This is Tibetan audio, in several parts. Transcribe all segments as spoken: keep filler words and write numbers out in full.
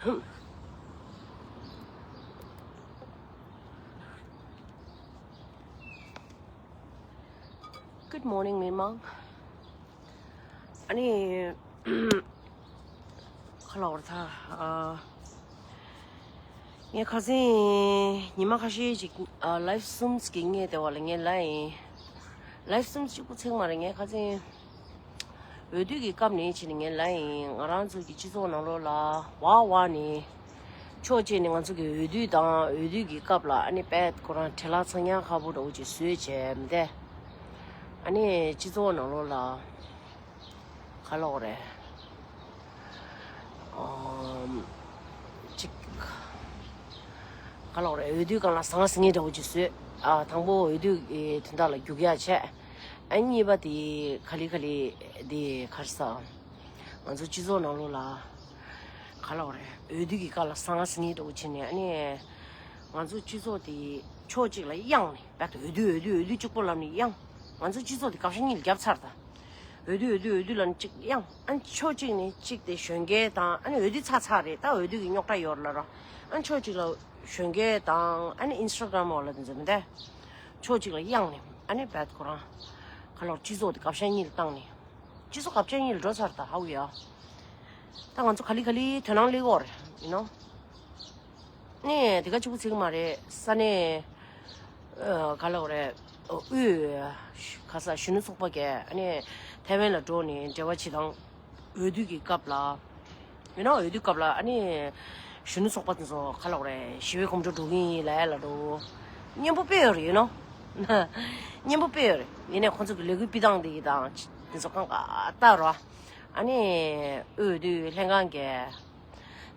Good morning, མི་མང་། ཨ་ནི། ཁ་ལོ་བར་ཐ། ཨ། ངས་ཁ་སང་ཉི་མ་ཁ་ཤས་ཤིག་ཨ། ལའིབ་གསུམ་ཅིག་གི་ངས་དེ་བ་ལ་ངས་ལ་ཡིན། ལའིབ་གསུམ་གཅིག་པུ་ཚིག་མ་རེད། ངས་ཁ་སང་འོས་བསྡུ་གི་སྐབས་ནས་ཕྱིན་ནས་ངས་ལ་ཡིན། ང་རང་ཚོ་གི་སྤྱི་ཚོགས་ནང་ལོགས་ལ་བ་བ་ནས་ཕྱོགས་གཅིག་ནས་ང་ཚོ་གི་འོས་བསྡུ་དང་འོས་བསྡུ་གི་སྐབས་ལ་ཨ་ནི་དཔེ་ཁོ་རང་བྲེལ་བ་ཚ་ཉག་ཁ་པོ་འདྲ་བོ་ཅིག་བཟོས་བྱས་མི་འདས། ཨ་ནི་སྤྱི་ཚོགས་ནང་ལོགས་ལ། ག་ལབ་དགོས་རེད། ཨམ། ཅིག་ག་ལབ་དགོས་རེད། འོས་བསྡུའི་སྒང་ལ་ཟང་ཟིང་ངེ་འདྲ་བོ་ཅིག་བཟོས། ཨ། དང་པོ་འོས་བསྡུ་གི་དོན་དག་ལ་རྒྱུག་ཡག་བྱས། ཨ། གཉིས་པ་དེ་ག་ལེ་ག་ལེ་དེ་ག་རེ་ཟ། ང་ཚོ་སྤྱི་ཚོགས་ནང་ལོགས་ལ་ག་ལབ་དགོས་རེད། འོས་བསྡུ་གི་སྐབས་ལ་ཟང་ཟིང་ངེ་འདྲ་བོ་བྱས་ནས། ཨ་ནི་ང་ཚོ་སྤྱི་ཚོགས་དེ་ཕྱོགས་གཅིག་ལ་གཡེངས་ནས། རྦད་དེ་འོས་བསྡུ་འོས་བསྡུ་འོས་བསྡུ་གཅིག་པོ་ལབ་ནས་གཡེངས། ང་ཚོ་སྤྱི་ཚོགས་དེ་དགག་བྱ་གཉིས་ལ་བརྒྱབ་ཚར་ད། འོས་བསྡུ་འོས་བསྡུ་འོས་བསྡུ་ལབ་ནས་གཅིག་གཡེངས། ཨ་ནི་ཕྱོགས་གཅིག་ནས་གཅིག་དེ་གཞོན་སྐྱེས་དང་། ཨ་ནི་འོས་བསྡུ་ཚར་ཚར་རེད། ད་འོས་བསྡུ་གི་རྙོག་དྲ་ཡོད་རེད་ལབ་ར། ཨ་ནི་ཕྱོགས་གཅིག་ལ་གཞོན་སྐྱེས་དང་། ཨ་ནི་ཨིན་སི་ཊ་གྷ་རམ་འོག་ལ་དེ་ཚོ་མི་འདུག་ཕྱོགས་གཅིག་ལ་གཡེངས་ནས། ཨ་ནི་རྦད་དེ་ཁོ་རང་ག་ལབ་དགོས་རེད། སྤྱི་ཚོགས་དེ་དགག་བྱ་གཉིས་ལ་བཏང་ནས། སྤྱི་ཚོགས་དགག་བྱ་གཉིས་ལ་འགྲོ་ཚར་ད། ཧའུ་ཡ། ད་ང་ཚོ་ག་ལེ་ག་ལེ་དོ་སྣང་སླེབས་ཀྱི་ཡོད་རེད། ཡིན་ནོ། ནས་དེ་ག་གཅིག་པུ་ཚིག་མ་རེད། ས་གནས། ཨ། ག་ལབ་དགོས་རེད། དབུས་ག་ས་གཞོན་ནུ་ཚོགས་པ་གིས་ཨ་ནི་ཐའེ་ཝན་ལ་འགྲོ་ནས་འབྲེལ་བ་བྱེད་སྟངས། འོས་བསྡུ་གི་སྐབས་ལ། ཡིན་ནོ། འོས་བསྡུ་སྐབས་ལ་ཨ་ནི་གཞོན་ནུ་ཚོགས་པ་དེ་ཚོ་ག་ལབ་དགོས་རེད། ཞི་བའི་གོམ་བགྲོད་འགྲོ་གི་ཡིན་ལབ་ཡ་ལབ་འགྲོ། སྙན་པོ་དཔེ་ཡོད་རེད། ཡིན་ནོ། སྙན་པོ་དཔེ་ཡོད་རེད། ཡིན་ནའི་ཁོང་ཚོ་གི་ལས་འགུལ་སྤེལ་སྟངས་དེ་དང་དེ་ཚོ་གང་ག་ལྟ་རོགས། ཨ་ནི་འོས་བསྡུ་ལྷན་ཁང་གིས་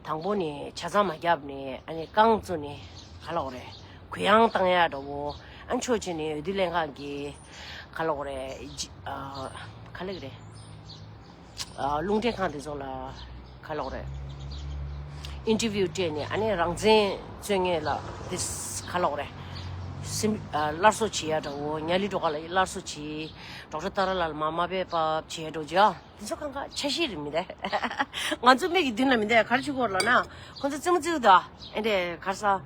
དང་པོ་ནས་ཆ་ཚང་མ་བརྒྱབ་ནས། ཨ་ནི་རྐང་བཙུགས་ནས་ག་ལབ་དགོས་རེད། གུ་ཡངས་བཏང་ཡ་འདྲ་བོ། ཨ་ནི་ཕྱོགས་གཅིག་ནས་འོས་བསྡུ་ལྷན་ཁང་གིས་ག་ལབ་དགོས་རེད། ཇི། ཨ། ག་ལབ་དགོས་རེད། ཨ། རླུང་འཕྲིན་ཁང་དེ་ཚོ་ལ་ག་ལབ་དགོས་རེད། ཨིན་ཊར་བིའུ་སྤྲད་ནས། ཨ་ནི་རང་བཙན་རྩོད་མཁན་ལ་དེ་ག་ལབ་དགོས་རེད། སེམས། ཨ། སླར་གསོ་བྱེད་ཡ་འདྲ་བོ། ཉ་ལི་སྒྲོལ་དཀར་ལ་སླར་གསོ་བྱེད། ཌོག་ཊར་ཏཱ་ར་ལ་ལ་མ་མ་དཔེ་བབས་བྱེད་ཡ་འདྲ་བོ་བྱེད་ཡ། དེ་ཚོ་གང་ག་འཆར་གཞི་རེད་མི་འདུག་ང་ཚོ་མིག་གི་མདུན་ལ་མི་འདུག་ག་རེ་བྱེད་ཀྱི་ཡོད་ལབ་ན། ཁོ་ཚོ་རྩེད་མོ་རྩེ་གི་འདུག་ཨེ་འདྲས་ག་རེ་ཟ།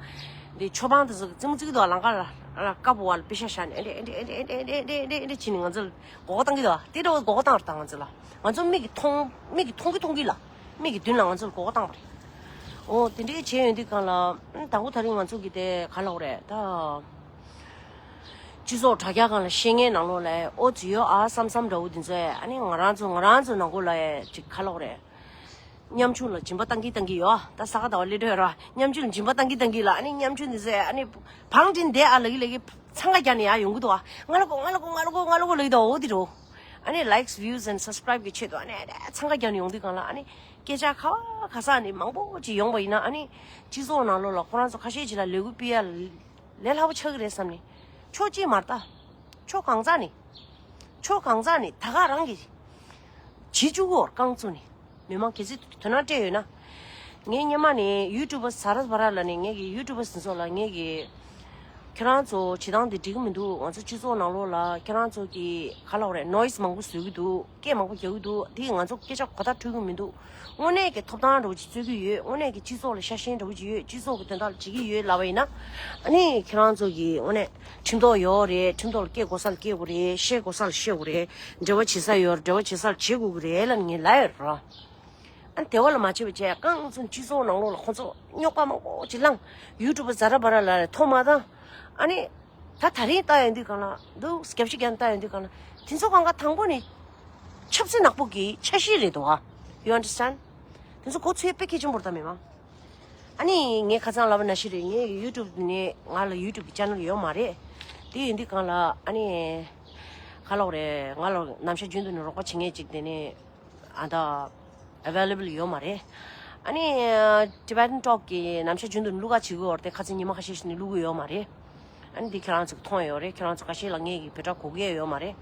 འདི་ཆོས་འབངས་དེ་ཚོ་རྩེད་མོ་རྩེ་གི་འདུག་ལམ་ཁ་ལ་ལ་ཀ་བོ་བ་ལ་པེ་ཤ་བཞག་ནས། ཨེ་འདྲས་ཨེ་འདྲས་བྱས་ནས་ང་ཚོ་ལ་མགོ་སྐོར་བཏང་གི་འདུག་དེ་འདྲ་བོ་མགོ་སྐོར་བཏང་རེད། ད་ང་ཚོ་ལ། ང་ཚོ་མིག་གིས་མཐོང་། མིག་གིས་མཐོང་གི་མཐོང་གི་ལ། མིག་གི་མདུན་ལ་ང་ཚོ་ལ་མགོ་སྐོར་བཏང་བ་རེད། འོ། དེ་འདྲས་བྱས་ཡོང་དུས་སྒང་ལ། ཨ། དང་པོ་དེ་རིང་ང་ཚོ་གི་དེ་ག་ལབ་དགོས་རེད་ད། སྤྱི་ཚོགས་དྲ་རྒྱ་སྒང་ལ་བཤད་མཁན་ནང་ལོགས་ལ་ཨོ་ཙི་ཡོད་ཨ་བསམ་བསམ་འདྲ་བོ་དེ་ཚོས། ཨ་ནི་ང་རང་ཚོ་ང་རང་ཚོ་ནང་ཁུལ་ལ་ཅིག་ག་ལབ་དགོས་རེད། ཉམ་ཆུང་ལ་སྦྱིན་པ་བཏང་གི་བཏང་གི་ཡོད། ད་ས་ག་ཟླ་བ་སླེབས་འགྲོ་ཡོད་ར། ཉམ་ཆུང་ལ་སྦྱིན་པ་བཏང་གི་བཏང་གི་ལ། ཨ་ནི་ཉམ་ཆུང་དེ་ཚོས་ཨ་ནི་བང་སྒྲིག་བསྡད་ཨ་ལབ་ཀྱི་ལབ་ཀྱི། འཚང་ཁ་རྒྱག་ནས་ཡར་ཡོང་གི་འདུག་ཨ། ང་ལ་གོ། ང་ལ་གོ། ང་ལ་གོ། ང་ལ་གོ་ལབ་ཀྱི་འདུག་འོ་དེ་འདྲ་བོ། ཨ་ནི་likes, views and subscribe གི་ཆེད་དུ་ཨ་ནི་འཚང་ཁ་རྒྱག་ནས་ཡོང་དུས་སྒང་ལ། ཨ་ནི་སྐད་ཆ་ག་བ་ག་ས་ནས་མང་པོ་ཅིག་ཡོང་བ་ཡིན་ན། ཨ་ནི་སྤྱི་ཚོགས་ནང་ལོགས་ལ་ཁོ་རང་ཚོ་ཁ་ཤས་ཅིག་ལ་ལས་འགུལ་སྤེལ་ཡ་ལས་སླ་པོ་ཆགས་ཀྱི་རེད་བསམ་ནས། ཕྱོགས་གཅིག་མ་རེད་ད། ཕྱོགས་གང་ས་ནས། ཕྱོགས་གང་ས་ནས་ད་ག་རང་གིས་བྱེད་བཅུག་གོ། རྐང་བཙུགས་ནས། མི་མང་གལ་སྲིད་དོ་སྣང་སྤྲད་ཡོད་ན། ངས་སྔོན་མ་ནས་ཡུ་ཊུབ་པ་ཟ་ར་བ་ར་ལ་ནས། ངས་ཀྱི་ཡུ་ཊུབ་པ་དེ་ཚོ་ལ། ངས་ཀྱི་ཁྱེད་རང་ཚོ་བྱེད་སྟངས་དེ་འགྲིག་གི་མི་འདུག་ང་ཚོ་སྤྱི་ཚོགས་ནང་ལོགས་ལ་ཁྱེད་རང་ཚོ་གི་ག་ལབ་དགོས་རེད། ནོའི་སི་མང་པོ་བཟོ་གི་འདུག་སྐད་མང་པོ་རྒྱག་གི་འདུག་དེས་ང་ཚོ་སྐད་ཆ་གོ་བརྡ་འཕྲོད་ཀྱི་མི་འདུག་དངོས་གནས་ཀྱི་ཐོབ་ཐང་འདྲ་བོ་ཅིག་རྩོད་ཀྱི་ཡོད། དངོས་གནས་ཀྱི་སྤྱི་ཚོགས་ལ་ཤ་ཞེན་འདྲ་བོ་ཅིག་ཡོད། སྤྱི་ཚོགས་ཀྱི་དོན་དག་ལ་བྱེད་ཀྱི་ཡོད་ལབ་པ་ཡིན་ན། ཨ་ནི་ཁྱེད་རང་ཚོ་གིས་དངོས་གནས་ཁྲིམས་ཐོག་ཡོད་རེད། ཁྲིམས་ཐོག་ལ་སྐྱེལ་དགོས་ས་ལ་སྐྱེལ་དགོས་རེད། བཤད་དགོས་ས་ལ་བཤད་དགོས་རེད། འབྲེལ་བ་བྱེད་ས་ཡོད་རེད། འབྲེལ་བ་བྱེད་ས་ལ་བྱེད་དགོས་ཀྱི་རེད་ལབ་ངས་ལབ་ཡོད་ར། ཨ་ནི་དེ་བ་ལ་མ་བྱས་པ་བྱས། རྐང་བཙུགས་སྤྱི་ཚོགས་ནང་ལོགས་ལ་ཁོང་ཚོ་རྙོག་པ་མང་པོ་ཅིག་བསླངས། ཡུ་ཊུབ་པ་ཟ་ར་བ་ར་ལ་ཐོག་མ་དང་། ཨ་ནི་ད་ད་རིང་ལྟ་ཡོང་དུས་སྒང་ལ། འདུག་སྐྱབས་ཤིག་རྒྱབ་ལྟ་ཡོང་དུས་སྒང་ལ། དེ་ཚོ་གང་ག་དང་པོ་ནས་ཆབ་སྲིད་ནག་པོ་གི་འཆར་གཞི་རེད་འདུག་ཨ། You understand? དེ་ཚོ་གོ་ཚོད་དཔེ་གལ་ཆེན་པོ་རེད་ད་མི་མང་། ཨ་ནི་ངས་ཁ་སང་ལབ་པ་ནང་བཞིན་རེད། ངའི་ཡུ་ཊུབ་ནས། ང་ལ་ཡུ་ཊུབ་ཀྱི་ཅེ་ནལ་ཡོད་མ་རེད། དེ་ཡིན་དུས་སྒང་ལ་ཨ་ནི་ག་ལབ་དགོས་རེད། ང་ལ་ནམ་ཞར་རྒྱུན་དུ་ནས་རོགས་པ་བྱེད་མཁན་ཅིག་དེ་ནས་ཨ་ད་ཨ་བེ་ལེ་བལ་ཡོད་མ་རེད། ཨ་ནི་ཊི་བེ་ཊན་ཊོག་གི་ནམ་ཞར་རྒྱུན་དུ་ནས་བླུག་ག་བྱེད་དགོས་ཡོད་རེད་དེ། ཁ་སང་ཉི་མ་ཁ་ཤས་ཤིག་ནས་བླུག་གི་ཡོད་མ་རེད། ཨ་ནི་འདི་ཁྱེད་རང་ཚོ་གིས་མཐོང་ཡོད་རེད། ཁྱེད་རང་ཚོ་ཁ་ཤས་ལ་ངས་ཀྱི་བེ་ཊ་གོ་གི་ཡོད་མ་རེད།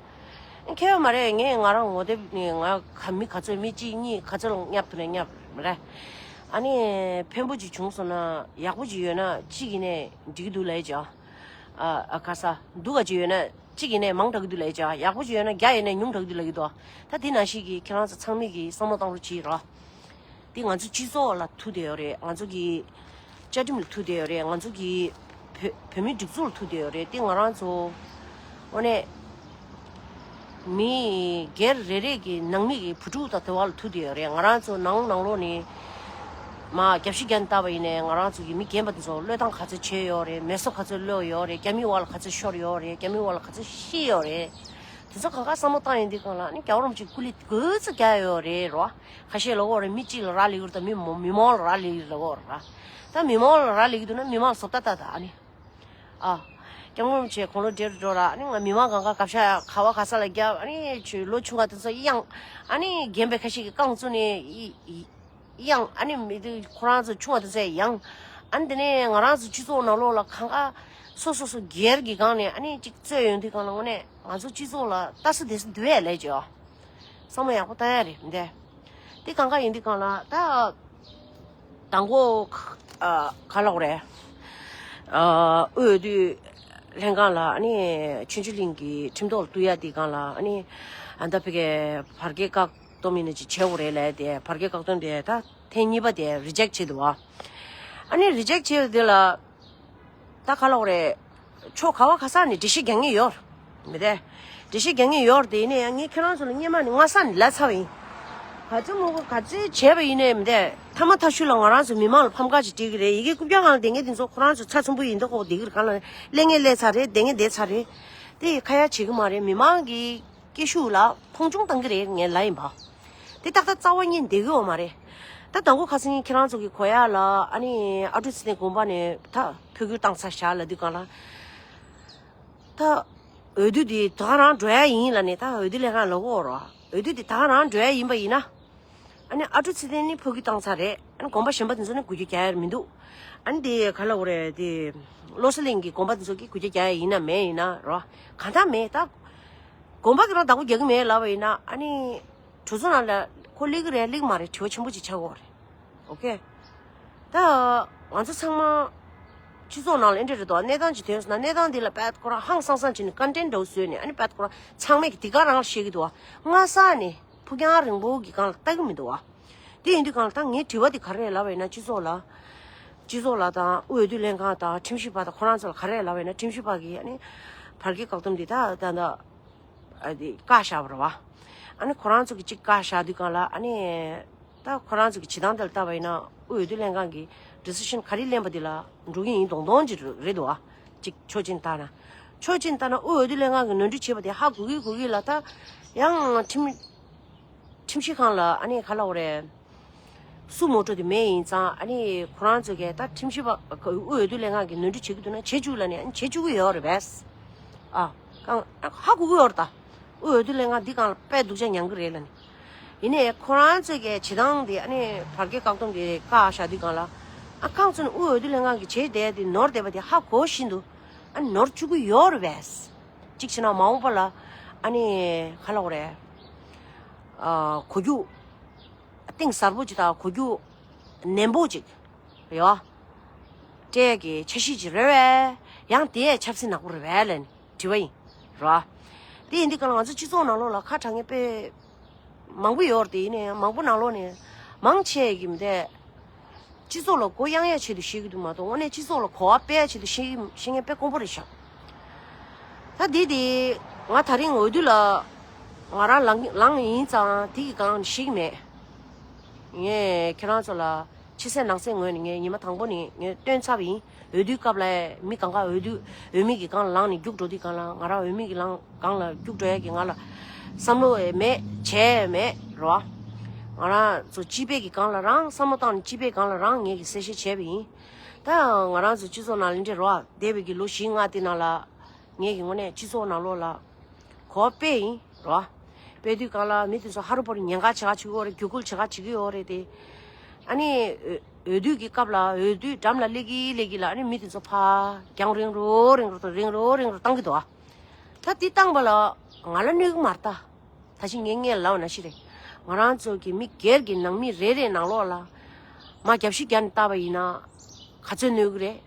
ཁྱད་ཡོད་མ་རེད། ངས་ང་རང་ངོ་དེབ་ནས་ང་ག་མི་ག་ཚོད། མི་གཅིག་གཉིས་ག་ཚོད་ལ་བསྙབ་ཐུབ་ན་བསྙབ་མ་རེད། ཨ་ནི་ཕན་པོ་ཅིག་བྱུང་སོང་ན། ཡག་པོ་ཅིག་ཡོད་ན་གཅིག་ཡིན་ནའི་འགྲིག་གི་འདུག་ལབ་ཀྱི་ཡོད། ཨ། ཨ། ག་ས་སྡུག་ག་ཅིག་ཡོད་ན་གཅིག་ཡིན་ནའི་མང་དྲགས་ཀྱི་འདུག་ལབ་ཀྱི་ཡོད། ཡག་པོ་ཅིག་ཡོད་ན་བརྒྱ་ཡིན་ནའི་ཉུང་དྲགས་ཀྱི་འདུག་ལབ་ཀྱི་འདུག་ད་དེ་ནང་བཞིན་གྱི་ཁྱེད་རང་ཚོ་ཚང་མས་ཀྱི་བསམ་བློ་བཏང་རོགས་གྱིས་རོགས། འདི་ང་ཚོ་སྤྱི་ཚོགས་ལ་ཐུག་བསྡད་ཡོད་རེད། ང་ཚོ་གི་བཅའ་ཁྲིམས་ལ་ཐུག་བསྡད་ཡོད་རེད། ང་ཚོ་གི་བོད་བོད་མིའི་སྒྲིག་འཛུགས་ལ་ཐུག་བསྡད་ཡོད་རེད། འདི་ང་རང་ཚོ་དངོས་གནས་མི་སྒེར་རེ་རེ་གི་ནང་མི་གི་བུ་ཕྲུག་དང་དེ་བ་ལ་ཐུག་བསྡད་ཡོད་རེད། ང་རང་ཚོ་ནང་ནང་ལོགས་ནས་མ་རྒྱབ་ཤིག་རྒྱབ་ནས་བལྟས་པ་ཡིན་ནའི་ང་རང་ཚོ་གི་མི་རྒན་པ་དེ་ཚོ་བློས་བཏང་ག་ཚོད་བྱས་ཡོད་རེད། མེ་སོ་ག་ཚོད་གློད་ཡོད་རེད། རྒྱ་མིའི་བར་ལ་ག་ཚོད་ཤོར་ཡོད་རེད། རྒྱ་མིའི་བར་ལ་ག་ཚོད་ཤི་ཡོད་རེད། དེ་ཚོ་གང་ག་བསམ་བློ་བཏང་ཡོང་དུས་སྒང་ལ་ཨ་ནི་རྒྱལ་བ་རིན་པོ་ཆེ་སྐུ་ལས་ག་ཚོད་བརྒྱབ་ཡོད་རེད་རོ། ཁ་ཤས་ལབ་ཀྱི་ཡོད་རེད། མི་གཅིག་ལ་རག་ལས་ཀྱི་རེད་དང་། མི་མོ་མི་མང་ལ་རག་ལས་ཀྱི་རེད་ལབ་ཀྱི་ཡོད་རེད། ད་མི་མང་ལ་རག་ལས་ཀྱི་འདུག་ན་མི་མང་བཟོ་ལྟ་ལྟ་ད་ཨ་ནི། ཨ། སྐྱབས་མགོན་རིན་པོ་ཆེ་དགུང་ལོ་བགྲེས་རུ་འགྲོ་ར། ཨ་ནི་ང་མི་མང་གང་ག་གབ་ཤ་ག་བ་ག་ས་ལ་བརྒྱབ། ཨ་ནི་ཆུ་ལོ་ཆུང་བ་དེ་ཚོ་གཡང་། ཨ་ནི་རྒན་པའི་ཁ་ཤས་ཀྱིས་རྐང་བཙུགས་ནས་ཡི་ཡི་གཡང་། ཨ་ནི་མི་དེ་ཁོ་རང་ཚོ་ཆུང་བ་དེ་ཚོས་གཡང་། ཨ་ནི་དེ་ནས་ང་རང་ཚོ་སྤྱི་ཚོགས་ནང་ལོགས་ལ་གང་ག་སོ་སོ་སོ་སྒེར་གྱི་སྒང་ནས་ཨ་ནི་ཅིག་རྩོད་ཡོང་དུས་སྒང་ལ་དངོས་གནས་ང་ཚོ་སྤྱི་ཚོགས་ལ་ལྟ་ས་དེ་ས་འདུག་ཨེ་ལས་ཀྱི་ཨ། བསམ་བློ་ཡག་པོ་བཏང་ཡ་རེད་མི་འདས། དེ་གང་ག་ཡིན་དུས་སྒང་ལ་ད་དང་པོ་ཨ་ག་ལབ་དགོས་རེད། ཨ་དབུས་འོས་བསྡུ་ལྷན་ཁང་ལ་ཨ་ནི་ཆོས་འབྱོར་གླིང་གི་ཁྲིམས་ཐོག་ལ་བསྡུ་ཡ་དེ་སྒང་ལ་ཨ་ནི་ཨ་ད་ཕ་གི་བར་བརྒལ་བཀག་སྡོམ་ཡིན་ན་ཅིག་བྱེད་དགོས་རེད་ལབ་དེ། བར་བརྒལ་བཀག་སྡོམ་དེ་ད་ཐེངས་གཉིས་པ་དེ་རི་ཇེག་བྱས་འདུག་བ། ཨ་ནི་རི་ཇེག་བྱས་པ་དེ་ལ་ད་ག་ལབ་དགོས་རེད། ཕྱོགས་ག་བ་ག་ས་ནས་འགྲེལ་བཤད་རྒྱག་མཁན་ཡོད་མི་འདས། འགྲེལ་བཤད་རྒྱག་མཁན་ཡོད་རེད། དེ་ཡིན་ན་ཡང་ངས་ཁྱེད་རང་ཚོ་ལ་སྔོན་མ་ནས་སྔ་ས་ནས་ལབ་ཚར་བ་ཡིན། ག་ཚོད་མང་པོ་ག་ཚོད་བྱས་པ་ཡིན་ནའི་མི་འདས། མཐའ་མ་མཐའ་གཞུག་ལ་ང་རང་ཚོ་མི་མང་ལ་ཕམ་ཁ་ཅིག་སྤྲད་ཀྱི་རེད། ཡི་གེ་རྐུབ་བཀྱག་སྒང་ལ་བསྡད་མཁན་དེ་ཚོ་ཁོ་རང་ཚོ་ཚ་ཚོམ་པོ་ཡིན་མདོག་ཁ་པོ་བསྡད་ཀྱི་རེད། གང་ལ་གླེང་མཁན་གླེང་ཚར་རེད། བསྡད་མཁན་བསྡད་ཚར་རེད། དེ་ཡི་ཁ་ཡ་བྱེད་ཀྱི་མ་རེད། མི་མང་གི་སྐད་ཤུགས་ལ་མཐོང་ཆུང་བཏང་གི་རེད། ངས་ལབ་ཡིན་པ། དེ་ཏག་ཏག་རྩ་བ་ཉིད་བསྡད་ཀྱི་ཡོད་མ་རེད། ད་དང་པོ་ཁ་སང་ཁྱེད་རང་ཚོ་གི་གོ་ཡ་ལ་ཨ་ནི་ཨ་འབྲུག་ཚེ་བརྟན་དགོན་པ་ནས་ད་འཕོ་འགྱུར་བཏང་ཚར་བཞག་ལབ་དུས་སྒང་ལ། ད་འོས་བསྡུ་དེ་ད་ག་རང་འགྲོ་ཡ་ཡིན་ལབ་ནས་ད་འོས་བསྡུ་ལྷན་ཁང་ལ་གོ་རོགས། འོས་བསྡུ་དེ་ད་ག་རང་འགྲོ་ཡ་ཡིན་པ་ཡིན་ན། ཨ་ནི་ཨ་འབྲུག་ཚེ་བརྟན་ནི་འཕོ་འགྱུར་བཏང་ཚར་རེད། ཨ་ནི་དགོན་པ་གཞན་པ་དེ་ཚོ་ནི་འགུལ་སྐྱོད་རྒྱག་ཡ་མི་འདུག་ཨ་ནི་དེ་ག་ལབ་དགོས་རེད། དེ་བློ་གསལ་གླིང་གི་དགོན་པ་དེ་ཚོ་གིས་འགུལ་སྐྱོད་རྒྱག་ཡ་ཡིན་ན་མེད་ཡིན་ན་རོ། གང་ལྟར་མེད་ད། དགོན་པ་གི་རང་བདག་པོ་རྒྱག་གི་མེད་ལབ་པ་ཡིན་ན་ཨ་ནི། གྲོས་ཚོགས་ནང་ལ་ཁོ་སླེབས་ཀྱི་རེད་སླེབས་ཀྱི་མ་རེད་དྲི་བ་ཆེན་པོ་ཅིག་ཆགས་ཀྱི་ཡོད་རེད། ཨོ་ཁེ། ད་ང་ཚོ་ཚང་མ་སྤྱི་ཚོགས་ནང་ལ་ཨེ་འདྲ་རེད་དོ། གནས་སྟངས་ཅིག་ཐོན་སོང་ན་གནས་སྟངས་འདི་ལ་དཔེ་ཁོ་རང་ཧང་སང་སང་བྱས་ནས་ཀོན་ཊེན་འདྲ་བོ་བཟོས་ནས་ཨ་ནི་དཔེ་ཁོ་རང་ཚང་མས་ཀྱི་དེ་ག་རང་ལ་བཤད་ཀྱི་འདུག་བ། སྔ་ས་ནས་ཕུགས་རྒྱང་རིང་པོ་གི་སྒང་ལ་ལྟ་གི་མི་འདུག་བ། དེ་ཡིན་དུས་སྒང་ལ་ད་ངའི་དྲི་བ་དེ་ག་རེ་རེད་ལབ་པ་ཡིན་ན་སྤྱི་ཚོགས་ལ། སྤྱི་ཚོགས་ལ་དང་དབུས་འོས་བསྡུ་ལྷན་ཁང་དང་ཁྲིམས་ཞིབ་པ་དང་ཁོ་རང་ཚོ་ལ་ག་རེ་རེད་ལབ་པ་ཡིན་ན་ཁྲིམས་ཞིབ་པ་གིས་ཨ་ནི་བར་བརྒལ་བཀག་སྡོམ་འདི་ད་ད་ད། ཨ་དེ་བཀག་བཞག་པ་རེད་བ། ཨ་ནི་ཁོ་རང་ཚོ་གི་གཅིག་བཀག་བཞག་དུས་སྒང་ལ་ཨ་ནི། ད་ཁོ་རང་ཚོ་གི་བྱེད་སྟངས་དེ་ལ་བལྟས་པ་ཡིན་ན་དབུས་འོས་བསྡུ་ལྷན་ཁང་གི་ཌི་སི་ཤན་ག་རེ་ལེན་པ་དེ་ལ་འགྲོ་གི་ཡིན་མདོག་མདོག་ཅིག་རེད་འདུག་བ། གཅིག་ཕྱོགས་གཅིག་ནས་བལྟས་ན། ཕྱོགས་གཅིག་ནས་བལྟས་ན་དབུས་འོས་བསྡུ་ལྷན་ཁང་གི་ནོར་འཁྲུལ་བྱས་པ་དེ་ཧ་གོ་གི་གོ་གི་ལ་ད་ཡང་ཁྲིམས་ཁྲིམས་ཞིབ་ཁང་ལ་ཨ་ནི་ག་ལབ་དགོས་རེད། སུ་མོ་ཊ་དེ་མེད་ཡིན་ཙང་ཨ་ནི་ཁོ་རང་ཚོ་གིས་ད་ཁྲིམས་ཞིབ་པ་དབུས་འོས་བསྡུ་ལྷན་ཁང་གིས་ནོར་འཁྲུལ་བྱེད་ཀྱི་འདུག་ན་བྱེད་བཅུག་ལབ་ནས་ཨ་ནི་བྱེད་བཅུག་གི་ཡོད་རེད་པས། ཨ། གང་ཧ་གོ་གི་ཡོད་རེད་ད། དབུས་འོས་བསྡུ་ལྷན་ཁང་འདི་སྒང་ལ་དཔེ་སྡུག་ཅག་མྱངས་ཀྱི་རེད་ལབ་ནས། ཡིན་ནའི་ཁོ་རང་ཚོ་གིས་བྱེད་སྟངས་དེ་ཨ་ནི་བར་བརྒལ་བཀག་སྡོམ་གྱི་བཀག་བཞག་དུས་སྒང་ལ། ཨ་རྐང་བཙུགས་ནས་དབུས་འོས་བསྡུ་ལྷན་ཁང་གིས་བྱས་བསྡད་དེ་ནོར་བསྡད་པ་དེ་ཧ་གོ་བཞིན་དུ་ཨ་ནི་ནོར་བཅུག་གི་ཡོད་རེད་པས། གཅིག་བྱས་ན་མ་འོངས་པ་ལ་ཨ་ནི་ག་ལབ་དགོས་རེད། ཨ་གོ་རྒྱུ། གཏིང་ཟབ་པོ་ཅིག་དང་གོ་རྒྱུ་ནན་པོ་ཅིག་རེད་བ། སྤྲད་ཀྱི་འཆར་གཞི་ཅིག་རེད་བས། ཡང་དེ་ཡས་ཆབ་སྲིད་ནག་པོ་རེད་བས་ལབ་ནས་དྲི་བ་ཡིན་རེད་བ། དེ་ཡིན་དུས་ག་ལ་ང་ཚོ་སྤྱི་ཚོགས་ནང་ལོགས་ལ་ཁ་གྲག་མཁན་དཔེ་མང་པོ་ཡོད་རེད་དེ། ཡིན་ནའི་མང་པོ་ནང་ལོགས་ནས་མང་ཆེ་གི་མི་དེ། སྤྱི་ཚོགས་ལ་མགོ་གཡང་ཡ་ཆེད་དུ་བཤད་ཀྱི་འདུག་མ་གཏོགས་དངོས་གནས་སྤྱི་ཚོགས་ལ་གོ་བ་སྤེལ་ཡ་ཆེད་དུ་བཤད་ཀྱི་བཤད་མཁན་དཔེ་དཀོན་པོ་རེད་ཤག་ད་འདི་དེ་ང་ད་རིང་འོས་བསྡུ་ལ་ང་རང་ལངས་ལངས་ཡིན་ཙང་དེ་གི་སྒང་བཤད་ཀྱི་མེད། ངས་ཁྱེད་རང་ཚོ་ལ་ཕྱི་གསལ་ནང་གསལ་ངོས་ནས་ངས་ཉི་མ་དང་པོ་ནས་ངས་སྟོན་ཚར་བ་ཡིན། འོས་བསྡུའི་སྐབས་ལ་མི་གང་ག་འོས་བསྡུ་འོས་མི་གི་སྒང་ལ་ལངས་ནས་རྒྱུགས་འགྲོ་དུས་སྒང་ལ་ང་རང་འོས་མི་གི་ལང་སྒང་ལ་རྒྱུགས་འགྲོ་ཡ་གི་ང་ལ་བསམ་བློ་ཡང་མེད་བྱས་ཡང་མེད་རོ། ང་རང་ཚོ་སྤྱི་པའི་གི་སྒང་ལ་རང་བསམ་བློ་བཏང་ནས་སྤྱི་པའི་སྒང་ལ་རང་ངས་གི་གསལ་བཤད་བྱས་པ་ཡིན། ད་ང་རང་ཚོ་སྤྱི་ཚོགས་ནང་ལ་འདྲེ་རོ་བསྡད་པའི་གི་ལོ་བཞི་ལྔ་དེ་ནང་ལ་ངས་གི་དངོས་གནས་སྤྱི་ཚོགས་ནང་ལོགས་ལ་གོ་བ་སྤེལ་ཡིན་རོ། སྤེལ་དུས་སྒང་ལ་མི་དེ་ཚོ་ཧ་རུ་པོ་རུ་ཉེན་ཁ་བྱེད་ག་བྱེད་ཀྱི་ཡོད་རེད། རྒྱུད་སྐུལ་བྱེད་ག་བྱེད་ཀྱི་ཡོད་རེད་དེ། ཨ་ནི་འོས་འོས་བསྡུ་གི་སྐབས་ལ་འོས་བསྡུ་འགྲམ་ལ་སླེབས་ཀྱི་སླེབས་ཀྱི་ལ་ཨ་ནི་མི་དེ་ཚོ་ཕར་རྒྱང་རིང་རུ་རིང་རུ་དང་རིང་རུ་རིང་རུ་བཏང་གི་འདུག་ཨ། ད་དེ་བཏང་པ་ལ་ང་ལ་གནོད་གི་མ་རེད་ད། ད་ཅི་ངས་ངས་ལབ་པ་ནང་བཞིན་རེད། ང་རང་ཚོ་གི་མི་སྒེར་གྱི་ནང་མི་རེ་རེ་ནང་ལོགས་ལ་མར་རྒྱབ་བཤིག་རྒྱག་ནས་བལྟས་པ་ཡིན་ན་ག་ཚོད་གནོད་གི་རེད།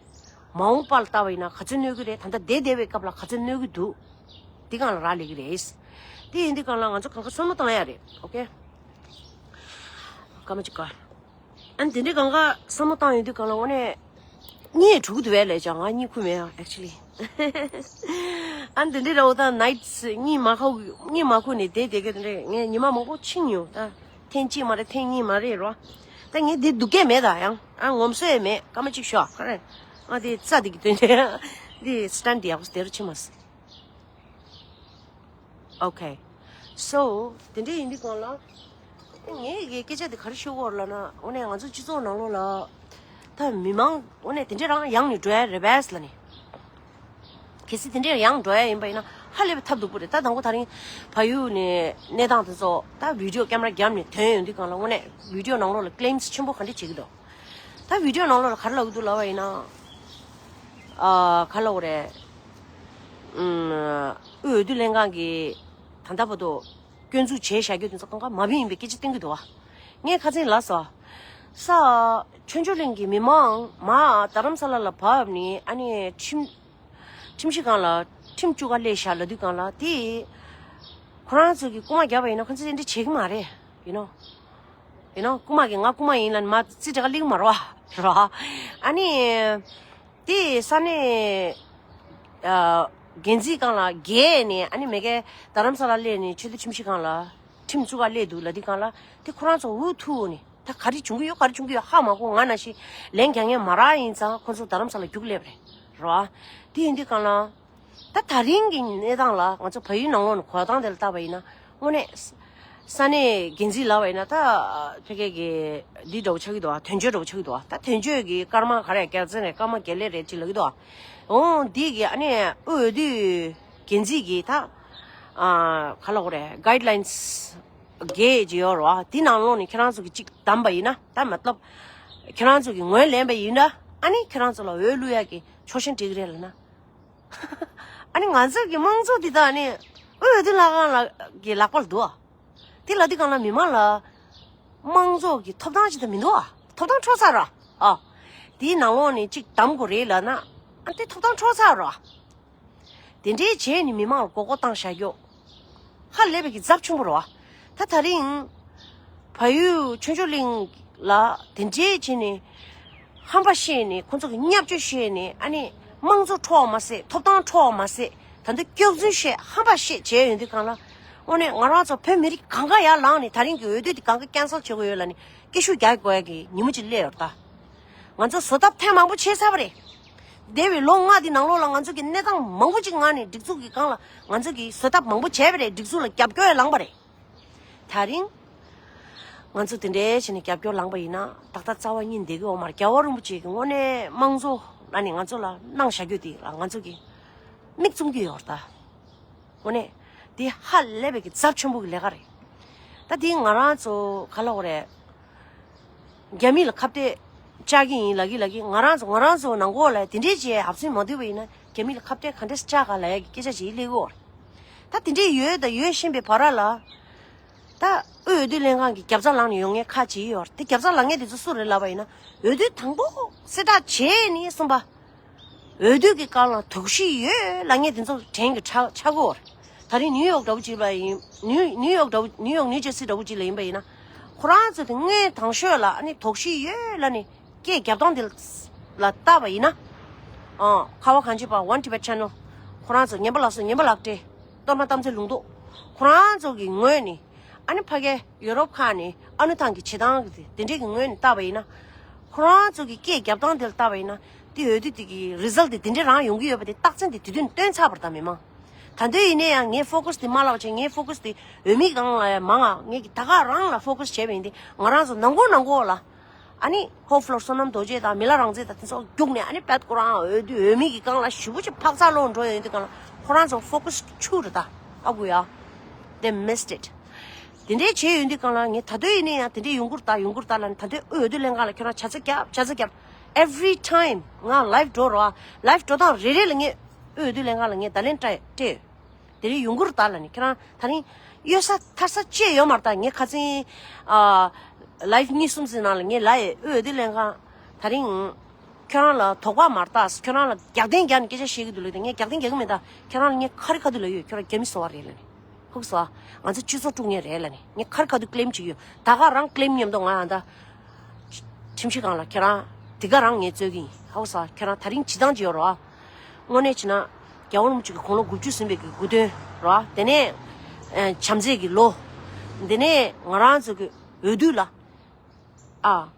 མ་འོངས་པ་ལ་བལྟས་པ་ཡིན་ན་ག་ཚོད་གནོད་གི་རེད། ད་ལྟ་བསྡད་བསྡད་པའི་སྐབས་ལ་ག་ཚོད་གནོད་གི་འདུག་དེ་སྒང་ལ་རག་ལས་ཀྱི་རེད། དེ་ཡིན་དུས་སྒང་ལ་ང་ཚོ་གང་ག་བསམ་བློ་བཏང་ཡ་རེད། ཨོ་ཁེ། སྐར་མ་གཅིག་ག་ཨ་ནི་དེ་འདྲའི་གང་ག་བསམ་བློ་བཏང་ཡོང་དུས་གང་ལ་དངོས་གནས་གཉིད་འགྲོ་གི་འདུག་བས་ལས་ཀྱང་ང་གཉིད་ཁུག་མེད་ཨ་actually། ཨ་ནི་དེ་འདྲའི་ར་འོ་ད་nights་གཉིད་མ་ཁུག་གཉིད་མ་ཁུག་ནས་བསྡད་བསྡད་གི་དེ་འདྲའི་ངས་ཉི་མ་མང་པོ་ཕྱིན་ཡོང་ད། ཐེངས་གཅིག་མ་རེད་ཐེངས་གཉིས་མ་རེད་རོ། ད་ངས་འདི་སྡུག་སྐད་མེད་ད་ཡང་ཨ་ངོམ་སོ་ཡས་མེད་སྐར་མ་གཅིག་ཤོག་ག་རེ། ང་དེ་རྩ་དེ་གི་དོན་དེ་འདི་stand་དེ་ཡག་པོ་དེ་རུ་ཕྱིན་མ་སོང་། Okay. So དེ་འདྲ་ཡིན་དུས་གང་ལ། ངས་ཀྱི་སྐད་ཆ་དེ་ག་རེ་ཤོད་དགོས་རེད་ལབ་ན་དངོས་གནས་ང་ཚོ་སྤྱི་ཚོགས་ནང་ལོགས་ལ། ད་མི་མང་དངོས་གནས་དེ་འདྲ་རང་ཡང་ནས་འགྲོ་ཡ་རེད་པས་ལབ་ནས། གལ་སྲིད་དེ་འདྲ་ཡང་འགྲོ་ཡ་ཡིན་པ་ཡིན་ན་ཧ་ལས་པའི་ཐབས་སྡུག་པོ་རེད། ད་དང་པོ་ད་རིང་བལ་ཡུལ་ནས་གནས་སྟངས་དེ་ཚོ་ད་video camera་བརྒྱབ་ནས་ཐོན་ཡོང་དུས་གང་ལ་དངོས་གནས་video་ནང་ལོགས་ལ་claims་ཆེན་པོ་ག་འདྲ་བྱེད་ཀྱི་འདུག་ད་video་ནང་ལོགས་ལ་ག་རེ་ལབ་ཀྱི་འདུག་ལབ་པ་ཡིན་ན། ཨ་ག་ལབ་དགོས་རེད། ཨུམ། དབུས་འོས་བསྡུ་ལྷན་ཁང་གིས་ད་ལྟ་བར་དུ་སྐྱོན་འཛུགས་བྱས་བཞག་རྒྱུ་དེ་ཚོ་གང་ག་མ་བིན་ཡིན་པའི་སྐད་ཆ་བཏོན་གྱི་འདུག་བ། ངས་ཁ་སང་ལབ་སོང་། ས། ཆོས་འབྱོར་གླིང་གི་མི་མང་མར་རྡ་རམ་ས་ལ་ལ་བབས་ནས་ཨ་ནི་ཁྲིམས། ཁྲིམས་གཞི་སྒང་ལ་ཁྲིམས་བཅུག་ག་སླེབས་བཞག་ལབ་དུས་སྒང་ལ་དེ། ཁོ་རང་ཚོ་གིས་རྐུ་མ་བརྒྱབ་པ་ཡིན་ན་ཁོ་ཚོས་དེ་འདྲ་བྱེད་ཀྱི་མ་རེད། you know you know རྐུ་མ་གིས་ང་རྐུ་མ་ཡིན་ལབ་ནས་མར་རྩིས་སྤྲད་ག་སླེབས་ཀྱི་མ་རེད་བ། རེད་བ། ཨ་ནི། དེ་ས་གནས། ཨ། འགན་འཛིན་སྒང་ལ་བརྒལ་ནས་ཨ་ནི་མ་གིར་རྡ་རམ་ས་ལ་སླེབས་ནས་ཆོས་སྡེ་ཁྲིམས་ཞིབ་ཁང་ལ་ཁྲིམས་བཙུགས་ག་སླེབས་འདུག་ལབ་དུས་སྒང་ལ་དེ་ཁོ་རང་ཚོ་འུ་ཐུག་ནས་ད་ག་རེ་བྱུང་གི་ཡོད་ག་རེ་བྱུང་གི་ཡོད་ཧ་མ་གོ། ང་ནང་བཞིན་ལན་རྒྱག་མཁན་མ་རག་ཡིན་ཙང་ཁོ་ཚོ་རྡ་རམ་ས་ལ་རྒྱུགས་སླེབས་རེད། རེད་བ། དེ་ཡིན་དུས་སྒང་ལ། ད་ད་རིང་གི་གནས་སྟངས་ལ་ང་ཚོ་བལ་ཡུལ་ནང་ལོགས་ནས་གོ་སྟངས་དེ་ལ་བལྟས་པ་ཡིན་ན་དངོས་གནས། ས་གནས་འགན་འཛིན་ལབ་པ་ཡིན་ན་ད་ཕ་གི་གི་འདི་འདྲ་བོ་ཆགས་ཀྱི་འདུག་བ། དོན་གཅོད་འདྲ་བོ་ཆགས་ཀྱི་འདུག་བ། ད་དོན་གཅོད་ཀྱི་སྐར་མ་ག་རེ་རྒྱལ་མཚན་རེད་སྐར་མ་བརྒྱད་ལས་རེད་ཅིག་ལབ་ཀྱི་འདུག་བ། འོང་འདི་གི་ཨ་ནི་དབུས་འོས་བསྡུ་འགན་འཛིན་གྱི་ད་ཨ་ག་ལབ་དགོས་རེད་guidelines་འགའ་ཅིག་ཡོད་རེད་བ། འདི་ནང་ལོགས་ནས་ཁྱེད་རང་ཚོ་གི་གཅིག་བདམས་པ་ཡིན་ན་ད་མ་ཏོབ་ཁྱེད་རང་ཚོ་གི་ངོས་ལེན་པ་ཡིན་ན་ཨ་ནི་ཁྱེད་རང་ཚོ་ལ་འོས་བླུག་ཡ་གི་ཆོག་མཆན་སྤྲད་ཀྱི་རེད་ལབ་ན། ཨ་ནི་ང་ཚོ་གི་དམངས་གཙོ་འདི་དག་ནི་དབུས་འོས་བསྡུ་ལྷན་ཁང་ལ་གི་ལག་པར་འདུག་ཨ། དེ་ལ་དེ་གང་ལ་མི་མང་ལ་དམངས་གཙོ་གི་ཐོབ་ཐང་ཅིག་ད་མི་འདུག་ཨ། ཐོབ་ཐང་འཕྲོག་ཚར་ར། ཨ། དེའི་ནང་ལོགས་ནས་གཅིག་བདམས་དགོས་རེད་ལབ་ན། ཨ་དེ་ཐོབ་ཐང་འཕྲོག་ཚར་ར། དེ་འདྲའི་བྱས་ནས་མི་མང་ལ་མགོ་སྐོར་བཏང་བཞག་རྒྱུ། ཧ་ལས་པའི་གི་ཚབས་ཆུང་པོ་རེད་བ། ད་ད་རིང་། བལ་ཡུལ་ཆོས་འབྱོར་གླིང་ལ་དེ་འདྲའི་བྱས་ནས་ཧམ་པ་བཤད་ནས་ཁོ་ཚོ་གི་བརྙས་བཅོས་བཤད་ནས་ཨ་ནི་དམངས་གཙོ་འཕྲོག་པ་མ་ཟད་ཐོབ་ཐང་འཕྲོག་པ་མ་ཟད་ད་འདི་སྐྱག་རྫུན་བཤད་ཧམ་པ་བཤད་བྱས་ཡོང་དུས་གང་ལ་དངོས་གནས་ང་རང་ཚོ་བོད་མི་རིགས་གང་ག་ཡར་ལངས་ནས་ད་རིང་གི་འོས་བསྡུ་འདི་གང་ག་cancel་བྱེད་དགོས་ཡོད་ལབ་ནས་སྐད་ཤུགས་རྒྱག་དགོས་ཡ་གི་ཉིན་མོ་ཅིག་སླེབས་ཡོད་རེད་ད། ང་ཚོ་བཟོ་ཐབས་ཐེངས་མང་པོ་བྱས་ཚར་བ་རེད། འདས་པའི་ལོ་ལྔ་འདི་ནང་ལོགས་ལ་ང་ཚོ་གི་གནས་སྟངས་མང་པོ་ཅིག་ངང་ནས་སྒྲིག་འཛུགས་ཀྱི་སྒང་ལ་ང་ཚོ་གིས་བཟོ་ཐབས་མང་པོ་བྱས་པ་རེད། སྒྲིག་འཛུགས་ལ་རྒྱབ་སྐྱོར་ཡང་ལངས་པ་རེད། ད་རིང་ང་ཚོ་དེ་འདྲའི་བྱས་ནས་རྒྱབ་སྐྱོར་ལངས་པ་ཡིན་ན་ཏག་ཏག་རྩ་བ་ཉིད་བསྡད་ཀྱི་ཡོད་མ་རེད། རྒྱལ་བ་རིན་པོ་ཆེ་གིས་དངོས་གནས་དམངས་གཙོ་ལ་ནི་ང་ཚོ་ལ་གནང་བཞག་རྒྱུ་དེ་ལ་ང་ཚོ་གིས་མིག་བཙུམ་གྱི་ཡོད་རེད་ད། དངོས་གནས་དེ་ཧ་ལས་པའི་གི་ཚབས་ཆེན་པོ་གི་ལས་ཀ་རེད། ད་དེ་ང་རང་ཚོ་ག་ལབ་དགོས་རེད། རྒྱ་མི་ལ་ཁ་གཏད་བཅག་གི་ཡིན་ལབ་ཀྱི་ལབ་ཀྱི། ང་རང་ཚོ་ང་རང་ཚོ་ནང་ཁོག་ལ་དེ་འདྲའི་བྱས་ཧབ་སེ་མ་བསྡུས་པ་ཡིན་ན་རྒྱ་མི་ལ་ཁ་གཏད་ག་འདྲས་བཅག་ག་ལབ་ཡ་གི་སྐད་ཆ་ཅིག་སླེབས་ཀྱི་ཡོད་རེད། ད་དེ་འདྲས་ཡོད་དང་ཡོད་བཞིན་པའི་བར་ལ། ད་དབུས་འོས་བསྡུ་ལྷན་ཁང་གི་རྒྱབ་རྩ་ལངས་ནས་ཡོང་མཁན་ཁག་ཅིག་ཡོད་རེད། དེ་རྒྱབ་རྩ་ལངས་མཁན་དེ་ཚོ་སུ་རེད་ལབ་པ་ཡིན་ན་འོས་བསྡུ་དང་པོ་གསལ་བསྒྲགས་བྱས་ནས་གསུམ་པ། འོས་བསྡུ་གི་སྒང་ལ་དོགས་གཞི་ཡོད་ལབ་མཁན་དེ་ཚོ་དྲན་གྱི་ཆགས་ཆགས་ཀྱི་ཡོད་རེད། ད་རིང་ནིའུ་ཡོག་འདྲ་བོ་ཅིག་ལ་ཡིན། ནིའུ་ནིའུ་ཡོག་འདྲ་བོ་ནིའུ་ཡོག་ནིའུ་ཇར་སི་འདྲ་བོ་ཅིག་ལ་ཡིན་པ་ཡིན་ན། ཁོ་རང་ཚོ་དེ་སྔོན་དང་ཤོས་ལ་ཨ་ནི་དོགས་གཞི་ཡོད་ལབ་ནས་སྐད་རྒྱབ་སྟངས་དེ་ལ་བལྟས་པ་ཡིན་ན། ཨང་། ཁ་བ་གངས་ཅན་པ་One Tibet Channel། ཁོ་རང་ཚོ་ངན་པ་ལགས་སོ་ངན་པ་ལགས་ཏེ། གཏོར་མ་གཏམ་ཚེ་ལུང་རྟོགས། ཁོ་རང་ཚོ་གི་ངོས་ནས། ཨ་ནི་ཕ་གའི་ཡུ་རོབ་ཁག་ནས་ཨ་ནུ་ཐང་གི་བྱེད་སྟངས་ཀྱི་དེ་འདྲས་ཀྱི་ངོས་ནས་བལྟས་པ་ཡིན་ན། ཁོ་རང་ཚོ་གི་སྐད་རྒྱབ་སྟངས་དེ་ལ་བལྟས་པ་ཡིན་ན། དེ་འོས་བསྡུ་དེ་གི་རི་ཛལ་དེ་དེ་འདྲས་རང་ཡོང་གི་ཡོད་པ་དེ་རྟགས་མཚན་དེ་དེ་དུས་ནས་སྟོན་ཚར་བ་རེད་ད་མི་མང་། ད་དུང་ཡིན་ན་ཡང་ངའི་ཕོ་ཀས་དེ་མ་བརླག་བྱས། ངའི་ཕོ་ཀས་དེ་འོས་མིའི་སྒང་ལ་ཡང་མང་ང་། ངས་ཀྱི་ད་ག་རང་ལ་ཕོ་ཀས་བྱས་པ་ཡིན་ཏེ། ང་རང་ཚོ་ནང་ཁོག་ནང་ཁོག་ལ། ཨ་ནི་ཧོ་ཕ་ལོ་བསོད་ནམས་རྡོ་རྗེ་དང་མི་ལ་རང་བཙན་དང་དེ་ཚོ་རྒྱུགས་ནས། ཨ་ནི་བད་ཁོ་རང་འོས་བསྡུ་འོས་མི་གི་སྒང་ལ་ཞེ་པོ་ཅིག་འཕག་འཚག་ལོག་འགྲོ་ཡོང་དུས་སྒང་ལ་ཁོ་རང་ཚོ་ཕོ་ཀས་འཆུག་རེད་ད། ཨ་ཁུ་ཡ། They missed it། དེ་འདྲའི་བྱས་ཡོང་དུས་སྒང་ལ་ངས་ད་དུང་ཡིན་ན་ཡང་དེ་འདྲའི་ཡོང་གི་རེད་ད་ཡོང་གི་རེད་ད་ལབ་ནས། ད་དུང་འོས་བསྡུ་ལྷན་ཁང་ལ་ཁྱོད་རང་བྱ་རྩ་རྒྱབ་བྱ་རྩ་རྒྱབ། Every time ང་ལའིབ་འགྲོ་རོགས། ལའིབ་འགྲོ་སྟངས་རེ་རེ་ལ་ངས་འོས་བསྡུ་ལྷན་ཁང་ལ་ངས་བརྡ་ལན་སྤྲད་སྤྲད་ཡོད། དེ་རིང་ཡོང་གི་རེད་ད་ལབ་ནས། ཁྱེད་རང་ད་རིང་གཡོལ་ས་ཐར་ས་ཅི་ཡང་ཡོད་མ་རེད་ད། ངས་ཁ་སང་ཨ་ལའིབ་གཉིས་གསུམ་ཙམ་ནང་ལ་ངས་ལབ་ཡོད། འོས་བསྡུ་ལྷན་ཁང་ད་རིང་ཁྱོད་རང་ལ་དོགས་པ་མ་རེད་ད། ཁྱོད་རང་ལ་རྒྱག་རྟེན་རྒྱག་ནས་སྐད་ཆ་བཤད་ཀྱི་འདུག་ལབ་དེ། ངས་རྒྱག་རྟེན་རྒྱག་གི་མེད་ད། ཁྱེད་རང་ལ་ངས་ཁ་རི་ཁ་ཐུག་ལབ་ཡོད། ཁྱོད་རང་རྒྱ་མི་བཟོ་བ་རེད་ལབ་ནས། ཧུག་སོ། ང་ཚོ་སྤྱི་ཚོགས་དཀྲུག་མཁན་རེད་ལབ་ནས། ངས་ཁ་རི་ཁ་ཐུག་ཀི་ལེམ་བྱེད་ཀྱི་ཡོད། ད་ག་རང་ཀི་ལེམ་མཉམ་དུ་ང་ཡང་ད། ཁྲིམས་གཞི་སྒང་ལ་ཁྱེད་རང་དེ་ག་རང་ངས་རྩོད་ཀྱི་ཡིན། ཧའོ་ས་ཁྱེད་རང་ད་རིང་བྱེད་སྟངས་ཅིག་ཡོད་རེད་བ། དངོས་གནས་བྱས་ན་རྒྱལ་བ་རིན་པོ་ཆེ་གི་དགུང་ལོ་དགུ་བཅུ་ཟིན་པའི་གི་དགུང་སྟོན་རེད་བ། དེ་ནས་ཨ་བྱམས་བརྩེ་གི་ལོ། དེ་ནས་ང་རང་ཚོ་གི་འོས་བསྡུ་ལ་ཨ།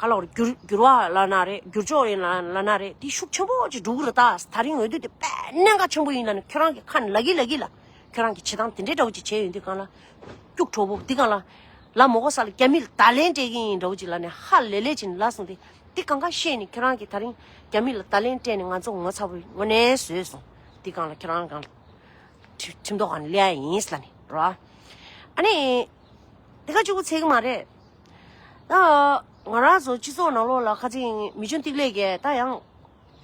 ག་ལ་བར་འགྱུར་འགྱུར་བ་ལབ་ན་རེད། འགྱུར་ལྕོག་ཡིན་ལབ་ལབ་ན་རེད། དེ་ཤུགས་ཆེན་པོ་ཅིག་འགྲོ་གི་རེད། ད་ད་རིང་འོས་བསྡུ་དེ་དཔེ་གནད་འགག་ཆེན་པོ་ཡིན་ལབ་ནས་ཁྱོད་རང་གི་ཁ་ནས་ལབ་གི་ལབ་གི་ལ། ཁྱོད་རང་གི་བྱེད་སྟངས་དེ་འདྲའི་འདྲ་བོ་ཅིག་བྱས་ཡོང་དུས་སྒང་ལ། སྐྱུག་བྲོ་བོ་འདི་སྒང་ལ། ལ་མོ་གོ་ས་ལ་རྒྱ་མི་ལ་བརྡ་ལན་སྤྲད་གི་ཡིན་འདྲ་བོ་ཅིག་ལབ་ནས་ཧ་ལས་ལས་ཅིག་ལབ་སོང་སྟེ། འདི་གང་ག་བཤད་ནས་ཁྱོད་རང་གིས་ད་རིང་རྒྱ་མི་ལ་བརྡ་ལན་སྤྲད་ནས་ང་ཚོ་ངོ་ཚ་བོ་ངོ་ནས་བཟོས་སོང་། འདི་སྒང་ལ་ཁྱོད་རང་སྒང་ལ། ཁྲི་ཁྲིམས་ཐོག་སྒང་ལ་སླེབས་ཡ་ཡིན་ལབ་ནས་རོ། ཨ་ནི། དེ་ག་གཅིག་པུ་ཚད་གི་མ་རེད། ད་ང་རང་ཚོ་སྤྱི་ཚོགས་ནང་ལོགས་ལ་ཁ་ཚིག་མི་ཆུང་ཏིག་ལེ་གས་ད་ཡང་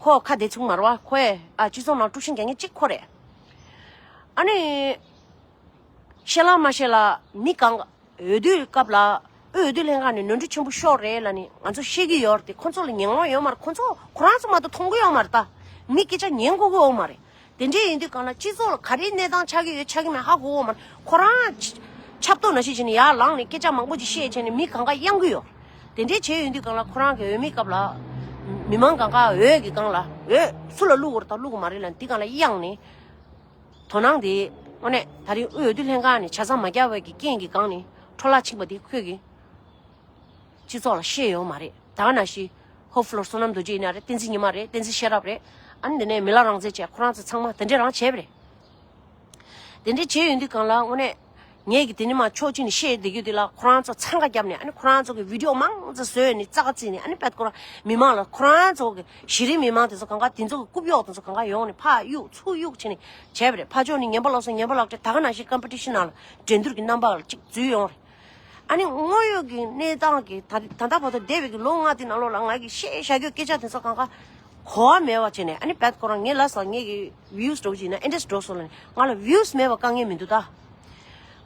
ཁོ་ཁ་བདེ་ཚུགས་མ་རེད་བ། ཁོས་ཨ་སྤྱི་ཚོགས་ནང་དཀྲུག་ཤིང་རྒྱག་མཁན་གཅིག་ཁོ་རེད། ཨ་ནི་ཤེས་ལ་མ་ཤེས་ལ་མི་གང་འོས་བསྡུའི་སྐབས་ལ་འོས་བསྡུ་ལྷན་ཁང་ནས་ནོར་འཁྲུལ་ཆེན་པོ་ཤོར་རེད་ལབ་ནས་ང་ཚོ་ཤེས་ཀྱི་ཡོད་རེད་དེ། ཁོ་ཚོ་ལ་ཉན་དགོས་ཡོད་མ་རེད། ཁོ་ཚོ་ཁོ་རང་ཚོ་མ་གཏོགས་མཐོང་གི་ཡོད་མ་རེད། ད་མི་སྐད་ཆ་ཉན་དགོས་ཀྱི་ཡོད་མ་རེད། དེ་འདྲས་ཡིན་དུས་སྒང་ལ་སྤྱི་ཚོགས་ལ་ག་རེ་གནས་སྟངས་ཆགས་ཀྱི་ཡོད་ཆགས་ཀྱི་མེད་ཧ་གོ་གོ་མ་རེད། ཁོ་རང་ཆ་ཆབ་ཏོག་ནང་བཞིན་བྱས་ནས་ཡར་ལངས་ནས་སྐད་ཆ་མང་པོ་ཅིག་བཤད་བྱས་ནས་མི་གང་ག་གཡང་གི་ཡོད། དེ་འདྲས་བྱས་ཡོང་དུས་སྒང་ལ་ཁོ་རང་གི་འོས་མིའི་སྐབས་ལ་མི་མང་གང་ག་འོས་ཀྱི་སྒང་ལ་འོས་སུ་ལ་བླུག་དགོས་རེད་དང་བླུག་དགོས་མ་རེད་ལབ་འདི་སྒང་ལ་གཡང་ནས་དོ་སྣང་དེ་དངོས་གནས་ད་རིང་འོས་བསྡུ་ལྷན་ཁང་ནས་ཆ་ཚང་མ་བརྒྱབ་པའི་གི་རྐྱེན་གྱི་སྒང་ནས་འཕྲོ་བརླག་ཕྱིན་པ་དེ་ཁོས་གི་སྤྱི་ཚོགས་ལ་བཤད་ཡོད་མ་རེད། ད་ག་ནང་བཞིན་ཧོབ་ཕློར་བསོད་ནམས་རྡོ་རྗེ་ཡིན་ན་རེད། བསྟན་འཛིན་ཉི་མ་རེད། བསྟན་འཛིན་ཤེས་རབ་རེད། ཨ་ནི་འདི་ནས་མི་ལ་རང་བཙན་བྱས་ཁོ་རང་ཚོ་ཚང་མ་དེ་འདྲས་རང་བྱས་པ་རེད། དེ་འདྲས་བྱས་ཡོང་དུས་སྒང་ལ་དངོས་གནས་ངས་ཀྱི་དེ་ནི་མ་ཕྱོགས་གཅིག་ནས་བཤད་བསྡད་རྒྱུ་དེ་ལ་ཁོ་རང་ཚོ་འཚང་ཁ་བརྒྱབ་ནས། ཨ་ནི་ཁོ་རང་ཚོ་གི་བི་ཌི་ཡོ་མང་ཙམ་བཟོས་ནས་རྩ་ཁ་བརྩིས་ནས། ཨ་ནི་དཔེ་ཁོ་རང་མི་མང་ལ་ཁོ་རང་ཚོ་གི་གཞི་རིམ་མི་མང་དེ་ཚོ་གང་ག་དེ་ཚོ་གི་རྐུབ་གཡོག་དེ་ཚོ་གང་ག་ཡོང་ནས་ཕར་གཡུག་ཚུར་གཡུག་བྱས་ནས་བྱས་པ་རེད། ཕར་ཕྱོགས་ནས་ངན་པ་ལབ་སོང་། ངན་པ་ལབ་སྟེ་ད་ག་ནང་བཞིན་ཀམ་པི་ཊི་ཤན་ནང་ལ་འགྲན་བསྡུར་གྱི་རྣམ་པ་ལ་གཅིག་འཛུལ་ཡོང་རེད། ཨ་ནི་དངོས་ཡོད་ཀྱི་གནས་སྟངས་ཀྱི་ད་ད་ལྟ་བར་དུ་འདས་པའི་གི་ལོ་ལྔ་དེ་ནང་ལོགས་ལ་ང་གིས་བཤད་བཞག་རྒྱུ་སྐད་ཆ་དེ་ཚོ་གང་ག་གོ་བ་མེད་པ་བྱས་ནས། ཨ་ནི་བད་ཁོ་རང་ངས་ལབ་སོང་། ངས་ཀྱི་ཝིའུ་སི་འགྲོ་གི་ཡིན་ན་ཨེ་འདྲས་འགྲོ་སོང་ལབ་ནས། ང་ལ་ཝིའུ་སི་མེད་པ་དཀའ་ངལ་མི་འདུག་ད།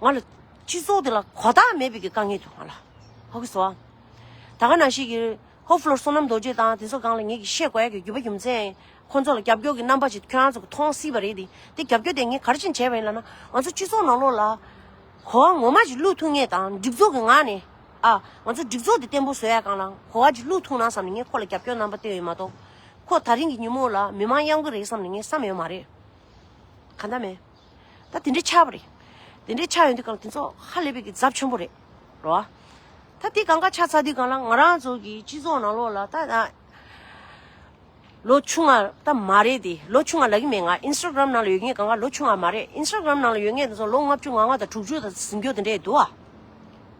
ང་ལ་སྤྱི་ཚོགས་དེ་ལ་གོ་བརྡ་མེད་པའི་གི་དཀའ་ངལ་འདུག་ང་ལ། ཧ་གོ་སོང་། ད་ག་ནང་བཞིན་གྱི་ཧོབ་ཕློར་བསོད་ནམས་རྡོ་རྗེ་དང་དེ་ཚོ་སྒང་ལ་ངས་ཀྱི་བཤད་དགོས་ཡ་གི་རྒྱུ་བ་རྒྱུ་མཚན། ཁོང་ཚོ་ལ་རྒྱབ་སྐྱོར་གྱི་རྣམ་པ་ཞིག་ཁྱོད་རང་ཚོ་གིས་མཐོང་སྲིད་པ་རེད་དེ། དེ་རྒྱབ་སྐྱོར་དེ་ངས་ག་རེ་བྱས་ནས་བྱས་པ་ཡིན་ལབ་ན། ང་ཚོ་སྤྱི་ཚོགས་ནང་ལོགས་ལ་གོ་བ་ངོ་མ་ཞིག་བླུག་ཐུབ་མཁན་དང་། སྒྲིག་འཛུགས་ཀྱི་ངང་ནས་ཨ་ང་ཚོ་སྒྲིག་འཛུགས་དེ་བརྟན་པོ་བཟོ་ཡ་སྒང་ལ་གོ་བ་ཅིག་བླུག་ཐུབ་ན་བསམ་ནས་ངས་ཁོ་ལ་རྒྱབ་སྐྱོར་རྣམ་པ་བསྟན་ཡོད་མ་གཏོགས། ཁོ་ད་རིང་གི་ཉིན་མོ་ལ་མི་མང་གཡང་གི་རེད་བསམ་ནས་ངས་བསམ་ཡོད་མ་རེད། གང་ལྟར་མེད། ད་དེ་འདྲའི་ཆགས་པ་རེད། དེ་འདྲའི་ཆགས་ཡོང་དུས་སྒང་ལ་དེ་ཚོ་ཧ་ལས་པའི་གི་ཚབས་ཆེན་པོ་རེད། རོ། ད་དེ་གང་ག་ཆགས་ཚར་དུས་སྒང་ལ་ང་རང་ཚོ་གི་སྤྱི་ཚོགས་ནང་ལོགས་ལ་ད་ད་ལོ་ཆུང་ང་ད་མ་རེད་དེ། ལོ་ཆུང་ང་ལབ་ཀྱི་མེད། ང་ཨིན་སི་ཊ་གྷ་རམ་ནང་ལ་ཡོད་མཁན་གང་ག་ལོ་ཆུང་ང་མ་རེད། ཨིན་སི་ཊ་གྷ་རམ་ནང་ལ་ཡོད་མཁན་དེ་ཚོ་ལོ་ལྔ་བཅུ་ང་ལྔ་དང་དྲུག་ཅུ་དང་ཟིན་རྒྱུ་དེ་འདྲས་འདུག་ཨ།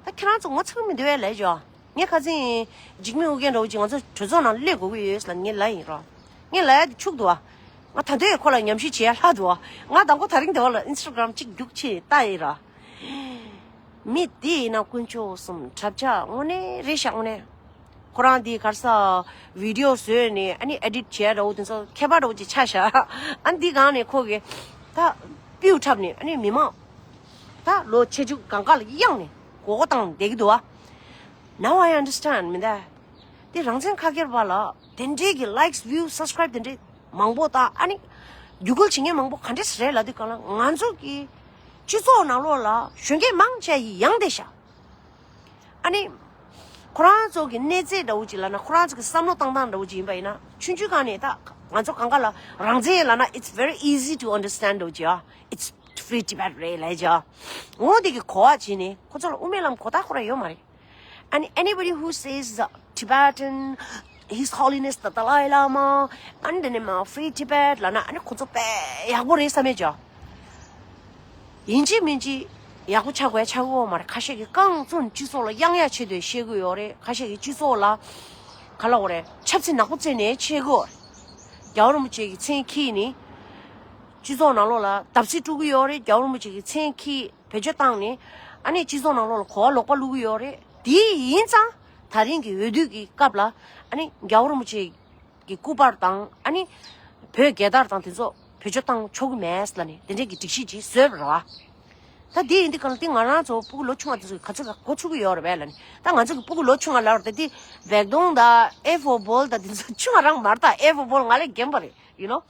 ད་ཁྱེད་རང་ཚོ་ངོ་ཚ་གི་མི་འདུག་ཨེ་ལབ་ཅོ། ངས་ཁ་སང་འཇིགས་མེད་ཨོ་རྒྱན་འདྲ་བོ་ཅིག་ང་ཚོ་གྲོས་ཚོགས་ནང་སླེབས་དགོས་ཀྱི་ཡོད་ལབ་ངས་ལབ་ཡིན་རོ། ངས་ལབ་ཡ་དེ་འཆུག་འདུག་ཨ། ང་ད་ལྟའི་ཁོ་ལ་ཉམས་ཞིབ་བྱེད་ཡ་ལྷག་འདུག་ཨ། ང་དང་པོ་ད་རིང་འདི་བ་ལ་ཨིན་སི་ཊ་གྷ་རམ་གཅིག་རྒྱུགས་ཆེ་ལྟ་ཡིན་ར། མི་འདི་ཡིན་ན་དཀོན་མཆོག་གསུམ་གྲབས་ཆག་དངོས་གནས་རེད་ཤག་དངོས་གནས། ཁོ་རང་འདི་གར་ས་བི་ཌི་ཡོ་བཟོས་ནས་ཨ་ནི་ཨེ་ཌིཊ་བྱས་འདྲ་བོ་དེ་ཚོ་མཁས་པ་འདྲ་བོ་ཅིག་ཆགས་ཤག་ཨ་ནི་འདི་སྒང་ནས་ཁོ་གིས་ད་པིའུ་འཁྲབ་ནས་ཨ་ནི་མི་མང་ད་ལོ་ཆེ་ཆུང་གང་ག་ལ་གཡང་ནས་མགོ་སྐོར་བཏང་བསྡད་ཀྱི་འདུག་ཨ། Now I understand མི་འདའ། དེ་རང་བཙན་ཁ་ཁེར་བ་ལ་དེ་འདྲའི་གི་ལའིཀ་སི་བིའུ་སབ་སི་ཀ་རའིབ་དེ་འདྲའི་མང་པོ་དང་ཨ་ནི་རྒྱུ་སྐུལ་བྱེད་མཁན་མང་པོ་ག་འདྲས་རེད་ལབ་དུས་སྒང་ལ་ང་ཚོ་གི་སྤྱི་ཚོགས་ནང་ལོགས་ལ་གཞོན་སྐྱེས་མང་ཆེ་ཡི་ཡང་བསྡད་ཤག་ཨ་ནི། ཁོ་རང་ཚོ་གི་གནས་ཚད་འདྲ་བོ་ཅིག་ལབ་ན་ཁོ་རང་ཚོ་གི་བསམ་བློ་བཏང་སྟངས་འདྲ་བོ་ཅིག་ཡིན་པ་ཡིན་ན་ཆུང་ཆུང་སྒང་ནས་ད་ང་ཚོ་གང་ག་ལ་རང་བཙན་ལབ་ན་it's very easy to understand འདྲ་བོ་ཅིག་ཨ། It's free Tibet རེད་ལབ་ཅིག་ཨ། འོ་དེ་གི་གོ་བ་བྱིན་ནས་ཁོ་ཚོ་ལ་དབུ་མའི་ལམ་གོ་བརྡ་ཁོ་རང་ཡོད་མ་རེད། And anybody who says Tibetan, His Holiness the Dalai Lama, and the name of Free Tibet ལབ་ན་ཨ་ནི་ཁོ་ཚོ་དཔེ་ཡག་པོ་རེད་བསམ་མེད་ཅིག་ཨ། ཡིན་གཅིག་མིན་གཅིག་ཡག་པོ་ཆགས་དགོས་ཆགས་ཀྱི་ཡོད་མ་རེད། ཁ་ཤས་ཀྱིས་རྐང་བཙུགས་ནས་སྤྱི་ཚོགས་ལ་གཡང་ཡ་ཆེད་དུ་བཤད་ཀྱི་ཡོད་རེད། ཁ་ཤས་ཀྱིས་སྤྱི་ཚོགས་ལ་ག་ལབ་དགོས་རེད། ཆབ་སྲིད་ནག་པོ་བཙལ་ནས་བཤད་ཀྱི་ཡོད་རེད། རྒྱལ་བ་རིན་པོ་ཆེ་གི་མཚན་འཁྱེར་ནས་སྤྱི་ཚོགས་ནང་ལོགས་ལ་བརྡབ་གསིག་སྤྲོད་ཀྱི་ཡོད་རེད། རྒྱལ་བ་རིན་པོ་ཆེ་གི་མཚན་འཁྱེར་བེད་སྤྱོད་བཏང་ནས་ཨ་ནི་སྤྱི་ཚོགས་ནང་ལོགས་ལ་གོ་བ་ལོག་པ་བླུག་གི་ཡོད་རེད། དེ་ཡིན་ཙང་ད་རིང་གི་འོས་བསྡུ་གི་སྐབས་ལ་ཨ་ནི་རྒྱལ་བ་རིན་པོ་ཆེ་གི་སྐུ་པར་དང་ཨ་ནི་བོད་རྒྱལ་དར་དང་དེ་ཚོ་བེད་སྤྱོད་བཏང་ཆོག་གི་མེད་ལབ་ནས་དེ་འདྲས་ཀྱི་སྒྲིག་གཞི་ཅིག་བཟོས་པ་རེད་བ། ད་དེ་ཡིན་དུས་གང་ལ་དེ་ང་རང་ཚོ་སྤུ་གུ་ལོ་ཆུང་བ་དེ་ཚོ་ག་ཚོད་ལ་གོ་ཚུགས་ཀྱི་ཡོད་རེད་པས་ལབ་ནས། ད་ང་ཚོ་གི་སྤུ་གུ་ལོ་ཆུང་བ་ལབ་རེད། ད་དེ་བེག་དོང་དང་ཨེ་ཧྥོར་བྷོལ་དང་དེ་ཚོ་ཆུང་བ་རང་མ་རེད། ད་ཨེ་ཧྥོར་བྷོལ་ང་ལས་རྒན་པ་རེད། ཡུ་ནོ།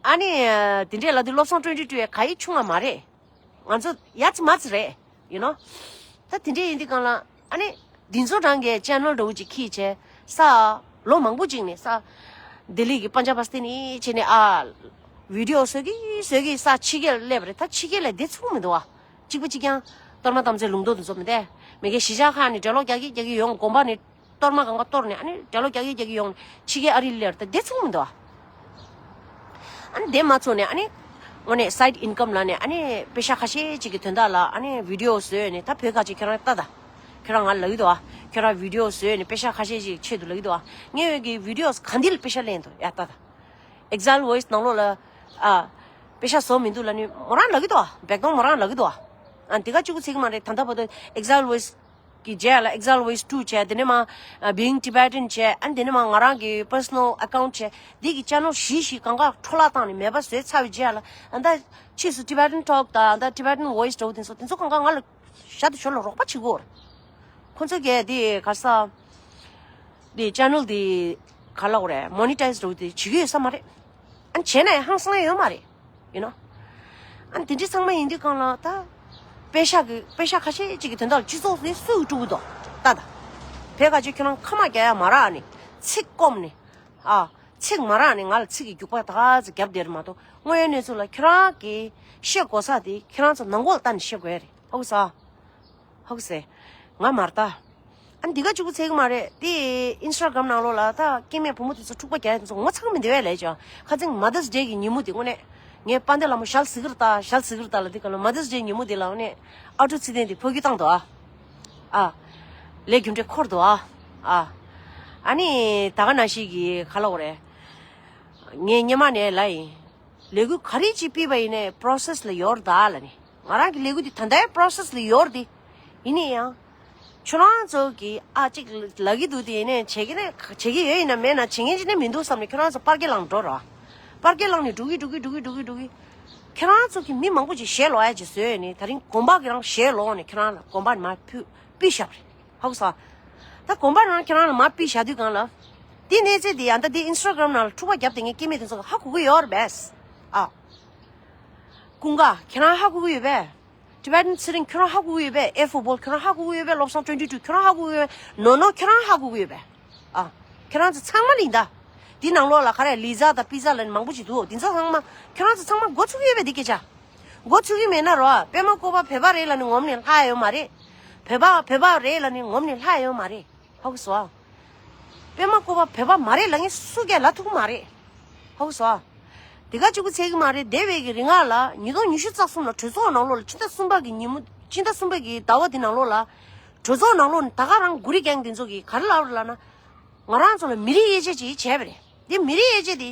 ཨ་ནི་དེ་འདྲས་ལབ་དུས་བློ་བཟང་ཊུ་ཝེན་ཊི་ཊུ་ཡ་ག་ཡི་ཆུང་བ་མ་རེད། ང་ཚོ་ཡ་ཙི་མ་ཙི་རེད། ཡུ་ནོ། ད་དེ་འདྲས་ཡིན་དུས་གང་ལ་ཨ་ནི་ འདི་ཚོ་རང་གི་ཅེ་ནལ་འདྲ་བོ་ཅིག་ཁྱེར་བྱས་ས། ལོ་མང་པོ་ཅིག་ནས་ས། ལྡི་ལི་གི་པན་ཇབ་བ་སྟི་ནས་བྱས་ནས་ཨ། བི་ཌི་ཡོ་བཟོ་གི་བཟོ་གི་ས་ཕྱི་རྒྱལ་སླེབས་པ་རེད། ད་ཕྱི་རྒྱལ་ལ་བསྡད་ཚུགས་མི་འདུག་བ། གཅིག་པ་གཅིག་རྐྱང་། གཏོར་མ་དམ་ཚིག་ལུང་རྟོགས་དེ་ཚོ་མི་བསྡད། མི་སྒེར་གཞིས་ཆགས་ཁག་ནས་འགྲེལ་ལོག་རྒྱག་གི་རྒྱག་གི་ཡོང་། དགོན་པ་ནས་གཏོར་མ་གང་ག་གཏོར་ནས་ཨ་ནི་འགྲེལ་ལོག་རྒྱག་གི་རྒྱག་གི་ཡོང་། ཕྱི་རྒྱལ་ཨ་རི་སླེབས་ད་བསྡད་ཚུགས་མི་འདུག་བ། ཨ་ནི་དེ་མ་ཚོགས་ནས་ཨ་ནི་དངོས་གནས་སའིཌ་ཨིན་ཀམ་ལ་ནས་ཨ་ནི་པེ་ཤ་ཁ་ཤས་ཅིག་གི་དོན་དག་ལ་ཨ་ནི་བི་ཌི་ཡོ་བཟོས་ནས། ད་བོད་ཁ་ཅིག་ཁྱེད་རང་ལྟ་ད། ཁྱེད་རང་ང་ལབ་ཀྱི་འདུག་བ། ཁྱེད་རང་བི་ཌི་ཡོ་བཟོས་ནས་པེ་ཤ་ཁ་ཤས་ཅིག་ཆེད་དུ་ལབ་ཀྱི་འདུག་བ། ངས་བོད་ཀྱི་བི་ཌི་ཡོ་ག་འདི་ལ་པེ་ཤ་ལེན་འདུག་ཡ་ལྟ་ད། ཨེག་ཟའིལ་ཝོ་ཡིས་ནང་ལོགས་ལ་ཨ། པེ་ཤ་བཟོ་མི་འདུག་ལབ་ནི་མོ་རང་ལབ་ཀྱི་འདུག་བ། བེག་ཏོང་མོ་རང་ལབ་ཀྱི་འདུག་བ། ཨ་འདི་ག་གཅིག་པུ་ཚིག་མ་རེད། ད་ལྟ་བར་དུ་ཨེག་ཟའིལ་ཝོ་ཡིས་གི་རྗེས་ལ་ཨེག་ཟའིལ་ཝོ་ཡིས་ཊུ་བྱས། དེ་ནས་མ་ཨ། Being Tibetan བྱས། ཨ་དེ་ནས་མ་ང་རང་གི་པར་སོ་ནལ་ཨ་ཀའུན་བྱས། འདི་གི་ཅེ་ནལ་བཞི་བཞི་གང་ག་འཕྲོ་བརླག་བཏང་ནས་མེད་པ་བཟོས་ཚར་བའི་རྗེས་ལ། ཨ་ད་ཕྱིས་སུ་Tibetan Talk དང་ད་Tibetan Voice འདྲ་བོ་དེ་ཚོ་དེ་ཚོ་གང་ག་ང་ལ་ཞར་དུ་ཞོར་ལ་རོགས་པ་བྱེད་དགོས། ཁོ་ཚོ་གས་དེ་ག་ས་དེ་ཅེ་ནལ་དེ་ག་ལབ་དགོས་རེད། མོ་ནི་ཊའིཛ་འདྲ་བོ་དེ་བྱེད་ཀྱི་ཡོད་ས་མ་རེད། ཨ་བྱས་ན་ཡང་ཧང་སང་ཡོད་མ་རེད། ཡིན་ནོ། ཨ་དེ་འདྲའི་ཚང་མ་ཡིན་དུས་གང་ལ་ད། པེ་ཤ་གི་པེ་ཤ་ཁ་ཤས་ཅིག་གི་དོན་དག་ལ་སྤྱི་ཚོགས་ནི་སུས་དཀྲུག་གི་འདུག་ད་ད། བོད་ཁ་ཅིག་ཁྱོད་རང་ཁ་མ་རྒྱག་ཡ་མ་རག་ནས་ཚིག་སྐོམ་ནས། ཨ་ཚིག་མ་རག་ནས་ང་ལ་ཚིག་གི་རྒྱུག་པ་ད་ག་ཚོད་རྒྱབ་བསྡད་རེད་མ་གཏོགས། དངོས་ཡོད་གནས་ཚུལ་ལ་ཁྱོད་རང་གི་བཤད་དགོས་ས་དེ་ཁྱོད་རང་ཚོ་ནང་ཁོག་ལ་ལྟ་ནས་བཤད་དགོས་ཡ་རེད། ཧ་གོ་སོང་། ཧ་གོ་སོང་། ང་མ་རེད་ད། ཨ་འདི་ག་གཅིག་པུ་ཚད་གི་མ་རེད། དེ་ཨིན་སི་ཊ་གྷ་རམ་ནང་ལོགས་ལ་ད་སྐྱེ་དམན་བུ་མོ་དེ་ཚོ་འཁྲུག་པ་རྒྱག་ཡ་དེ་ཚོ་ངོ་ཚ་གི་མི་འདུག་བས་ལས་ཀྱང་། ཁ་སང་མ་དར་སི་ཌེ་གི་ཉིན་མོ་དེ་དངོས་གནས་ངའི་དཔལ་ལྡན་ལྷ་མོ་ཞལ་གཟིགས་ཀྱི་རེད་ད། ཞལ་གཟིགས་ཀྱི་རེད་ད་ལ། དེ་ག་ལ་མ་དར་སི་ཌེ་ཉིན་མོ་དེ་ལ་དངོས་གནས་ཨ་ཊོ་ཚི་དན་དེ་ཕོ་རྒྱུད་བཏང་འདུག་ཨ། ཨ། ལས་རྒྱུ་འབྲས་འཁོར་འདུག་ཨ། ཨ། ཨ་ནི་ད་ག་ནང་བཞིན་གི་ག་ལབ་དགོས་རེད། ངས་སྔོན་མ་ནས་ལབ་ཡིན། ལས་འགུལ་ག་རེ་ཅིག་སྤེལ་བ་ཡིན་ནའི་པོ་རོ་སེ་སི་ལ་ཡོད་རེད་ད་ལབ་ནས། ང་རང་གི་ལས་འགུལ་འདི་ད་ལྟའི་པོ་རོ་སེ་སི་ལ་ཡོད་རེད་དེ། ཡིན་ནའི་ཡང་། ཁྱོད་རང་ཚོ་གིས་ཨ་ཅིག་ལབ་ཀྱི་འདུག་དེ་ཡིན་ནའི་བྱེད་ཀྱི་ནས་བྱེད་ཀྱི་ཡོད་ཡིན་ན་མེད་ན་བྱེད་མཁན་ཅིག་ནས་མི་འདུག་བསམ་ནས་ཁྱོད་རང་ཚོ་པར་སྐད་བླངས་འགྲོ་ར། པར་སྐད་བླངས་ནས་འགྲོ་གི་འགྲོ་གི་འགྲོ་གི་འགྲོ་གི་འགྲོ་གི། ཁྱོད་རང་ཚོ་གིས་མི་མང་པོ་ཅིག་ཞལ་ལོག་ཡ་ཅིག་བཟོས་ནས། ད་རིང་དགོན་པ་གི་རང་ཞལ་ལོག་ནས་ཁྱོད་རང་ལ་དགོན་པ་ནས་མར་ཕུད་ཕུད་བཞག་པ་རེད། ཧ་གོ་སོང་། ད་དགོན་པ་རང་ཁྱེད་རང་ལ་མར་ཕུད་བཞག་དུས་གང་ལ། དེ་གནས་ཚུལ་དེ་ཡང་ད་དེ་ཨིན་སི་ཊ་གྷ་རམ་ནང་ལ་འཁྲུག་པ་བརྒྱབ་བསྡད་མཁན་སྐྱེ་དམན་དེ་ཚོ་ཧ་གོ་གི་ཡོད་རེད་པས། ཨ། ཀུན་དགའ་ཁྱེད་རང་ཧ་གོ་གི་ཡོད་པས། ཊི་བེ་ཊན་ཚེ་རིང་ཁྱོད་རང་ཧ་གོ་གི་ཡོད་པས། ཨེ་ཧྥུ་བོལ་ཁྱོད་རང་ཧ་གོ་གི་ཡོད་པས། བློ་བཟང་ཊུ་ཝེན་ཊི་ཊུ་ཁྱོད་རང་ཧ་གོ་གི་ཡོད་པས། ནོ་ནོ་ཁྱོད་རང་ཧ་གོ་གི་ཡོད་པས། ཨ། ཁྱེད་རང་ཚོ་ཚང་མ་ལ་ཡིན་ད། འདི་ནང་ལོགས་ལ་ག་རེ་ལི་ཛ་དང་པི་ཛ་ལ་ནི་མང་པོ་ཅིག་འདུག་འདི་ཚོ་ཚང་མ་ཁྱོད་རང་ཚོ་ཚང་མ་མགོ་ཚོས་ཀྱི་ཡོད་པས་འདི་སྐད་ཆ། མགོ་ཚོས་ཀྱི་མེད་ན་རོ། པད་མ་བཀོད་པ་བོད་པ་རེད་ལབ་ནི་ངོམ་ནས་ལྷག་ཡོད་མ་རེད། བོད་པ་བོད་པ་རེད་ལབ་ནི་ངོམ་ནས་ལྷག་ཡོད་མ་རེད། ཧ་གོ་སོང་ཨ། པད་མ་བཀོད་པ་བོད་པ་མ་རེད་ལབ་མཁན་སུ་གས་ལབ་ཐུབ་ཀྱི་མ་རེད། ཧ་གོ་སོང་ཨ། དེ་ག་གཅིག་པུ་ཚད་ཀྱི་མ་རེད། འདས་པའི་གི་རིང་ལ་ཉིས་སྟོང་ཉི་ཤུ་རྩ་གསུམ་ལ་གྲོས་ཚོགས་ནང་ལོགས་ལ་ཕྱི་ཟླ་གསུམ་པ་གི་ཉིན་མོ། ཕྱི་ཟླ་གསུམ་པ་གི་ཟླ་བ་འདི་ནང་ལོགས་ལ། གྲོས་ཚོགས་ནང་ལོགས་ནས་ད་ག་རང་གུ་རི་གེང་དེ་ཚོ་གིས་ག་རེ་ལབ་རེད་ལབ་ན། ང་རང་ཚོ་ལ་མི་རིགས་དབྱེ་འབྱེད་ཅིག་བྱས་པ་རེད། དེ་མི་རིགས་དབྱེ་འབྱེད་དེ་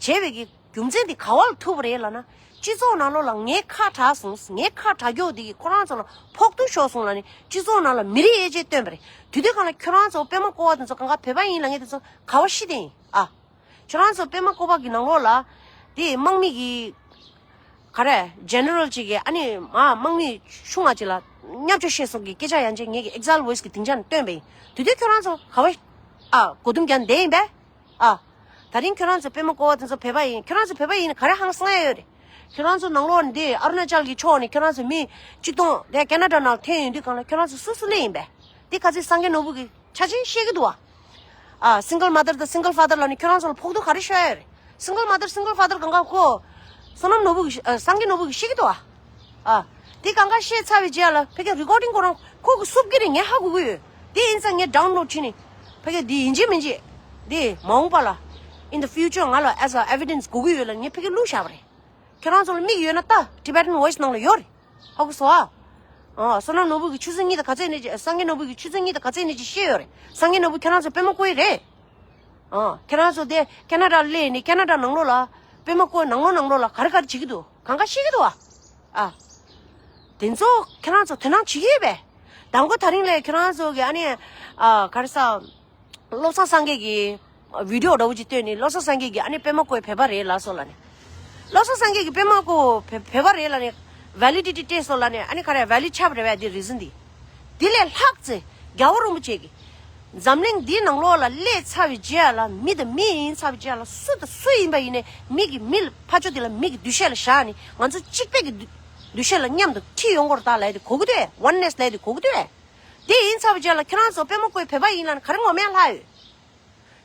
བྱས་པའི་གི་རྒྱུ་མཚན་དེ་ག་བ་ལ་ཐུག་པ་རེད་ལབ་ན། སྤྱི་ཚོགས་ནང་ལོགས་ལ་ངའི་ཁ་གྲགས་སོང་། ངའི་ཁ་གྲགས་རྒྱུ་དེ་གིས་ཁོ་རང་ཚོ་ལ་ཕོག་ཐུག་ཤོར་སོང་ལབ་ནས་སྤྱི་ཚོགས་ནང་ལ་མི་རིགས་དབྱེ་འབྱེད་བཏོན་པ་རེད། དེ་དུས་གང་ལ་ཁྱོད་རང་ཚོ་པད་མ་བཀོད་པ་དེ་ཚོ་གང་ག་བོད་པ་ཡིན་ལབ་མཁན་དེ་ཚོ་ག་བ་ཤི་དེ་ཡིན་ཨ། ཁྱོད་རང་ཚོ་པད་མ་བཀོད་པ་གི་ནང་ལོགས་ལ་དེ་དམག་མི་གི་ག་རེ་ཇེ་ནེ་རལ་ཅིག་གིས་ཨ་ནི་མ་དམག་མི་ཆུང་བ་ཅིག་ལ་བརྙས་བཅོས་བྱས་སོང་གི་སྐད་ཆ་ཡང་ཅིག་ངེད་ཀྱི་ཨེག་ཟའིལ་ཝོ་ཡིས་གི་སྡིངས་ཆ་ནས་བཏོན་པ་ཡིན། དེ་དུས་ཁྱོད་རང་ཚོ་ག་བ་ཨ་གོ་དུམ་རྒྱག་བསྡད་ཡིན་པས། ཨ། ད་རིང་ཁྱོད་རང་ཚོ་པད་མ་བཀོད་པ་དེ་ཚོ་བོད་པ་ཡིན། ཁྱོད་རང་ཚོ་བོད་པ་ཡིན་ན་ག་རེ་ཧང་སང་ཡ་ཡོད་རེད། ཁྱོད་རང་ཚོ་ནང་ལོགས་འདི་ཨ་རུ་ན་ཅལ་གྱི་ཕྱོགས་ནས་ཁྱོད་རང་ཚོ་མི་གཅིག་སྟོང་དེ་ཁེ་ན་ཌ་ནང་ཐོན་ཡོང་དུས་གང་ལ་ཁྱོད་རང་ཚོ་སུ་སུ་སླེབས་ཡིན་པས། འདི་ཁ་སང་སངས་རྒྱས་ནོར་བུ་གི་ཆ་ཆེན་བཤད་ཀྱི་འདུག་བ། ཨ། སིང་གལ་མ་དར་དང་སིང་གལ་ཕ་དར་ལ་ནི་ཁྱོད་རང་ཚོ་ལ་ཕོག་ཐུག་ག་རེ་ཤོར་ཡ་ཡོད་རེད། སིང་གལ་མ་དར་སིང་གལ་ཕ་དར་གང་ག་ཁོ། བསོད་ནམས་ནོར་བུ་གི་ཨ། སངས་རྒྱས་ནོར་བུ་གི་བཤད་ཀྱི་འདུག་བ། ཨ། དེ་གང་ག་བཤད་ཚར་བའི་རྗེས་ལ་ཕ་གི་རི་ཀོར་ཌིང་ཁོ་རང་ཁོ་གི་སུབ་ཀྱི་རེད། ངས་ཧ་གོ་གི་ཡོད། དེ་ཡིན་ཙང་ངས་ཌའུན་ལོཌ་བྱས་ནས་ཕ་གི་དེ་ཡིན་གཅིག་མིན་གཅིག་དེ་མ་འོངས་པ་ལ་in the future ང་ལ་as a evidence དགོས་ཀྱི་ཡོད་ལ་ངས་ཕ་གི་བླུགས་བཞག་པ་རེད། ཁྱེད་རང་ཚོ་ལ་མིག་ཡོད་ན་ལྟ། Tibetan Voice ནང་ལ་ཡོད་རེད། ཧ་གོ་སོང་ཨ། ཨ། བསོད་ནམས་ནོར་བུ་གི་ཆུ་ཚོད་གཉིས་དང་ག་ཚད་ནས་ཀྱི་སངས་རྒྱས་ནོར་བུ་གི་ཆུ་ཚོད་གཉིས་དང་ག་ཚད་ནས་ཀྱི་བཤད་ཡོད་རེད། སངས་རྒྱས་ནོར་བུ་ཁྱེད་རང་ཚོ་པད་མ་བཀོད་ཡི་རེད། ཨ། ཁྱེད་རང་ཚོ་དེ་ཁེ་ན་ཌ་སླེབས་ནས་ཁེ་ན་ཌ་ནང་ལོགས་ལ་པད་མ་བཀོད་ནང་ལོགས་ནང་ལོགས་ལ་ག་རེ་ག་རེ་བྱེད་ཀྱི་འདུག་གང་ག་ཤེས་ཀྱི་འདུག་ཨ། ཨ། དེ་ཚོ་ཁྱེད་རང་ཚོ་དོ་སྣང་བྱེད་ཀྱི་ཡོད་པས། དང་པོ་ད་རིང་ལས་ཁྱེད་རང་ཚོ་གི་ཨ་ནི། ཨ། ག་རེ་ཟ། བློ་བཟང་སངས་རྒྱས་ཀྱི་བི་ཌི་ཡོ་འདྲ་བོ་ཅིག་བཏོན་ནས་བློ་བཟང་སངས་རྒྱས་ཀྱིས་ཨ་ནི་པད་མ་བཀོད་བོད་པ་རེད་ལབ་སོང་ལབ་ནས། བློ་བཟང་སངས་རྒྱས་ཀྱིས་པད་མ་བཀོད་བོད་བོད་པ་རེད་ལབ་ནས་ཝེ་ལི་ཌི་ཊི་སྤྲད་སོང་ལབ་ནས། ཨ་ནི་ག་རེ་ཝེ་ལི་ཌི་ཆགས་པ་རེད་པས། དེ་རི་ཛན་དེ། དེ་ལས་ལྷག་ཙེ་རྒྱལ་བ་རིན་པོ་ཆེ་གིས་འཛམ་གླིང་འདིའི་ནང་ལོགས་ལ་སླེབས་ཚར་བའི་རྗེས་ལ་མི་དང་མི་ཡིན་ཚར་བའི་རྗེས་ལ་སུ་དང་སུ་ཡིན་པ་ཡིན་ནའི་མི་གི་མི་ལ་ཕ་ཆོས་དེ་ལ་མི་གི་འདུ་ཤེས་ལ་བཞག་ནས་ང་ཚོ་གཅིག་པའི་གི་འདུ་འདུ་ཤེས་ལ་མཉམ་དུ་ཁྲིད་ཡོང་དགོས་རེད་ད་ལབ་ཡ་དེ་གོ་གི་འདུག་གས། ཝན་ནེ་སི་ལབ་ཡ་དེ་གོ་གི་འདུག་གས། དེ་ཡིན་ཚར་བའི་རྗེས་ལ་ཁྱོད་རང་ཚོ་པད་མ་བཀོད་བོད་པ་ཡིན་ལབ་ན་ག་རེ་ངོ་མས་ལྷག་ཡོད།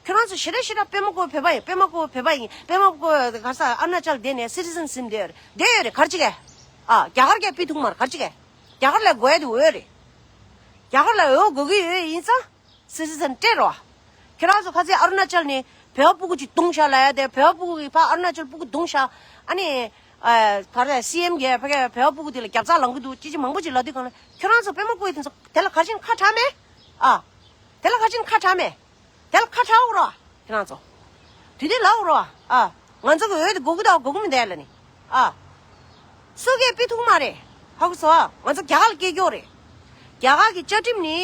ཁྱོད་རང་ཚོ་ཞེ་དྲག་ཞེ་དྲག་པད་མ་བཀོད་བོད་པ་ཡིན། པད་མ་བཀོད་བོད་པ་ཡིན། པད་མ་བཀོད་ག་ས་ཨ་རུ་ན་ཅལ་བསྡད་ནས་སི་ཊི་ཟན་ཟིན་བསྡད་ཡོད་རེད། བསྡད་ཡོད་རེད། ག་རེ་བྱེད་གས། ཨ། རྒྱ་གར་གས་ཕུད་ཐུབ་མ་རེད། ག་རེ་བྱེད་གས། རྒྱ་གར་ལ་དགོས་ཡ་དེ་འོས་རེད། རྒྱ་གར་ལ་འོས་དགོས་ཀྱི་ཡོད་ཡིན་ཙང་སི་ཊི་ཟན་སྤྲད་རོགས། ཁྱོད་རང་ཚོ་ཁ་སང་ཨ་རུ་ན་ཅལ་ནས་བོད་པ་སྤུ་གུ་ཅིག་བརྡུངས་བཞག་ལབ་ཡ་དེ། བོད་པ་སྤུ་གུ་གིས་ཕར་ཨ་རུ་ན་ཅལ་སྤུ་གུ་བརྡུངས་བཞག་ཨ་ནི། ཨ། ག་རེ། སི་ཨེམ་གིས་ཕ་གིར་བོད་པ་སྤུ་གུ་དེ་ལ་རྒྱབ་རྩ་ལངས་ཀྱི་འདུག་ཅེས་ཅིག་མང་པོ་ཅིག་ལབ་དུས་སྒང་ལ། ཁྱོད་རང་ཚོ་པད་མ་བཀོད་དེ་ཚོ་དེ་ལ་ག་རེ་བྱས་ནས་ཁ་གྲག་མེད། ཨ། དེ་ལ་ག་རེ་བྱས་ནས་ཁ་གྲག་མེད། དེ་ལ་ཁ་གྲག་འོ་རོ། ཁྱེད་རང་ཚོ། དུས་དེ་ལ་འོ་རོ། ཨ། ང་ཚོ་གི་འོས་དེ་དགོས་ཀྱི་འདུག་དགོས་ཀྱི་མི་འདུག་ལབ་ནི། ཨ། སུ་གིས་ཕུད་ཐུབ་མ་རེད། ཧ་གོ་སོང་། ང་ཚོ་རྒྱ་གར་ལ་སྐྱེས་ཀྱོག་རེད། རྒྱ་གར་གྱི་བཅའ་ཁྲིམས་ནི་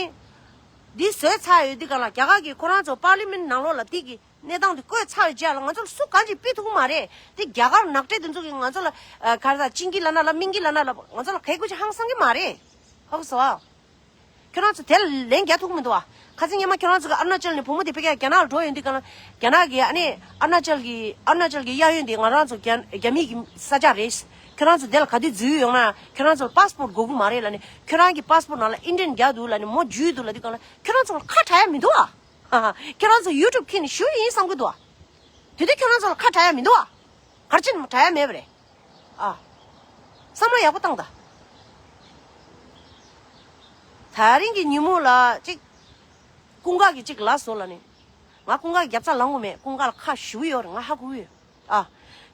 འདི་བཟོས་ཚར་ཡོད་དུས་སྒང་ལ། རྒྱ་གར་གྱིས་ཁོ་རང་ཚོ་པར་ལི་མེན་ནང་ལོགས་ལ་དེ་གི་གནས་སྟངས་དེ་བཀོད་ཚར་ཡོད་རྗེས་ལ་ང་ཚོ་ལ་སུ་གང་ཅིག་ཕུད་ཐུབ་མ་རེད། དེ་རྒྱ་གར་ནག་ཁྲེ་དེ་ཚོ་གིས་ང་ཚོ་ལ། ཨ། ག་རེ་ཟ། ཅིང་གི་ལ་ན་ལ་མིང་གི་ལ་ན་ལ་ང་ཚོ་ལ་གལ་དགོས་ཅིག་ཧང་སང་གི་མ་རེད། ཧ་གོ་སོང་། ཁྱོད་རང་ཚོ་དེ་ལ་ལན་རྒྱག་ཐུབ་མི་འདུག་བ། ཁ་སང་སྔོན་མ་ཁྱོད་རང་ཚོ་གི་ཨ་རུ་ན་ཅལ་ནས་བུ་མོ་དེ་ཕ་གིར་རྒྱ་ནག་ལ་འགྲོ་ཡོང་དུས་སྒང་ལ། རྒྱ་ནག་གི་ཨ་ནི་ཨ་རུ་ན་ཅལ་གི་ཨ་རུ་ན་ཅལ་གི་གཡས་གཡོན་དེ་ང་རང་ཚོ་རྒྱ་རྒྱ་མི་གི་ས་ཆ་རེད། ཁྱོད་རང་ཚོ་དེ་ལ་ག་དུས་འཛུལ་ཡོང་ན་ཁྱོད་རང་ཚོ་ལ་པཱ་སི་པོར་དགོས་ཀྱི་མ་རེད་ལབ་ནས། ཁྱོད་རང་གི་པཱ་སི་པོར་ནང་ལ་ཨིན་ཌི་ཡན་རྒྱག་འདུག་ལབ་ནས་མོ་འཇུས་འདུག་ལབ་དུས་སྒང་ལ་ཁྱོད་རང་ཚོ་ལ་ཁ་གྲག་ཡ་མི་འདུག་བ། ཁྱོད་རང་ཚོ་ཡུ་ཊུབ་ཁྱེར་ནས་ཞུ་ཡིན་བསམ་གྱི་འདུག་བ། དེ་དུས་ཁྱོད་རང་ཚོ་ལ་ཁ་གྲག་ཡ་མི་འདུག་བ། ག་རེ་བྱས་ནས་དྲག་ཡ་མེད་པ་རེད། ཨ། བསམ་བློ་ཡག་པོ་བཏང་དང་། དེ་རིང་གི་ཉིན་མོ་ལ་ཅིག་ཀུན་དགའ་གིས་ཅིག་ལབ་སོང་ལབ་ནས། ང་ཀུན་དགའ་གི་རྒྱབ་རྩ་ལངས་དགོས་མེད། ཀུན་དགའ་ལ་ཁ་ཞེ་པོ་ཡོད་རེད། ང་ཧ་གོ་གི་ཡོད། ཨ།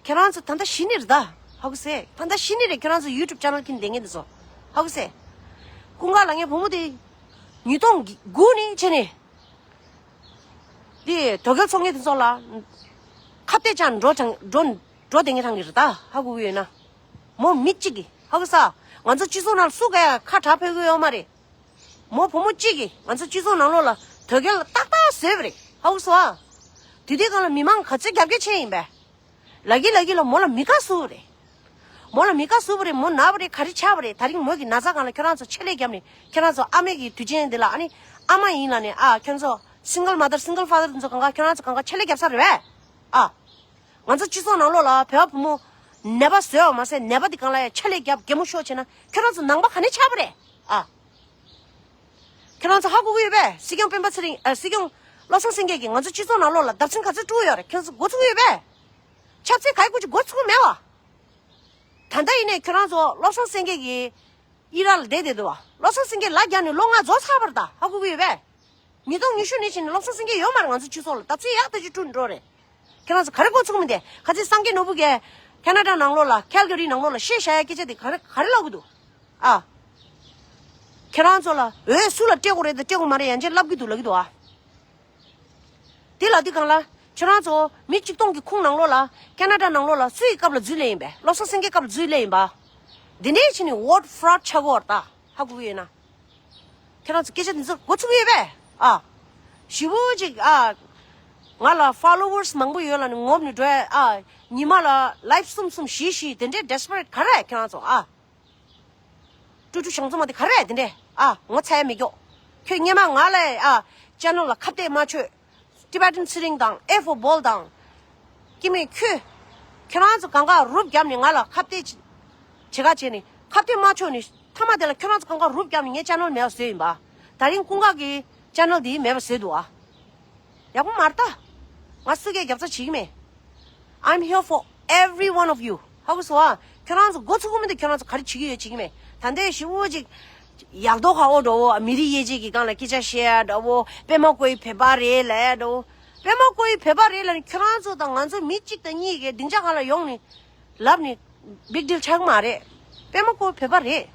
ཁྱེད་རང་ཚོ་ད་ལྟ་ཤི་ནི་རེད་ད། ཧ་གོ་སོང་། ད་ལྟ་ཤི་ནི་རེད། ཁྱེད་རང་ཚོ་ཡུ་ཊུབ་ཅེ་ནལ་ཁྱེར་བསྡད་མཁན་དེ་ཚོ། ཧ་གོ་སོང་། ཀུན་དགའ་ལབ་མཁན་བུ་མོ་དེ་ཉིས་སྟོང་དགུ་ནས་བྱས་ནས། དེ་དོལ་རྒྱལ་ཚོགས་ངན་དེ་ཚོ་ལ་ཁ་གཏད་བཅག་འགྲོ་དང་འགྲོ་འགྲོ་བསྡད་མཁན་རང་གི་རེད་ད། ཧ་གོ་གི་ཡོད་ན། མོ་མི་གཅིག་གིས། ཧ་གོ་སོང་། ང་ཚོ་སྤྱི་ཚོགས་ནང་ལ་སུ་ག་ཡ་ཁ་གྲག་ཕོད་ཀྱི་ཡོད་མ་རེད། མོ་བུ་མོ་གཅིག་གིས་ང་ཚོ་སྤྱི་ཚོགས་ནང་ལོགས་ལ་དོལ་རྒྱལ་ལ་ཏག་ཏག་བཟོས་པ་རེད། ཧ་གོ་སོང་ཨ། དེ་དུས་སྒང་ལ་མི་མང་ག་ཚོད་རྒྱབ་སྐྱོར་བྱས་ཡིན་པས། ལབ་ཀྱི་ལབ་ཀྱི་ལ་མོ་ལ་མི་དགའ་བཟོས་པ་རེད། མོ་ལ་མི་དགའ་བཟོས་པ་རེད། མོ་ན་བ་རེད། ག་རེ་ཆགས་པ་རེད། དེ་རིང་མོ་གི་ན་ཚ་སྒང་ལ་ཁྱོད་རང་ཚོ་ཆེད་ལས་བརྒྱབ་ནས། ཁྱོད་རང་ཚོ་ཨ་མའི་གི་དུས་ཆེན་འདི་ལ། ཨ་ནི་ཨ་མ་ཡིན་ལབ་ནས། ཨ། ཁྱོད་ཚོ་སིང་གལ་མ་དར་སིང་གལ་ཕ་དར་དེ་ཚོ་སྒང་ག་ཁྱོད་རང་ཚོ་སྒང་ག་ཆེད་ལས་བརྒྱབ་ས་རེད་པས། ཨ། ང་ཚོ་སྤྱི་ཚོགས་ནང་ལོགས་ལ་བོད་པ་བུ་མོ་ནད་པ་བཟོས་པ་མ་ཟད། ནད་པ་དེ་སྒང་ལ་ཡ་ཆེད་ལས་རྒྱབ་གད་མོ་ཤོར་བྱས་ན་ཁྱོད་རང་ཚོ་ནང་པ་ག་ནས་ཆགས་པ་རེད། ཨ། ཁྱེད་རང་ཚོ་ཧ་གོ་གི་ཡོད་པས། སྲིད་སྐྱོང་སྤེན་པ་ཚེ་རིང་། ཨ། སྲིད་སྐྱོང་བློ་བཟང་སེང་གེ་གིས་ང་ཚོ་སྤྱི་ཚོགས་ནང་ལོགས་ལ་བརྡབ་གསིག་ག་ཚོད་བསྐྲུན་ཡོད་རེད། ཁྱེད་ཚོ་མགོ་ཚོས་ཀྱི་ཡོད་པས། ཆབ་སྲིད་ག་ཡི་སྐོར་གྱི་མགོ་ཚོས་ཀྱི་མེད་བ། ད་ལྟ་ཡིན་ནའི་ཁྱེད་རང་ཚོ་བློ་བཟང་སེང་གེ་གིས་ཨི་རག་ལ་བསྡད་བསྡད་འདུག་བ། བློ་བཟང་སེང་གེ་ལ་རྒྱག་ནས་ལོ་ལྔ་རྫོགས་ཚར་བ་རེད་ད། ཧ་གོ་གི་ཡོད་པས། ཉིས་སྟོང་ཉི་ཤུ་ནས་བྱས་ནས་བློ་བཟང་སེང་གེ་ཡོད་མ་རེད། ང་ཚོ་སྤྱི་ཚོགས་ལ་བརྡབ་གསིག་ཡག་ཐག་ཆོད་བསྐྲུན་འགྲོ་རེད། ཁྱེད་རང་ཚོ་ག་རེ་མགོ་ཚོས་ཀྱི་མི་འདུག་ག་ཚོད་སངས་རྒྱས་ནོར་བུ་གིས་ཁེ་ན་ཌ་ནང་ལོགས་ལ། ཁལ་ག་རི་ནང་ལོགས་ལ་བཤད་བཞག་ཡ་སྐད་ཆ་དེ་ག་རེ་ག་རེ་ལབ་ཀྱི་འདུག་ཨ། ཁྱེད་རང་ཚོ་ལ་འོས་སུ་ལ་སྤྲད་དགོས་རེད་དང་སྤྲད་དགོས་མ་རེད་ཡང་ཅིན་ལབ་ཀྱི་འདུག་ལབ་ཀྱི་འདུག་ཨ། དེ་ལབ་དུས་སྒང་ལ་ཁྱེད་རང་ཚོ་མི་གཅིག་སྟོང་གི་ཁོངས་ནང་ལོགས་ལ། ཁེ་ན་ཌ་ནང་ལོགས་ལ་སུ་ཡི་སྐབས་ལ་འཛུལ་སླེབས་ཡིན་པས། བློ་བཟང་སེང་གེ་སྐབས་ལ་འཛུལ་སླེབས་ཡིན་པ། འདི་འདྲའི་ཕྱིན་ནས་ཝོ་ཊི་ཕོ་རོཌ་ཆགས་ཀྱི་ཡོད་རེད་ད། ཧ་གོ་གི་ཡོད་ན། ཁྱེད་རང་ཚོ་སྐད་ཆ་འདི་ཚོ་མགོ་ཚོས་ཀྱི་ཡོད་པས། ཨ། ཞེ་པོ་ཅིག་ཨ། ང་ལ་ཕོ་ལོ་ཝར་སི་མང་པོ་ཡོད་ལབ་ནས་ངོམ་ནས་འགྲོ་ཡ། ཨ། ཉི་མ་ལ་ལའིབ་གསུམ་གསུམ་བཞི་བཞི་དེ་འདྲའི་ཌེ་སི་པ་རེ་ཊི་ག་རེ་ཁྱེད་རང་ཚོ། ཨ། ཀྲུ་ཀྲུ་ཞང་ཚོ་མ་དེ་ག་རེ་དེ་འདྲས། ཨ། ངོ་ཚ་ཡ་མི་སྐྱོ། ཁྱོད་སྔོན་མ་ང་ལ། ཨ། ཅེ་ནལ་ལ་ཁ་གཏད་མ་ཆོད། ཊི་བེ་ཊན་ཚེ་རིང་དང་། ཨེ་ཧྥོར་བྷོལ་དང་། ཀྱི་མེད་ཁྱོད། ཁྱོད་རང་ཚོ་གང་ག་རུབ་བརྒྱབ་ནས་ང་ལ་ཁ་གཏད་བྱེད་ག་བྱས་ནས། ཁ་གཏད་མ་ཆོད་ནས་མཐའ་མ་དེ་ལ་ཁྱོད་རང་ཚོ་གང་ག་རུབ་བརྒྱབ་ནས་ངའི་ཅེ་ནལ་མེད་པ་བཟོས་ཡིན་པ། ད་རིང་ཀུན་དགའ་གི་ཅེ་ནལ་དེ་མེད་པ་བཟོས་འདུག་ཨ། ཡག་པོ་མ་རེད་ད། ང་སུ་གས་རྒྱབ་རྩ་བྱེད་ཀྱི་མེད། I'm here for every one of you. ཧ་གོ་སོང་ཨ། ཁྱོད་རང་ཚོ་མགོ་ཚོས་ཀྱི་མི་འདུག་ཁྱོད་རང་ཚོ་ག་རེ་བྱེད་ཀྱི་ཡོད་བྱེད་ཀྱི་མེད། ད་ལྟའི་ཞེ་པོ་ཅིག་ཡག་མདོག་ཁ་པོ་འདྲ་བོ། མི་རིགས་དབྱེ་འབྱེད་ཀྱི་སྒང་ལ་སྐད་ཆ་བཤད་ཡ་འདྲ་བོ། པད་མ་བཀོད་པའི་བོད་པ་རེད་ལབ་ཡ་འདྲ་བོ། པད་མ་བཀོད་པའི་བོད་པ་རེད་ལབ་ནས་ཁྱོད་རང་ཚོ་དང་ང་ཚོ་མི་གཅིག་དང་གཉིས་ཀས་སྡིངས་ཆ་སྒང་ལ་ཡོང་ནས་ལབ་ནས་བིག་ཌིལ་ཆགས་ཀྱི་མ་རེད། པད་མ་བཀོད་པའི་བོད་པ་རེད།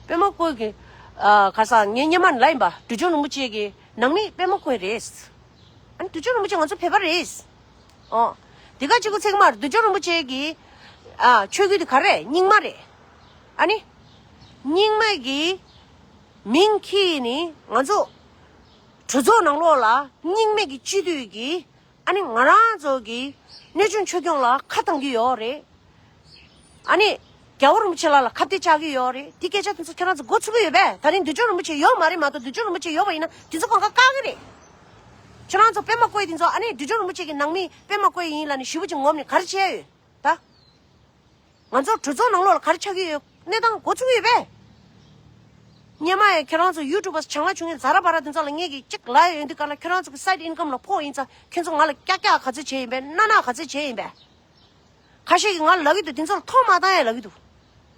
པད་མ་བཀོད་པའི་གི། ཨ། ག་ས་ངས་སྔོན་མ་ལབ་ཡིན་པ། བདུད་འཇོམས་རིན་པོ་ཆེ་གི་ནང་མི་པད་མ་བཀོད་པའི་རེད། ཨ་ནི་བདུད་འཇོམས་རིན་པོ་ཆེ་ང་ཚོ་བོད་པ་རེད། ཨོ། དེ་ག་གཅིག་པུ་ཚིག་མ་རེད། བདུད་འཇོམས་རིན་པོ་ཆེ་གི། ཨ། ཆོས་བརྒྱུད་དེ་ག་རེ་རེད། རྙིང་མ་རེད། ཨ་ནི། རྙིང་མ་གི་མིང་ཁྱེར་ནས་ང་ཚོ་གྲོས་ཚོགས་ནང་ལོགས་ལ་རྙིང་མ་གི་སྤྱི་འཐུས་ཀྱི། ཨ་ནི་ང་རང་ཚོ་གི་གནས་ཆུང་ཆོས་སྐྱོང་ལ་ཁ་བཏང་གི་ཡོད་རེད། ཨ་ནི། རྒྱལ་བ་རིན་པོ་ཆེ་ལགས་ལ་ཁ་གཏད་བཅག་གི་ཡོད་རེད། དེ་སྐད་ཆ་དེ་ཚོ་ཁྱེད་རང་ཚོ་མགོ་ཚོས་ཀྱི་ཡོད་པས། ད་རིང་བདུད་འཇོམས་རིན་པོ་ཆེ་ཡོད་མ་རེད་མ་གཏོགས། བདུད་འཇོམས་རིན་པོ་ཆེ་ཡོད་པ་ཡིན་ན་དེ་ཚོ་གང་ག་བཀག་གི་རེད། ཁྱེད་རང་ཚོ་པད་མ་བཀོད་དེ་ཚོ། ཨ་ནི་བདུད་འཇོམས་རིན་པོ་ཆེ་གི་ནང་མི་པད་མ་བཀོད་ཡིན་ལབ་ནས་ཞེ་པོ་ཅིག་ངོམ་ནས་ག་རེ་བྱས་ཡོད་ད། ང་ཚོ་གྲོས་ཚོགས་ནང་ལོགས་ལ་ག་རེ་ཆགས་ཀྱི་ཡོད། གནས་སྟངས་མགོ་ཚོས་ཀྱི་ཡོད་པས། སྔོན་མ་ཡང་ཁྱེད་རང་ཚོ་ཡུ་ཊུབ་པ་བྱང་ལ་བྱུང་ཡིན་ཛ་ར་བ་ར་དེ་ཚོ་ལ་ངས་ཀྱི་གཅིག་ལབ་ཡོད་དུས་ག་ལ་ཁྱེད་རང་ཚོ་གི་སའིཌ་ཨིན་ཀམ་ལ་ཕོག་ཡིན་ཙང་ཁྱེད་ཚོ་ང་ལ་ཀྱག་ཀྱག་ག་ཚོད་བྱས་ཡིན་པས། ནག་ནག་ག་ཚོད་བྱས་ཡིན་པས། ཁ་ཤས་ཀྱིས་ང་ལ་ལབ་ཀྱི་འདུག་དེ་ཚོ་ལ་ཐོག་མ་བཏང་ཡ་ལབ་ཀྱི་འདུག་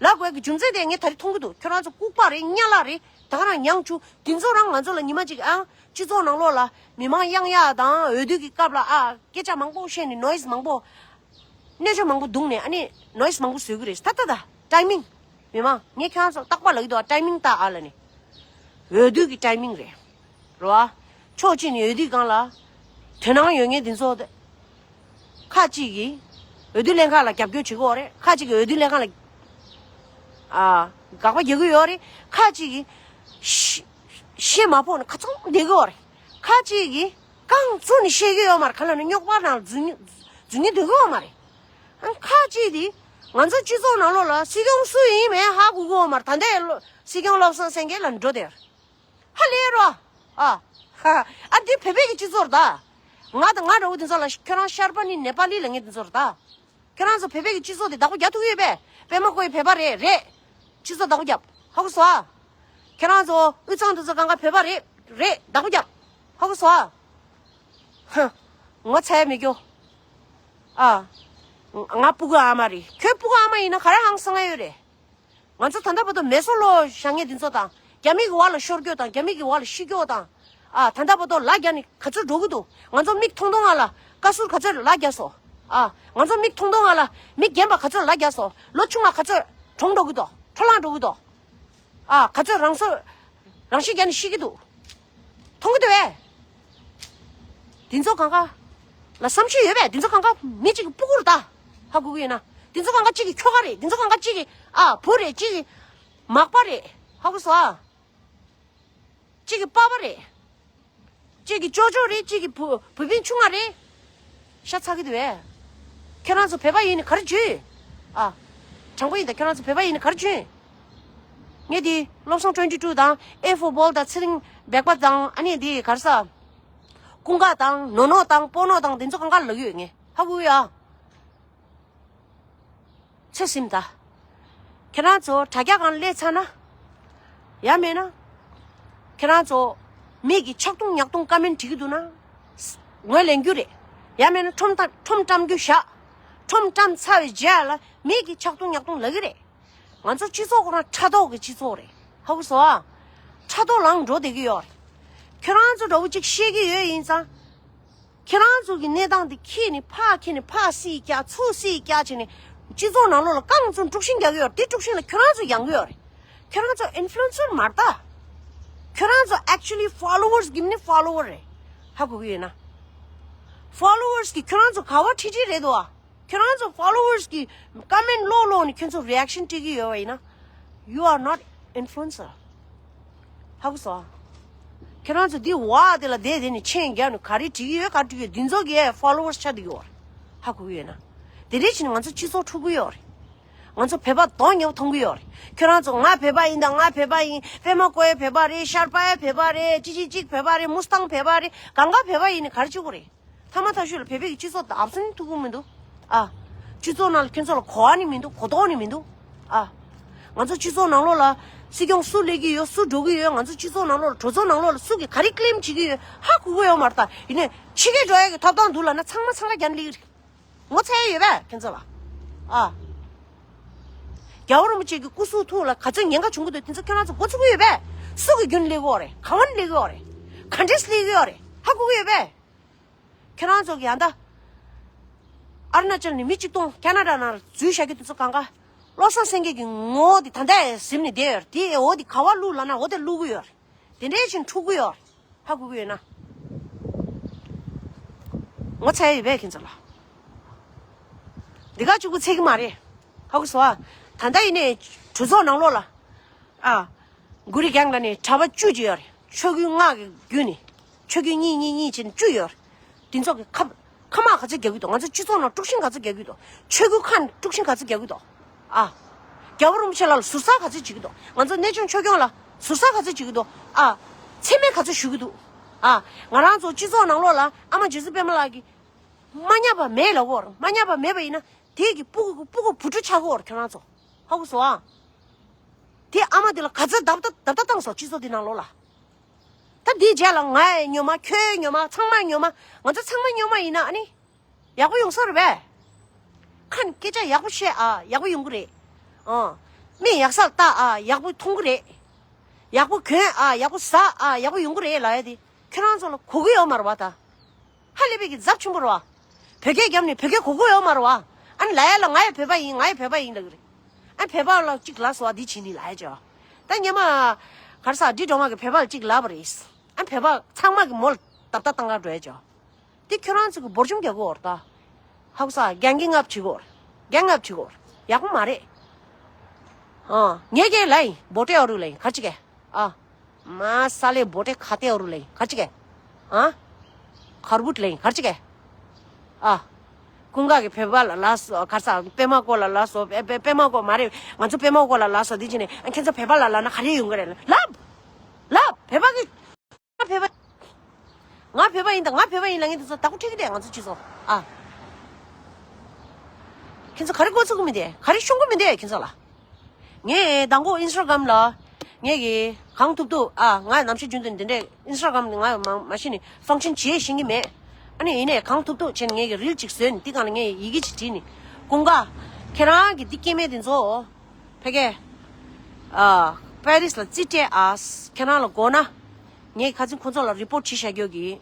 ལབ་དགོས་ཀྱི་རྒྱུ་མཚན་དེ་ངས་ད་རེས་མཐོང་གི་འདུག་ཁྱོད་རང་ཚོ་ལྐུགས་པ་རེད། གཉའ་ལག་རེད། ད་ག་རང་ཉང་ཆུ་དེ་ཚོ་རང་ང་ཚོ་ལ་ཉི་མ་གཅིག་ཨང་སྤྱི་ཚོགས་ནང་ལོགས་ལ་མི་མང་གཡང་གཡང་དང་འོས་བསྡུ་གི་སྐབས་ལ་ཨ་སྐད་ཆ་མང་པོ་བཤད་ནས་ནོ་ཡིས་མང་པོ། གནས་ཆ་མང་པོ་བརྡུངས་ནས་ཨ་ནི་ནོ་ཡིས་མང་པོ་བཟོས་ཀྱི་རེད། ད་ད་ད་ཊའི་མིང་། མི་མང་ངས་ཁྱོད་རང་ཚོ་རྟག་པར་ལབ་ཀྱི་འདུག་ཨ་ཊའི་མིང་ལྟ་ཨ་ལ་ནི། འོས་བསྡུ་གི་ཊའི་མིང་རེད། རེད་བ། ཕྱོགས་གཅིག་ནས་འོས་བསྡུ་སྒང་ལ་དོ་སྣང་ཡོད་མཁན་དེ་ཚོ། ཁ་ཅིག་གིས་འོས་བསྡུ་ལྷན་ཁང་ལ་རྒྱབ་སྐྱོར་བྱེད་ཀྱི་ཡོད་རེད། ཁ་ཅིག་གིས་འོས་བསྡུ་ལྷན་ཁང་ལ་ཨ་དགག་པ་རྒྱག་གི་ཡོད་རེད། ཁ་ཅིག་གིས་ཤི་ཤི་མ་ཕོག་ནས་ཁ་ཚང་བསྡད་ཀྱི་ཡོད་རེད། ཁ་ཅིག་གིས་རྐང་བཙུགས་ནས་བཤད་ཀྱི་ཡོད་མ་རེད། ག་ལ་ནི་རྙོག་པ་ནང་འཛུལ་ནས་འཛུལ་ནས་སྡོད་ཀྱི་ཡོད་མ་རེད། ཨང་ཁ་ཅིག་དེ་ང་ཚོ་སྤྱི་ཚོགས་ནང་ལོགས་ལ་སྲིད་སྐྱོང་སུ་ཡིན་མིན་ཧ་གོ་གི་ཡོད་མ་རེད། ད་ལྟའི་སྲིད་སྐྱོང་བློ་བཟང་སེང་གེ་ལ་འགྲོ་དེར། ཧ་ལས་རོ། ཨ། ཧ། ཨ་འདི་བོད་པའི་གི་སྤྱི་ཚོགས་རེད་ད། ང་དང་ང་འདྲ་བོ་དེ་ཚོ་ལ་ཁྱོད་རང་ཤར་པ་ནི་ནེ་པ་ལི་ལ་ངས་དེ་ཚོ་རེད་ད། ཁྱོད་རང་ཚོ་བོད་པའི་གི་སྤྱི་ཚོགས་དེ་བདག་པོ་རྒྱག་ཐུབ་ཡོད་པས། པད་མ་བཀོད་བོད་པ་རེད་རེད། སྤྱི་ཚོགས་བདག་པོ་རྒྱབ། ཧ་གོ་སོང་ཨ། ཁྱོད་རང་ཚོ་དབུས་གཙང་དེ་ཚོ་གང་ག་བོད་པ་རེད་རེད། བདག་པོ་རྒྱབ། ཧ་གོ་སོང་ཨ། ཧ། ངོ་ཚ་ཡ་མི་སྐྱོ། ཨ། ང་སྤུ་གུ་ཨ་མ་རེད། ཁྱོད་སྤུ་གུ་ཨ་མ་ཡིན་ན་ག་རེ་ཧང་སང་ཡ་ཡོད་རེད། ང་ཚོ་ད་ལྟ་བར་དུ་མེ་སོར་ལོག་བཞག་མཁན་འདི་ཚོ་དང་རྒྱ་མི་གི་འོག་ལ་ཤོར་རྒྱུ་དང་རྒྱ་མི་གི་འོག་ལ་ཤི་རྒྱུ་དང་། ཨ་ད་ལྟ་བར་དུ་ལ་རྒྱ་ནི་ག་ཚོད་འགྲོ་གི་འདུག་ང་ཚོ་མིག་མཐོང་མཐོང་ང་ལ་བཀའ་ཟུར་ག་ཚོད་ལ་རྒྱ་སོ། ཨ་ང་ཚོ་མིག་མཐོང་མཐོང་ང་ལ་མི་རྒན་པ་ག་ཚོད་ལ་རྒྱ་སོ། ལོ་ཆུང་བ་ག་ཚོད་གྲོངས་འགྲོ་གི་འདུག་འཕྲོ་བརླག་འགྲོ་གི་འདུག་ཨ་ག་ཚོད་རང་སྲོག་རང་ཤི་རྒྱག་ནས་ཤི་གི་འདུག་མཐོང་གི་འདུག་བས། འདི་ཚོ་གང་ག་ལ་བསམ་ཤེས་ཡོད་པས། འདི་ཚོ་གང་ག་མི་གཅིག་གི་སྤུ་གུར་ད་ཧ་གོ་གི་ཡོད་ན། འདི་ཚོ་གང་ག་གཅིག་གི་ཁྱོ་ག་རེད། འདི་ཚོ་གང་ག་གཅིག་གི་ཨ་བུ་རེད། གཅིག་གི་མག་པ་རེད། ཧ་གོ་སོང་ཨ། གཅིག་གི་པ་ཕ་རེད། གཅིག་གི་ཅོ་ཅོ་རེད། གཅིག་གི་བུ་བུ་སྤུན་ཆུང་ང་རེད། ཤ་ཚ་གི་འདུག་བས། ཁྱེད་རང་ཚོ་བོད་པ་ཡིན་ནི་ག་རེ་བྱོས། ཨ། དྲང་པོ་ཡིན་ད། ཁྱེད་རང་ཚོ་བོད་པ་ཡིན་ནི་ག་རེ་བྱོས། ངས་འདི་བློ་བཟང་ཊུ་ཝེན་ཊི་ཊུ་དང་ཨེ་ཧྥོར་བྷོལ་དང་ཚེ་རིང་སྦག་པ་དང་ཨ་ནི་འདི་ག་རེ་ཟ། ཀུན་དགའ་དང་ནོ་ནོ་དང་སྤོ་ནོ་དང་འདི་ཚོ་གང་ག་ལབ་ཡོད་ངས་ཧ་གོ་ཡ། ཚེ་སིམ་ད། ཁྱེད་རང་ཚོ་དྲ་རྒྱ་སྒང་སླེབས་ཚར་ན། ཡང་མེད་ན། ཁྱེད་རང་ཚོ་མི་གི་ཆག་ཐུང་ཉག་ཐུང་ཀ་མེན་བྲིས་ཀྱི་འདུག་ན། ངོས་ལེན་རྒྱུ་རེད། ཡང་མེད་ན་ཁྲོམ་ཐ་ཁྲོམ་བཀྲམ་རྒྱུ་བཞག་ཁྲོམ་བཀྲམ་ཚར་བའི་རྗེས་ལ་མི་གི་ཆག་ཐུང་ཉག་ཐུང་ལབ་ཀྱི་རེད། ང་ཚོ་སྤྱི་ཚོགས་ཁོ་རང་ཕྲག་དོག་གི་སྤྱི་ཚོགས་རེད། ཧ་གོ་སོང་ཨ། ཕྲག་དོག་ལངས་འགྲོ་བསྡད་ཀྱི་ཡོད་རེད། ཁྱོད་རང་ཚོ་འདྲ་བོ་གཅིག་བཤད་ཀྱི་ཡོད་ཡིན་ཙང་། ཁྱེད་རང་ཚོ་གི་གནས་སྟངས་དེ་ཁྱེར་ནས་ཕར་ཁྱེར་ནས་ཕར་སྲིད་རྒྱག་ཚུར་སྲིད་རྒྱག་བྱས་ནས་སྤྱི་ཚོགས་ནང་ལོགས་ལ་རྐང་བཙུགས་དཀྲུག་ཤིང་རྒྱག་གི་ཡོད་རེད། དེ་དཀྲུག་ཤིང་ལ་ཁྱོད་རང་ཚོ་ཡང་གི་ཡོད་རེད། ཁྱོད་རང་ཚོ་ཨིན་ཕུ་ལུ་ཨེན་སར་མ་རེད་ད། ཁྱོད་རང་ཚོ་actually followers give me follower རེད། ཧ་གོ་གི་ཡོད་ན། Followers གི་ཁྱོད་རང་ཚོ་ག་བ་ཁྲིད་ཁྲིད་རེད་དོ། ཁྱོད་རང་ཚོ་followers གི་ཀ་མེན་ལོག་ལོག་ནས་ཁྱོད་ཚོ་རི་ཨེག་ཤན་སྤྲད་ཀྱི་ཡོད་པ་ཡིན་ན། You are not influencer. ཧ་གོ་སོང་། ཁྱོད་རང་ཚོ་འདི་བ་དེ་ལ་བསྡད་དེ་ནས་མཆན་རྒྱབ་ནས་ག་རེ་བྲིས་ཀྱི་ཡོད་ག་བྲིས་ཀྱི་ཡོད་འདི་ཚོ་གི་followers ཆགས་བསྡད་ཀྱི་ཡོད་རེད། ཧ་གོ་གི་ཡོད་ན། དེ་འདྲས་བྱས་ནས་ང་ཚོ་སྤྱི་ཚོགས་འཁྲུག་གི་ཡོད་རེད། ང་ཚོ་བོད་པ་གདོང་ཉེ་བོ་མཐོང་གི་ཡོད་རེད། ཁྱོད་རང་ཚོ་ང་བོད་པ་ཡིན་ད་ང་བོད་པ་ཡིན་པད་མ་བཀོད་བོད་པ་རེད། ཤར་པ་བོད་པ་རེད། ཅི་ཅི་ཅིག་བོད་པ་རེད། མུ་སི་ཐང་བོད་པ་རེད། གང་ག་བོད་པ་ཡིན་ནས་ག་རེ་བྱེད་དགོས་རེད། ཐ་མ་ཐ་ཤོས་ལ་བོད་པའི་གི་སྤྱི་ཚོགས་དང་ཨབ་སེན་ཐུག་གི་མི་འདུག་ཨ། སྤྱི་ཚོགས་ནང་ལ་ཁྱོད་ཚོ་ལ་གོ་བ་ནི་མི་འདུག་གོ་རྟོགས་ནི་མི་འདུག་ཨ། ང་ཚོ་སྤྱི་ཚོགས་ནང་ལོགས་ལ་སྲིད་སྐྱོང་སུ་སླེབས་ཀྱི་ཡོད། སུ་འགྲོ་གི་ཡོད། ང་ཚོ་སྤྱི་ཚོགས་ནང་ལོགས་ལ་གྲོས་ཚོགས་ནང་ལོགས་ལ་སུ་གིས་ག་རེ་ཀི་ལེམ་བྱེད་ཀྱི་ཡོད་ཧ་གོ་གི་ཡོད་མ་རེད་ད། ཡིན་ནའི་ཕྱི་རྒྱལ་འགྲོ་ཡ་གི་ཐོབ་ཐང་འདུག་ལབ་ན་ཚང་མ་འཚང་ཁ་རྒྱག་ནས་སླེབས་ཀྱི་རེད། ངོ་ཚ་ཡ་ཡོད་པས་ཁྱེད་ཚོ་ལ། ཨ། རྒྱལ་བ་རིན་པོ་ཆེ་གི་སྐུ་གཟུགས་ཐོག་ལ་ག་ཚོད་ཉེན་ཁ་བྱུང་གི་འདུག་དེ་ཚོ་ཁྱེད་རང་ཚོ་མགོ་ཚོད་ཀྱི་ཡོད་པས། སུ་གི་རྒྱུན་སླེབས་ཀྱི་ཡོད་རེད། ག་བ་ནས་སླེབས་ཀྱི་ཡོད་རེད། ག་འདྲས་སླེབས་ཀྱི་ཡོད་རེད། ཧ་གོ་གི་ཡོད་པས། ཁྱེད་རང་ཚོ་གི་ཡང་ད། ཨ་རུ་ན་ཅལ་ནས་མི་གཅིག་སྟོང་ཁ་ན་ཌ་ནང་ལ་འཛུལ་བཞག་རྒྱུ་དེ་ཚོ་གང་ག་བློ་བཟང་སེང་གེ་གི་ངོ་བོ་དེ་ད་ལྟ་ཡང་གཟིམ་ནས་བསྡད་ཡོད་རེད། དེ་འོ་དེ་ག་བ་བླུགས་ལབ་ན་འོ་དེ་བླུགས་གི་ཡོད་རེད། དེ་འདྲའི་ཕྱིན་འཁྲུག་གི་ཡོད་རེད། ཧ་གོ་གི་ཡོད་ན། ངོ་ཚ་ཡ་ཡོད་པས་ཁྱེད་ཚོ་ལ། འདི་ག་གཅིག་པུ་ཚད་ཀྱི་མ་རེད། ཧ་གོ་སོང་ཨ། ད་ལྟ་ཡིན་ནའི་གྲོས་ཚོགས་ནང་ལོགས་ལ། ཨ། གུ་རི་གེང་ལ་ནི་གྲྭ་པ་བཅུ་ཅིག་ཡོད་རེད། ཆོས་བརྒྱུད་ལྔ་གི་བརྒྱུད་ནས། ཆོས་བརྒྱུད་གཉིས་གཉིས་གཉིས་བྱས་ནས་བཅུ་ཡོད་རེད། དེ་ཚོ་གི་ཁ་ཁ་དམག་ག་ཚོད་རྒྱག་གི་འདུག་ང་ཚོ་སྤྱི་ཚོགས་ནང་དཀྲུག་ཤིང་ག་ཚོད་རྒྱག་གི་འདུག་ཆོས་བརྒྱུད་ཁ་ནས་དཀྲུག་ཤིང་ག་ཚོད་རྒྱག་གི་འདུག་ཨ། རྒྱལ་བ་རིན་པོ་ཆེ་ལགས་ལ་ཟུར་ཟ་ག་ཚོད་བྱེད་ཀྱི་འདུག་ང་ཚོ་གནས་ཆུང་ཆོས་སྐྱོང་ལ་ཟུར་ཟ་ག་ཚོད་བྱེད་ཀྱི་འདུག་ཨ། མཚན་སྨད་ག་ཚོད་ཞུ་གི་འདུག་ཨ། ང་རང་ཚོ་སྤྱི་ཚོགས་ནང་ལོགས་ལ་ཨ་མ་རྗེ་བཙུན་པད་མ་ལགས་ཀྱིས་མ་ཉར་བ་མེད་ལབ་ཀྱི་ཡོད་རེད། མ་ཉར་བ་མེད་པ་ཡིན་ན་དེ་གི་སྤུ་གུ་སྤུ་གུ་བུ་ཕྲུག་ཆགས་ཀྱི་ཡོད་རེད། ཁྱོད་རང་ཚོ་ཧ་གོ་སོང་ཨ། དེ་ཨ་མ་དེ་ལ་ག་ཚོད་བརྡབ་ད་བརྡབ་ད་བཏང་སོང་སྤྱི་ཚོགས་དེ་ནང་ལོགས་ལ། ད་དེའི་རྗེས་ལ་ང་ཡི་སྨྱོན་མ། ཁྱོད་ཡི་སྨྱོན་མ། ཚང་མ་སྨྱོན་མ། ང་ཚོ་ཚང་མ་སྨྱོན་མ་ཡིན་ན་ཨ་ནི་ཡག་པོ་ཡོང་ས་རེད་པས། ཁ་ནས་སྐད་ཆ་ཡག་པོ་བཤད་ཨ། ཡག་པོ་ཡོང་གི་རེད། ཨ། མིག་ཡག་ས་ལ་ལྟ་ཨ། ཡག་པོ་མཐོང་གི་རེད། ཡག་པོ་གྱོན་ཨ། ཡག་པོ་ཟ་ཨ། ཡག་པོ་ཡོང་གི་རེད་ལབ་ཡ་དེ་ཁྱོད་རང་ཚོ་ལ་གོ་གི་ཡོད་མ་རེད་བ་ད། ཧ་ལས་པའི་གི་ཚབས་ཆེན་པོ་རེད་བ། བོད་སྐད་རྒྱབ་ནས་བོད་སྐད་གོ་གི་ཡོད་མ་རེད་བ། ཨ་ནི་ལབ་ཡ་ལ་ང་ཡི་བོད་པ་ཡིན། ང་ཡི་བོད་པ་ཡིན་ལབ་གི་རེད། ཨ་ནི་བོད་པ་ལ་གཅིག་ལབ་སོང་བ། འདི་བྱེད་ནི་ལབ་ཡ་ཅོ། ད་སྔོན་མ་ག་རེ་ཟ། འབྲི་སྒྲོལ་མ་གི་བོད་པ་ལ་གཅིག་ལབ་པ་རེད། ཨ་ནི་བོད་པ་ཚང་མ་གི་མོ་ལ་བརྡབ་ལྟ་བཏང་ག་འགྲོ་ཡ་ཅོ། དེ་ཁྱོད་རང་ཚོ་གི་འབོར་ཆུང་རྒྱག་གི་ཡོད་རེད་ད། ཧ་གོ་ས། རྒྱང་གི་ངབ་བྱེད་གི་ཡོད་རེད། རྒྱང་ངབ་བྱེད་གི་ཡོད་རེད། ཡག་པོ་མ་རེད། ཨ། ངས་ཀྱང་ལབ་ཡིན། བོ་ཏྲེ་ཨོ་རུ་ལབ་ཡིན། ག་ཅི་གེ། ཨ། མ་ས་ལེ་བོ་ཏྲེ་ཁ་ཏེ་ཨོ་རུ་ལབ་ཡིན། ག་ཅི་གེ། ཨ། ཁར་བུད་ལབ་ཡིན། ག་ཅི་གེ། ཨ། ཀུན་དགའ་གི་བོད་པ་ལ་ལབ་སོང་། ག་རེ་ཟ། པད་མ་ཀོ་ལ་ལབ་སོང་། པད་པད་པད་མ་ཀོ་མ་རེད། ང་ཚོ་པད་མ་ཀོ་ལ་ལབ་སོང་། འདི་བྱས་ནས་ཨ་ཁྱེད་ཚོ་བོད་པ་ལ་ལབ་ན་ག་རེ་ཡོང་གི་རེད། ལབ། ལབ། བོད་པ་གི། ང་བོད་པ། ང་བོད་པ་ཡིན་ད། ང་བོད་པ་ཡིན་ལབ་མཁན་དེ་ཚོ་བདག་པོ་ཁྲིད་ཀྱི་རེད། ང་ཚོ་སྤྱི་ཚོགས་ཨ། ཁྱེད་ཚོ་ག་རེ་མགོ་ཚོད་ཀྱི་མི་འདུག་ག་རེ་ཤོང་གི་མི་འདུག་ཁྱེད་ཚོ་ལ། ངས་མདང་དགོང་ཨིན་སི་ཊ་གྷ་རམ་ལ། ངས་ཀྱི་གང་ཐུབ་ཐུབ་ཨ། ང་ནམ་ཞིག་རྒྱུན་དུ་འདི་འདྲའི་ཨིན་སི་ཊ་གྷ་རམ་ནས་ང་མ་མ་གཞི་ནས་ཕང་ཤན་བྱེད་ཤེས་ཀྱི་མེད། ཨ་ནི་ཡིན་ནའི་གང་ཐུབ་ཐུབ་བྱས་ནས་ངས་ཀྱི་རིལ་ཅིག་བཟོས་ནས་དེ་སྒང་ལ་ངས་ཡི་གེ་ཅིག་བྲིས་ནས། ཀུན་དགའ། ཁྱེད་རང་གི་འདི་སྐྱེ་དམན་དེ་ཚོ། ཕ་གི། ཨ། པེ་རིས་ལ་རྩིས་སྤྲད་ཨ། ཁྱེད་རང་ལ་དགོས་ན། ངས་ཁ་སང་ཁོང་ཚོ་ལ་རི་པོ་ཊི་བྱེད་བཞག་རྒྱུ་གི།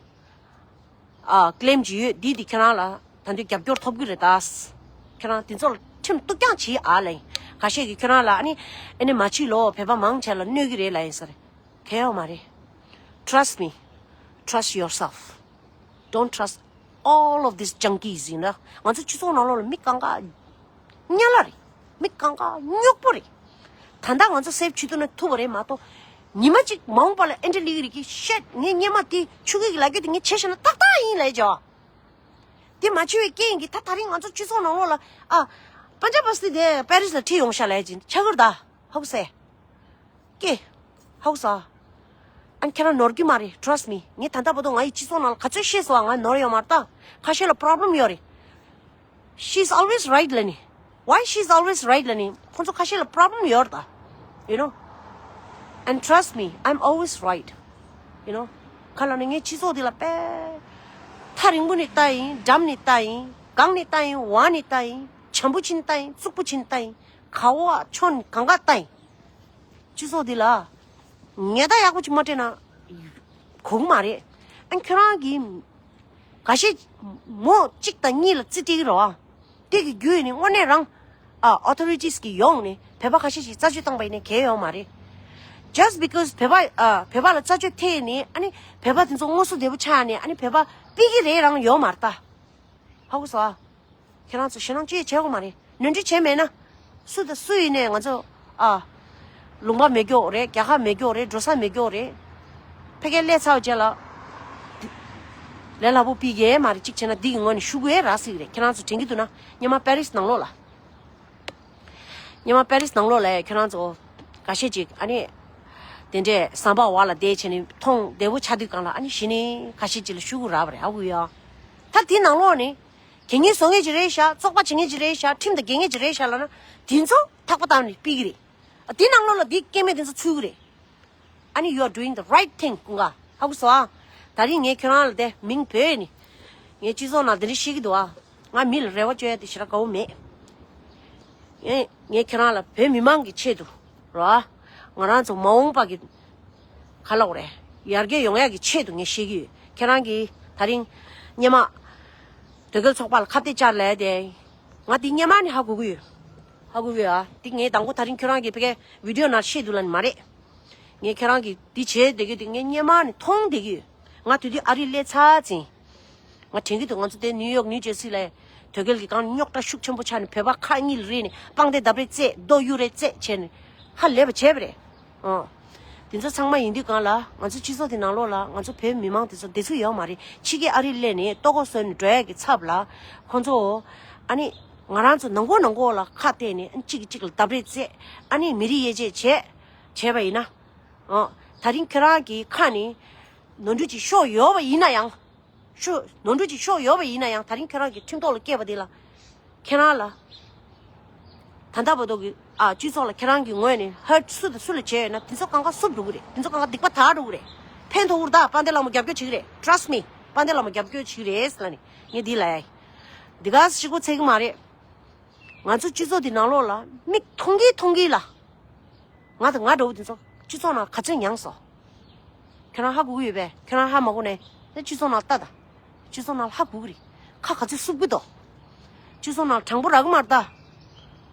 ཨ། ཀི་ལེམ་ཅིག་ཡོད། འདི་འདི་ཁྱེད་རང་ལ་ད་དུང་རྒྱབ་སྐྱོར་ཐོབ་ཀྱི་རེད་ད། ཁྱེད་རང་དེ་ཚོ་ལ་ཁྲིམས་གཏུག་རྐྱང་བྱེད་ཨ་ལབ་ཡིན། ཁ་ཤས་ཀྱིས་ཁྱེད་རང་ལ་ཨ་ནི། ཨ་ནི་མ་བྱེད་ལོ། བོད་པ་མང་ཆེ་ལ་གནོད་ཀྱི་རེད་ལབ་ཡིན་ཟེར། གལ་ཡོད་མ་རེད། Trust me. Trust yourself. Don't trust all of these junkies. ཡིན་ན་ང་ཚོ་སྤྱི་ཚོགས་ནང་ལོགས་ལ་མི་གང་ག་དམྱལ་བ་རེད། མི་གང་ག་རྙོག་པོ་རེད། ད་ལྟ་ང་ཚོ་སེབ་བྱེད་ཐུབ་ན་ཐུབ་པ་རེད་མ་གཏོགས། ཉི་མ་གཅིག་མ་འོངས་པ་ལ་ཨེ་འདྲ་ལི་རིག་གི་ཤད། ངས་སྔོན་མ་དེ་ཆུ་གི་ལ་རྒྱུ་དེ་ངས་བྱས་བཞག་ན་ཏག་ཏག་ཡིན་ལབ་བྱས། དེ་མ་བྱས་པའི་རྐྱེན་གྱིས་ད་དེ་རིང་ང་ཚོ་སྤྱི་ཚོགས་ནང་ལོགས་ལ་ཨ། པན་ཇབ་བ་སི་ཏི་དེ་པེ་རིས་ལ་ཁྲིད་ཡོང་ཤག་ལབ་ཀྱིན་ཆགས་ཀྱི་རེད་ད། ཧོག་སེ། ཀེ། ཧོག་ས། ཨ་ནི་ཁྱེད་རང་ནོར་གྱི་མ་རེད། Trust me. ངས་ད་ལྟ་བར་དུ་ང་ཡི་སྤྱི་ཚོགས་ནང་ལ་ག་ཚོད་བཤད་སོང་ང་ནོར་ཡོད་མ་རེད་ད། ཁ་ཤས་ལ་པྲོབ་ལེམ་ཡོད་རེད། She's always right ལབ་ནི། Why she's always right ལབ་ནི། ཁོང་ཚོ་ཁ་ཤས་ལ་པྲོབ་ལེམ་ཡོད་རེད་ད། You know. And trust me, I'm always right. You know. ག་ལབ་ན་ངས་སྤྱི་ཚོགས་འདི་ལ་དཔེ་ཐག་རིང་པོ་ནས་ལྟ་ཡིན། འགྲམ་ནས་ལྟ་ཡིན། སྒང་ནས་ལྟ་ཡིན། འོག་ནས་ལྟ་ཡིན། བྱམས་པོ་བྱས་ནས་ལྟ་ཡིན། རྩུབ་པོ་བྱས་ནས་ལྟ་ཡིན། ག་བ་ཕྱོགས་ནས་གང་ག་ལྟ་ཡིན། སྤྱི་ཚོགས་འདི་ལ་ཉེས་ད་ཡག་པོ་ཅིག་མ་སྤྲད་ན་གོ་གི་མ་རེད། ཨ་ཁྱོད་རང་གིས་འགའ་ཤས་མོ་གཅིག་དང་གཉིས་ལ་རྩིས་སྤྲད་ཀྱི་རེད་བ། དེ་གི་རྒྱུ་ཡིན་ནི་དངོས་གནས་རང་ཨ་ཨོ་ཐོ་རི་ཊིས་ཀྱི་ཡོང་ནས་བོད་པ་ཁ་ཤས་ཤིག་རྩད་གཅོད་བཏང་པ་ཡིན་ནའི་གལ་ཡོད་མ་རེད། Just because བོད་པ་ཨ་བོད་པ་ལ་རྩད་གཅོད་ཐེབས་ནས་ཨ་ནི་བོད་པ་དེ་ཚོ་དངོས་ཟོག་བདེ་པོ་ཆགས་ནས་ཨ་ནི་བོད་པ་ཕུད་ཀྱི་རེད་རང་ཡོད་མ་རེད་ད། ཧ་གོ་སོང་ཨ། ཁྱེད་རང་ཚོ་ཞེད་སྣང་ཅི་ཡང་བྱེད་དགོས་མ་རེད། ནོར་འཁྲུལ་བྱས་མེད་ན། སུ་དང་སུ་ཡིན་ནའི་ང་ཚོ་ཨ། ལུང་པ་མེད་རྒྱུ་རེད། རྒྱལ་ཁབ་མེད་རྒྱུ་རེད། འགྲོ་ས་མེད་རྒྱུ་རེད། ཕ་གིར་སླེབས་ཚར་བའི་རྗེས་ལ། ལས་སླ་པོ་ཕུད་ཀྱི་མ་རེད། གཅིག་བྱས་ན་འདི་གི་ངོས་ནས་ཤོག་གུ་ཡང་རག་སྲིད་ཀྱི་རེད། ཁྱེད་རང་ཚོ་དྲན་གྱི་འདུག་ན་སྔོན་མ་པེ་རིས་ནང་ལོགས་ལ། སྔོན་མ་པེ་རིས་ནང་ལོགས་ལ་ཁྱེད་རང་ཚོ་འགའ་ཤས་ཅིག་ཨ་ནི། དེ་འདྲས་ཟམ་པ་བར་ལ་བསྡད་བྱས་ནས་མཐོང་བདེ་པོ་ཆགས་དུས་སྒང་ལ་ཨ་ནི་གཞི་ནས་འགའ་ཤས་ཅིག་ལ་ཤོག་གུ་རག་པ་རེད། ཧ་གོ་ཡོད་ཨ། ད་དེ་ནང་ལོགས་ནས། དེ་ངས་བཟོ་མཁན་ཅིག་རེད་ཤག་བཙོག་པ་བྱེད་མཁན་ཅིག་རེད་ཤག་ཁྲིམས་དང་འགལ་མཁན་ཅིག་རེད་ཤག་ལབ་ན། དེ་ཚོ་ཐག་པ་བཏང་ནས་ཕུད་ཀྱི་རེད། དེ་ནང་ལོགས་ལ་དེ་སྐྱེ་དམན་དེ་ཚོ་ཚུད་ཀྱི་རེད། ཨ་ནི་you are doing the right thing ཀུན་དགའ། ཧ་གོ་སོང་ཨ། ད་རིང་ངས་ཁྱོད་རང་ལ་དེ་མིང་བོས་ནི། ངས་སྤྱི་ཚོགས་ནང་དེ་འདྲ་བཤད་ཀྱི་འདུག་ཨ། ང་མི་ལ་རེ་བ་བཅོལ་ཡ་དེ་ཞེ་དྲག་དགའ་བོ་མེད། ངས་ངས་ཁྱེད་རང་ལ་བོད་མི་མང་གི་ཆེད་དུ། རོ། ང་རང་ཚོ་མ་འོངས་པ་གི། ག་ལབ་དགོས་རེད། ཡར་རྒྱས་ཡོང་ཡག་གི་ཆེད་དུ་ངས་བཤད་ཀྱི་ཡོད། ཁྱེད་རང་གིས་ད་རིང་སྔོན་མ་དོལ་རྒྱལ་ཚོགས་པ་ལ་ཁ་གཏད་བཅག་ལབ་དེ། ང་དེ་སྔོན་མ་ནས་ཧ་གོ་གི་ཡོད། ཧ་གོ་གི་ཡོད་ཨ། དེ་ངས་དང་པོ་ད་རིང་ཁྱོད་རང་གི་ཕ་གིའི་བི་ཌི་ཡོ་ནང་བཤད་འདུག་ལབ་ནི་མ་རེད། ངས་ཁྱེད་རང་གིས་དེ་བྱས་བསྡད་ཀྱི་དེ་ངས་སྔོན་མ་ནས་མཐོང་བསྡད་ཀྱི་ཡོད། ང་དེ་དུས་ཨ་རིར་སླེབས་ཚར་ཙང་། ང་དྲན་གྱི་འདུག་ང་ཚོ་དེ་ནིའུ་ཡོག་ནིའུ་ཇར་སི་ལ་དོལ་རྒྱལ་གྱི་སྒང་རྙོག་དྲ་ཤུགས་ཆེན་པོ་ཆགས་ནས་བོད་པ་ཁ་གཉིས་ལ་རེད་ནས་པང་གདན་འདབས་རེ་བརྩེགས་རྡོ་གཡུ་རེ་བརྩེགས་བྱས་ནས་ཧ་ལས་པ་བྱས་པ་རེད། ཨང་། དེ་ཚོ་ཚང་མ་ཡིན་དུས་སྒང་ལ་ང་ཚོ་སྤྱི་ཚོགས་དེ་ནང་ལོགས་ལ་ང་ཚོ་བོད་མི་མང་དེ་ཚོ་བདེ་ཚུལ་ཡོད་མ་རེད། ཕྱི་རྒྱལ་ཨ་རིར་སླེབས་ནས་ལྟོ་གོས་བཟོས་ནས་འགྲོ་ཡག་གི་ཚབ་ལ་ཁོང་ཚོ་ཨ་ནི་ང་རང་ཚོ་ནང་ཁོག་ནང་ཁོག་ལ་ཁ་གཏད་ནས་ཨ་ནི་གཅིག་གིས་གཅིག་ལ་འདབས་རེ་བརྩེགས་ཨ་ནི་མི་རིགས་དབྱེ་འབྱེད་བྱས་བྱས་པ་ཡིན་ན། ཨང་། ད་རིང་ཁྱེད་རང་གི་ཁ་ནས་ནོར་འཁྲུལ་ཅིག་ཤོར་ཡོད་པ་ཡིན་ན་ཡང་། ཤོ། ནོར་འཁྲུལ་ཅིག་ཤོར་ཡོད་པ་ཡིན་ན་ཡང་ད་རིང་ཁྱེད་རང་གི་ཁྲིམས་ཐོག་ལ་སྐྱེས་པ་དེ་ལ། ཁྱེད་རང་ལ། ད་ལྟ་བར་དུ་གི་ཨ་སྤྱི་ཚོགས་ལ་ཁྱེད་རང་གི་ངོས་ནས་ཧར་སུ་དང་སུ་ལ་བྱས་ཡོད་ན་དེ་ཚོ་གང་ག་བསུབ་འགྲོ་གི་རེད། དེ་ཚོ་གང་ག་སྡིག་པ་དག་འགྲོ་གི་རེད། ཕན་ཐོགས་ཀྱི་རེད་ད། དཔལ་ལྡན་ལྷ་མོ་རྒྱབ་སྐྱོར་བྱེད་ཀྱི་རེད། Trust me. དཔལ་ལྡན་ལྷ་མོ་རྒྱབ་སྐྱོར་བྱེད་ཀྱི་རེད་ལབ་ནས་ངས་འདི་ལབ་ཡ་ཡིན། འདི་ག་ཞིག་པོ་ཚད་ཀྱི་མ་རེད། ང་ཚོ་སྤྱི་ཚོགས་འདི་ནང་ལོགས་ལ་མིག་མཐོང་གི་མཐོང་གི་ལ། ང་དང་ང་འདྲ་བོ་དེ་ཚོ་སྤྱི་ཚོགས་ནང་ག་ཚོད་མྱངས་སོང་། ཁྱོད་རང་ཧ་གོ་གི་ཡོད་པས། ཁྱོད་རང་ཧ་མ་གོ་ནས་ནི་སྤྱི་ཚོགས་ནང་ལྟ་ད། སྤྱི་ཚོགས་ནང་ཧ་གོ་གི་རེད། ཁ་ག་ཚོད་བསུབ་གི་འདུག་སྤྱི་ཚོགས་ནང་དྲང་པོ་རག་གི་མ་རེད་ད།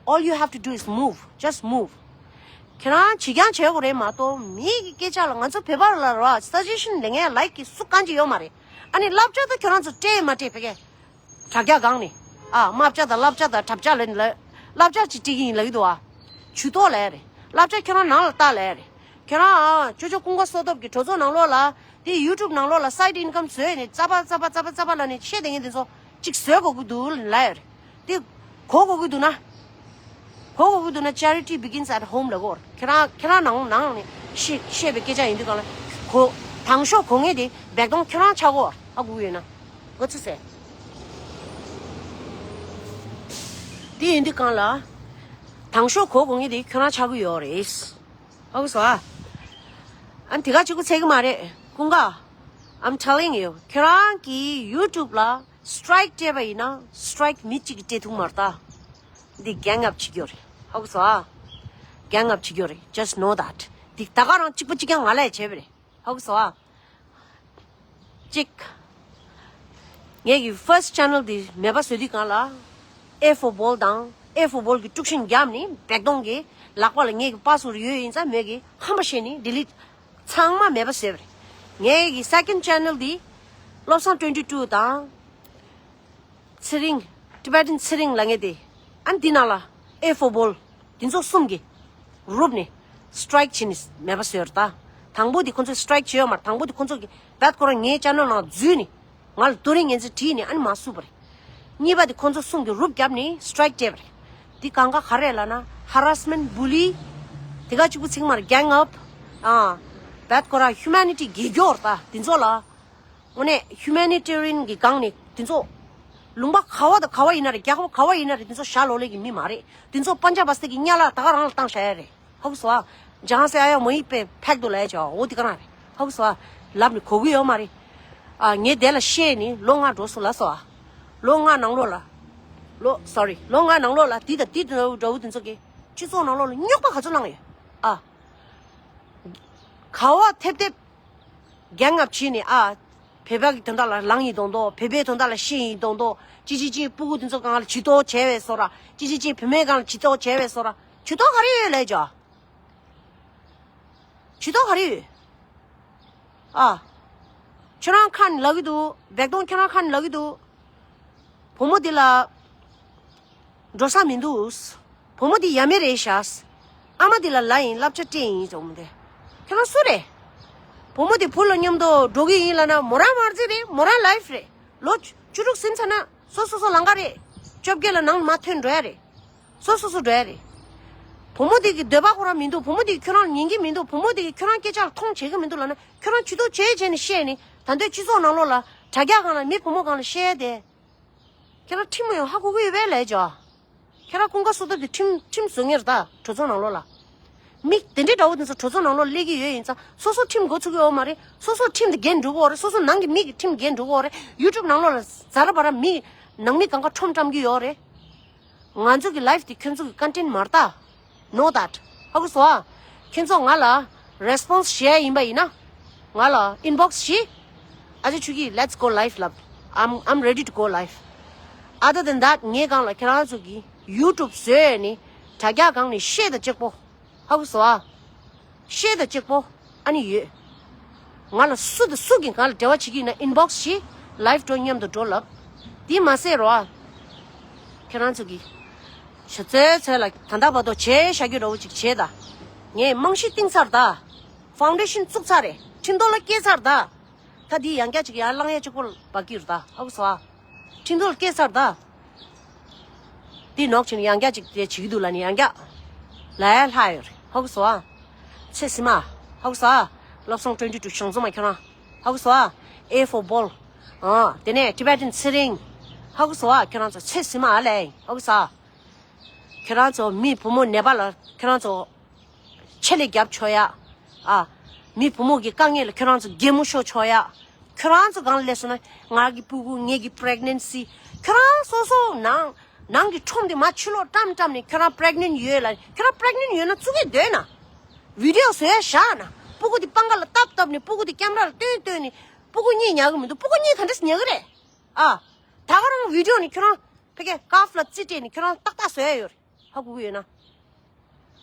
All you have to do is move. Just move. ཁྱེད་རང་བྱེད་རྐྱང་བྱེད་དགོས་རེད་མ་གཏོགས་མི་གི་སྐད་ཆ་ལ། ང་ཚོ་བོད་པ་ལ་ར་suggestion ལེན་མཁན་like གི་སུ་གང་ཅིག་ཡོད་མ་རེད། ཨ་ནི་བསླབ་བྱ་ད་ཁྱོད་རང་ཚོ་སྤྲད་མ་སྤྲད་བོད་སྐད། དྲ་རྒྱ་སྒང་ནས། ཨ་དམའ་བྱ་དང་བསླབ་བྱ་དང་དྲ་བྱ་ལ་ལ་བསླབ་བྱ་ཅིག་སྤྲད་ཀྱི་ཡིན་ལབ་ཀྱི་འདུག་ཨ། ཇུས་གཏོགས་ལབ་ཡ་རེད། བསླབ་བྱ་ཁྱོད་རང་ནང་ལ་ལྟ་ལབ་ཡ་རེད། ཁྱོད་རང་ཨ་ཅོ་ཅོ་ཀུན་དགའ་བསོད་སྟོབས་ཀྱི་གྲོས་ཚོགས་ནང་ལོགས་ལ་དེ་YouTube་ནང་ལོགས་ལ་side income་བཟོས་ནས་རྩ་བ་རྩ་བ་རྩ་བ་རྩ་བ་ལ་ནས་བཤད་བསྡད་མཁན་དེ་ཚོ་ཅིག་བཟོས་དགོས་ཀྱི་འདུག་ལབ་ཡ་རེད། དེ་གོ་དགོས་ཀྱི་འདུག་ན། གོ་དགོས་ཀྱི་འདུག་ན། Charity begins at home་ལབ་གོ། ཁྱེད་རང་ཁྱེད་རང་ནང་ནང་ནས་བཤད་བཤད་པའི་སྐད་ཆ་ཡིན་དུས་གང་ལ་གོ། དང་ཤོག་གོ་ངེས་དེ་བེག་དོང་ཁྱེད་རང་ཆགས་གོ། ཧ་གོ་གི་ཡོད་ན། གོ་ཚོད་ཟེར། དེ་ཡིན་དུས་གང་ལ། དང་ཤོག་གོ་གོ་ངེས་དེ་ཁྱེད་རང་ཆགས་གི་ཡོད་རེད། ཧ་གོ་སོང་ཨ། ཨ་དེ་ག་གཅིག་པུ་ཚད་གི་མ་རེད། ཀུན་དགའ། I'm telling you. ཁྱེད་རང་གི་YouTube་ལ་strike་སྤྲད་པ་ཡིན་ན་strike་མི་གཅིག་གིས་སྤྲད་ཐུབ་མ་རེད་ད། འདི་gang up་བྱེད་ཀྱི་ཡོད་རེད། ཧ་གོ་སོང་ཨ། gang up་བྱེད་ཀྱི་ཡོད་རེད། Just know that. འདི་ད་ག་རང་གཅིག་པ་གཅིག་རྐྱང་ང་ལས་བྱས་པ་རེད། ཧ་གོ་སོང་ཨ། གཅིག་ངེད་ཀྱི་first channel་འདི་མེད་པ་བཟོ་དུས་གང་ལ། A for ball་དང་A for ball་གི་དཀྲུག་ཤིང་བརྒྱབ་ནས་བེག་དོང་གི་ལག་པ་ལ་ངེད་ཀྱི་password་ཡོད་ཡིན་ཙང་མོས་ཀྱི་ཧམ་པ་བཤད་ནས་delete་ཚང་མ་མེད་པ་བཟོས་པ་རེད། ངེད་ཀྱི་second channel་འདི་བློ་བཟང་twenty two་དང་། ཚེ་རིང་། Tibetan་ཚེ་རིང་ལབ་མཁན་དེ། ཨ་ནི་འདི་ནང་ལ་A for ball་འདི་ཚོ་གསུམ་གྱི་group་ནས་strike་བྱས་ནས་མེད་པ་བཟོས་རེད་ད། དང་པོ་དེ་ཁོ་ཚོས་strike་བྱས་ཡོད་མ་རེད། དང་པོ་དེ་ཁོ་ཚོ་གི་བད་ཁོ་རང་ངའི་channel་ནང་འཛུལ་ནས་ང་ལ་རྡོ་རིང་ངན་ཚད་བྲིས་ནས་ཨ་ནི་མ་བསུབ་པ་རེད། གཉིས་པ་དེ་ཁོ་ཚོ་གསུམ་གྱི་group་བརྒྱབ་ནས་strike་བྱས་པ་རེད། འདི་གང་ག་ག་རེ་ལབ་ན་harassment bully། དེ་ག་གཅིག་པུ་ཚིག་མ་རེད། gang up། ཨ། བད་ཁོ་རང་humanity་གི་སྐྱོ་རེད་ད་འདི་ཚོ་ལ། དངོས་གནས་humanitarian་གི་སྒང་ནས་དེ་ཚོ། ལུང་པ་ག་བ་དང་ག་བ་ཡིན་ན་རེད། རྒྱལ་ཁབ་ག་བ་ཡིན་ན་རེད། དེ་ཚོ་ཞྭ་ལོག་ལེ་གི་མི་མ་རེད། དེ་ཚོ་པན་ཇབ་བ་སྟེ་གི་གཉའ་ལ་ད་ག་རང་ལ་བཏང་བཞག་ཡ་རེད། ཧ་གོ་སོང་ཨ། ཇང་སེ་ཨ་ཡ་མོ་ཡིག་པའི་ཕེག་ཏུ་ལ་ཡ་ཅོ་འོ་དེ་ག་རང་རེད། ཧ་གོ་སོང་ཨ། ལབ་ནས་གོ་གི་ཡོད་མ་རེད། ཨ་ངས་དེ་ལ་བཤད་ནི་ལོ་ལྔ་འགྲོ་སོང་ལ་སོང་ཨ། ལོ་ལྔ་ནང་ལོགས་ལ། ལོ་sorry་ལོ་ལྔ་ནང་ལོགས་ལ་དེ་དང་དེ་འདྲ་བོ་དེ་ཚོ་གི་སྤྱི་ཚོགས་ནང་ལོགས་ལ་རྙོག་པ་ག་ཚོད་བསླངས་ཡོད་ཨ། ག་བ་ཐེབས་ཐེབས། རྒྱ་ནག་ཕྱི་ནས་ཨ། བོད་པ་གི་དོན་དག་ལ་ལངས་ཡིན་མདོག་མདོག་བོད་པའི་དོན་དག་ལ་ཤེས་ཡིན་མདོག་མདོག་ཅི་ཅི་ཅི་སྤུ་གུ་དེ་ཚོ་སྒང་ལ་ཇུས་གཏོགས་བྱས་པས་སོ་ར། ཅི་ཅི་ཅི་བུད་མེད་སྒང་ལ་ཇུས་གཏོགས་བྱས་པས་སོ་ར། ཇུས་གཏོགས་ག་རེ་ཡོད་ལས་ཇོ། ཇུས་གཏོགས་ག་རེ་ཡོད། ཨ། ཁྱོད་རང་ཁ་ནས་ལབ་ཀྱི་འདུག་བེག་དོང་ཁྱོད་རང་ཁ་ནས་ལབ་ཀྱི་འདུག་བུ་མོ་འདི་ལ་འགྲོ་ས་མི་འདུག་བུ་མོ་འདི་ཡ་མེད་རེད་ཤག་ཨ་མ་འདི་ལ་ལབ་ཡིན། བསླབ་བྱ་སྤྲད་ཡིན་བུ་མོ་འདི། ཁྱོད་རང་སུ་རེད། བུ་མོ་འདི་བུ་ལ་མཉམ་དུ་འགྲོ་གི་ཡིན་ལབ་ན་མོ་རང་མ་རྩིས་རེད། མོ་རང་life་རེད། ལོ་བཅུ་དྲུག་ཟིན་ཚར་ན་སོ་སོ་སོ་ལང་ཀ་རེད། བཅོ་བརྒྱད་ལ་ནང་མ་ཐོན་འགྲོ་ཡ་རེད། སོ་སོ་སོ་འགྲོ་ཡ་རེད། བུ་མོ་དེ་གི་འདོད་པ་ཁོ་རང་མི་འདུག་བུ་མོ་དེ་གི་ཁྱོད་རང་ཉན་གི་མི་འདུག་བུ་མོ་དེ་གི་ཁྱོད་རང་སྐད་ཆ་ལ་མཐོང་བྱེད་གི་མི་འདུག་ལབ་ན་ཁྱོད་རང་ཇུས་གཏོགས་བྱེད་བྱས་ནས་བཤད་ནས་ད་འདོད་སྤྱི་ཚོགས་ནང་ལོགས་ལ་དྲ་རྒྱ་སྒང་ལ་མི་བུ་མོ་སྒང་ལ་བཤད་ཡ་དེ། ཁྱེད་རང་ཁྲིམས་ཡང་ཧ་གོ་གི་ཡོད་པས་ལས་ཇོ། ཁྱེད་རང་ཀུན་དགའ་བསོད་སྟོབས་དེ་ཁྲིམས་ཁྲིམས་བཟོ་ངེས་རེད་ད་གྲོས་ཚོགས་ནང་ལོགས་ལ། མི་དེ་འདྲའི་འདྲ་བོ་དེ་ཚོ་གྲོས་ཚོགས་ནང་ལོགས་སླེབས་ཀྱི་ཡོད་ཡིན་ཙང་སོ་སོ་ཁྲིམས་འགོ་ཚུགས་ཀྱི་ཡོད་མ་རེད། སོ་སོ་ཁྲིམས་དེ་འགལ་འགྲོ་གི་ཡོད་རེད། སོ་སོ་ནང་གི་མི་གི་ཁྲིམས་འགལ་འགྲོ་གི་ཡོད་རེད། YouTube་ནང་ལོགས་ལ་ཛ་ར་བ་ར་མི་ནང་མི་གང་ག་ཁྲོམ་བཀྲམ་གྱི་ཡོད་རེད། ང་ཚོ་གི་life་དེ་ཁྱོད་ཚོ་གི་content་མ་རེད་ད། Know that. ཧ་གོ་སོང་ཨ། ཁྱོད་ཚོ་ང་ལ་response་བྱེད་ཡ་ཡིན་པ་ཡིན་ན། ང་ལ་inbox་བྱེད། ཨ་ཅེ་ཆུ་གི་let's go live་ལབ། I'm I'm ready to go live. Other than that ངའི་སྒང་ལ་ཁྱེད་རང་ཚོ་གི་YouTube་བཟོས་ནས་དྲ་རྒྱ་སྒང་ནས་བཤད་དང་གཅིག་པོ། ཧ་གོ་སོང་ཨ། བཤད་དང་གཅིག་པོ། ཨ་ནི་ཡོད། ང་ལ་སུ་དང་སུ་གིས་ང་ལ་འབྲེལ་བ་བྱེད་ཀྱི་ཡིན་ན་inbox་བྱེད། live་འགྲོ་མཉམ་དུ་འགྲོ་ལབ། དེ་མ་ཟད་རོ་ཨ། ཁྱེད་རང་ཚོ་གི། ཞབས་ཚོད་ཚོད་ལ་ད་ལྟ་བར་དུ་བྱས་བཞག་རྒྱུ་འདྲ་བོ་ཅིག་བྱས་ད། ངས་རྨང་གཞི་བཏིང་ཚར་ད། foundation་བཙུགས་ཚར་རེད། ཁྲིམས་ཐོག་ལ་སྐྱེལ་ཚར་ད། ད་འདི་ཡང་བསྐྱར་ཅིག་ཡར་བསླང་ཡ་གཅིག་པོ་བབས་ཀྱི་རེད་ད། ཧ་གོ་སོང་ཨ། ཁྲིམས་ཐོག་ལ་སྐྱེལ་ཚར་ད། འདི་ནོག་ཕྱིན་ཡང་བསྐྱར་ཅིག་དེ་བྱེད་ཀྱི་འདུག་ལབ་ནས་ཡང་བསྐྱར་ལབ་ཡ་ལྷག་ཡོད་རེད། ཧ་གོ་སོང་ཨ། ཚེ་སྲིད་མ། ཧ་གོ་སོང་ཨ། བློ་བཟང་twenty two་ཞང་ཚོ་མ་ཁྱོད་རང་། ཧ་གོ་སོང་ཨ། A for ball། ཨ། དེ་ནས་Tibetan་ཚེ་རིང་། ཧ་གོ་སོང་ཨ། ཁྱོད་རང་ཚོ་ཚེ་སྲིད་མ་ཨ་ལས། ཧ་གོ་སོང་ཨ། ཁྱེད་རང་ཚོ་མི་བུ་མོ་ནད་པ་ལ་ཁྱེད་རང་ཚོ་ཆེད་ལས་རྒྱབ་ཆོག་ཡ། ཨ། མི་བུ་མོ་གི་དཀའ་ངལ་ལ་ཁྱེད་རང་ཚོ་གད་མོ་ཤོར་ཆོག་ཡ། ཁྱེད་རང་ཚོ་གང་ལ་སླེབས་སོང་ན་ང་གི་སྤུ་གུ་ངེད་ཀྱི་pregnancy། ཁྱེད་རང་སོ་སོ་ནང་ནང་གི་ཁྲོམ་དེ་མ་ཕྱི་ལོགས་བཀྲམ་བཀྲམ་ནས་ཁྱེད་རང་pregnant་ཡོད་ལ། ཁྱེད་རང་pregnant ཡོད་ན་བཙུགས་གི་སྡོད་ན། video བཟོ་ཡ་བཞག་ན། སྤུ་གུ་དེ་པང་ཁ་ལ་བཏབ་བཏབ་ནས་སྤུ་གུ་དེ་ཀེམ་ར་ལ་སྟོན་སྟོན་ནས་སྤུ་གུ་གཉིད་ཉལ་གི་མི་འདུག་སྤུ་གུ་གཉིད་ག་འདྲས་ཉལ་གི་རེད། ཨ། ད་ག་རང་video ནས་ཁྱོད་རང་ཕ་གི་སྐར་ཕི་ལ་རྩིས་སྤྲད་ནས་ཁྱོད་རང་ཏག་ཏག་བཟོ་ཡ་ཡོད་རེད། ཧ་གོ་གི་ཡོད་ན།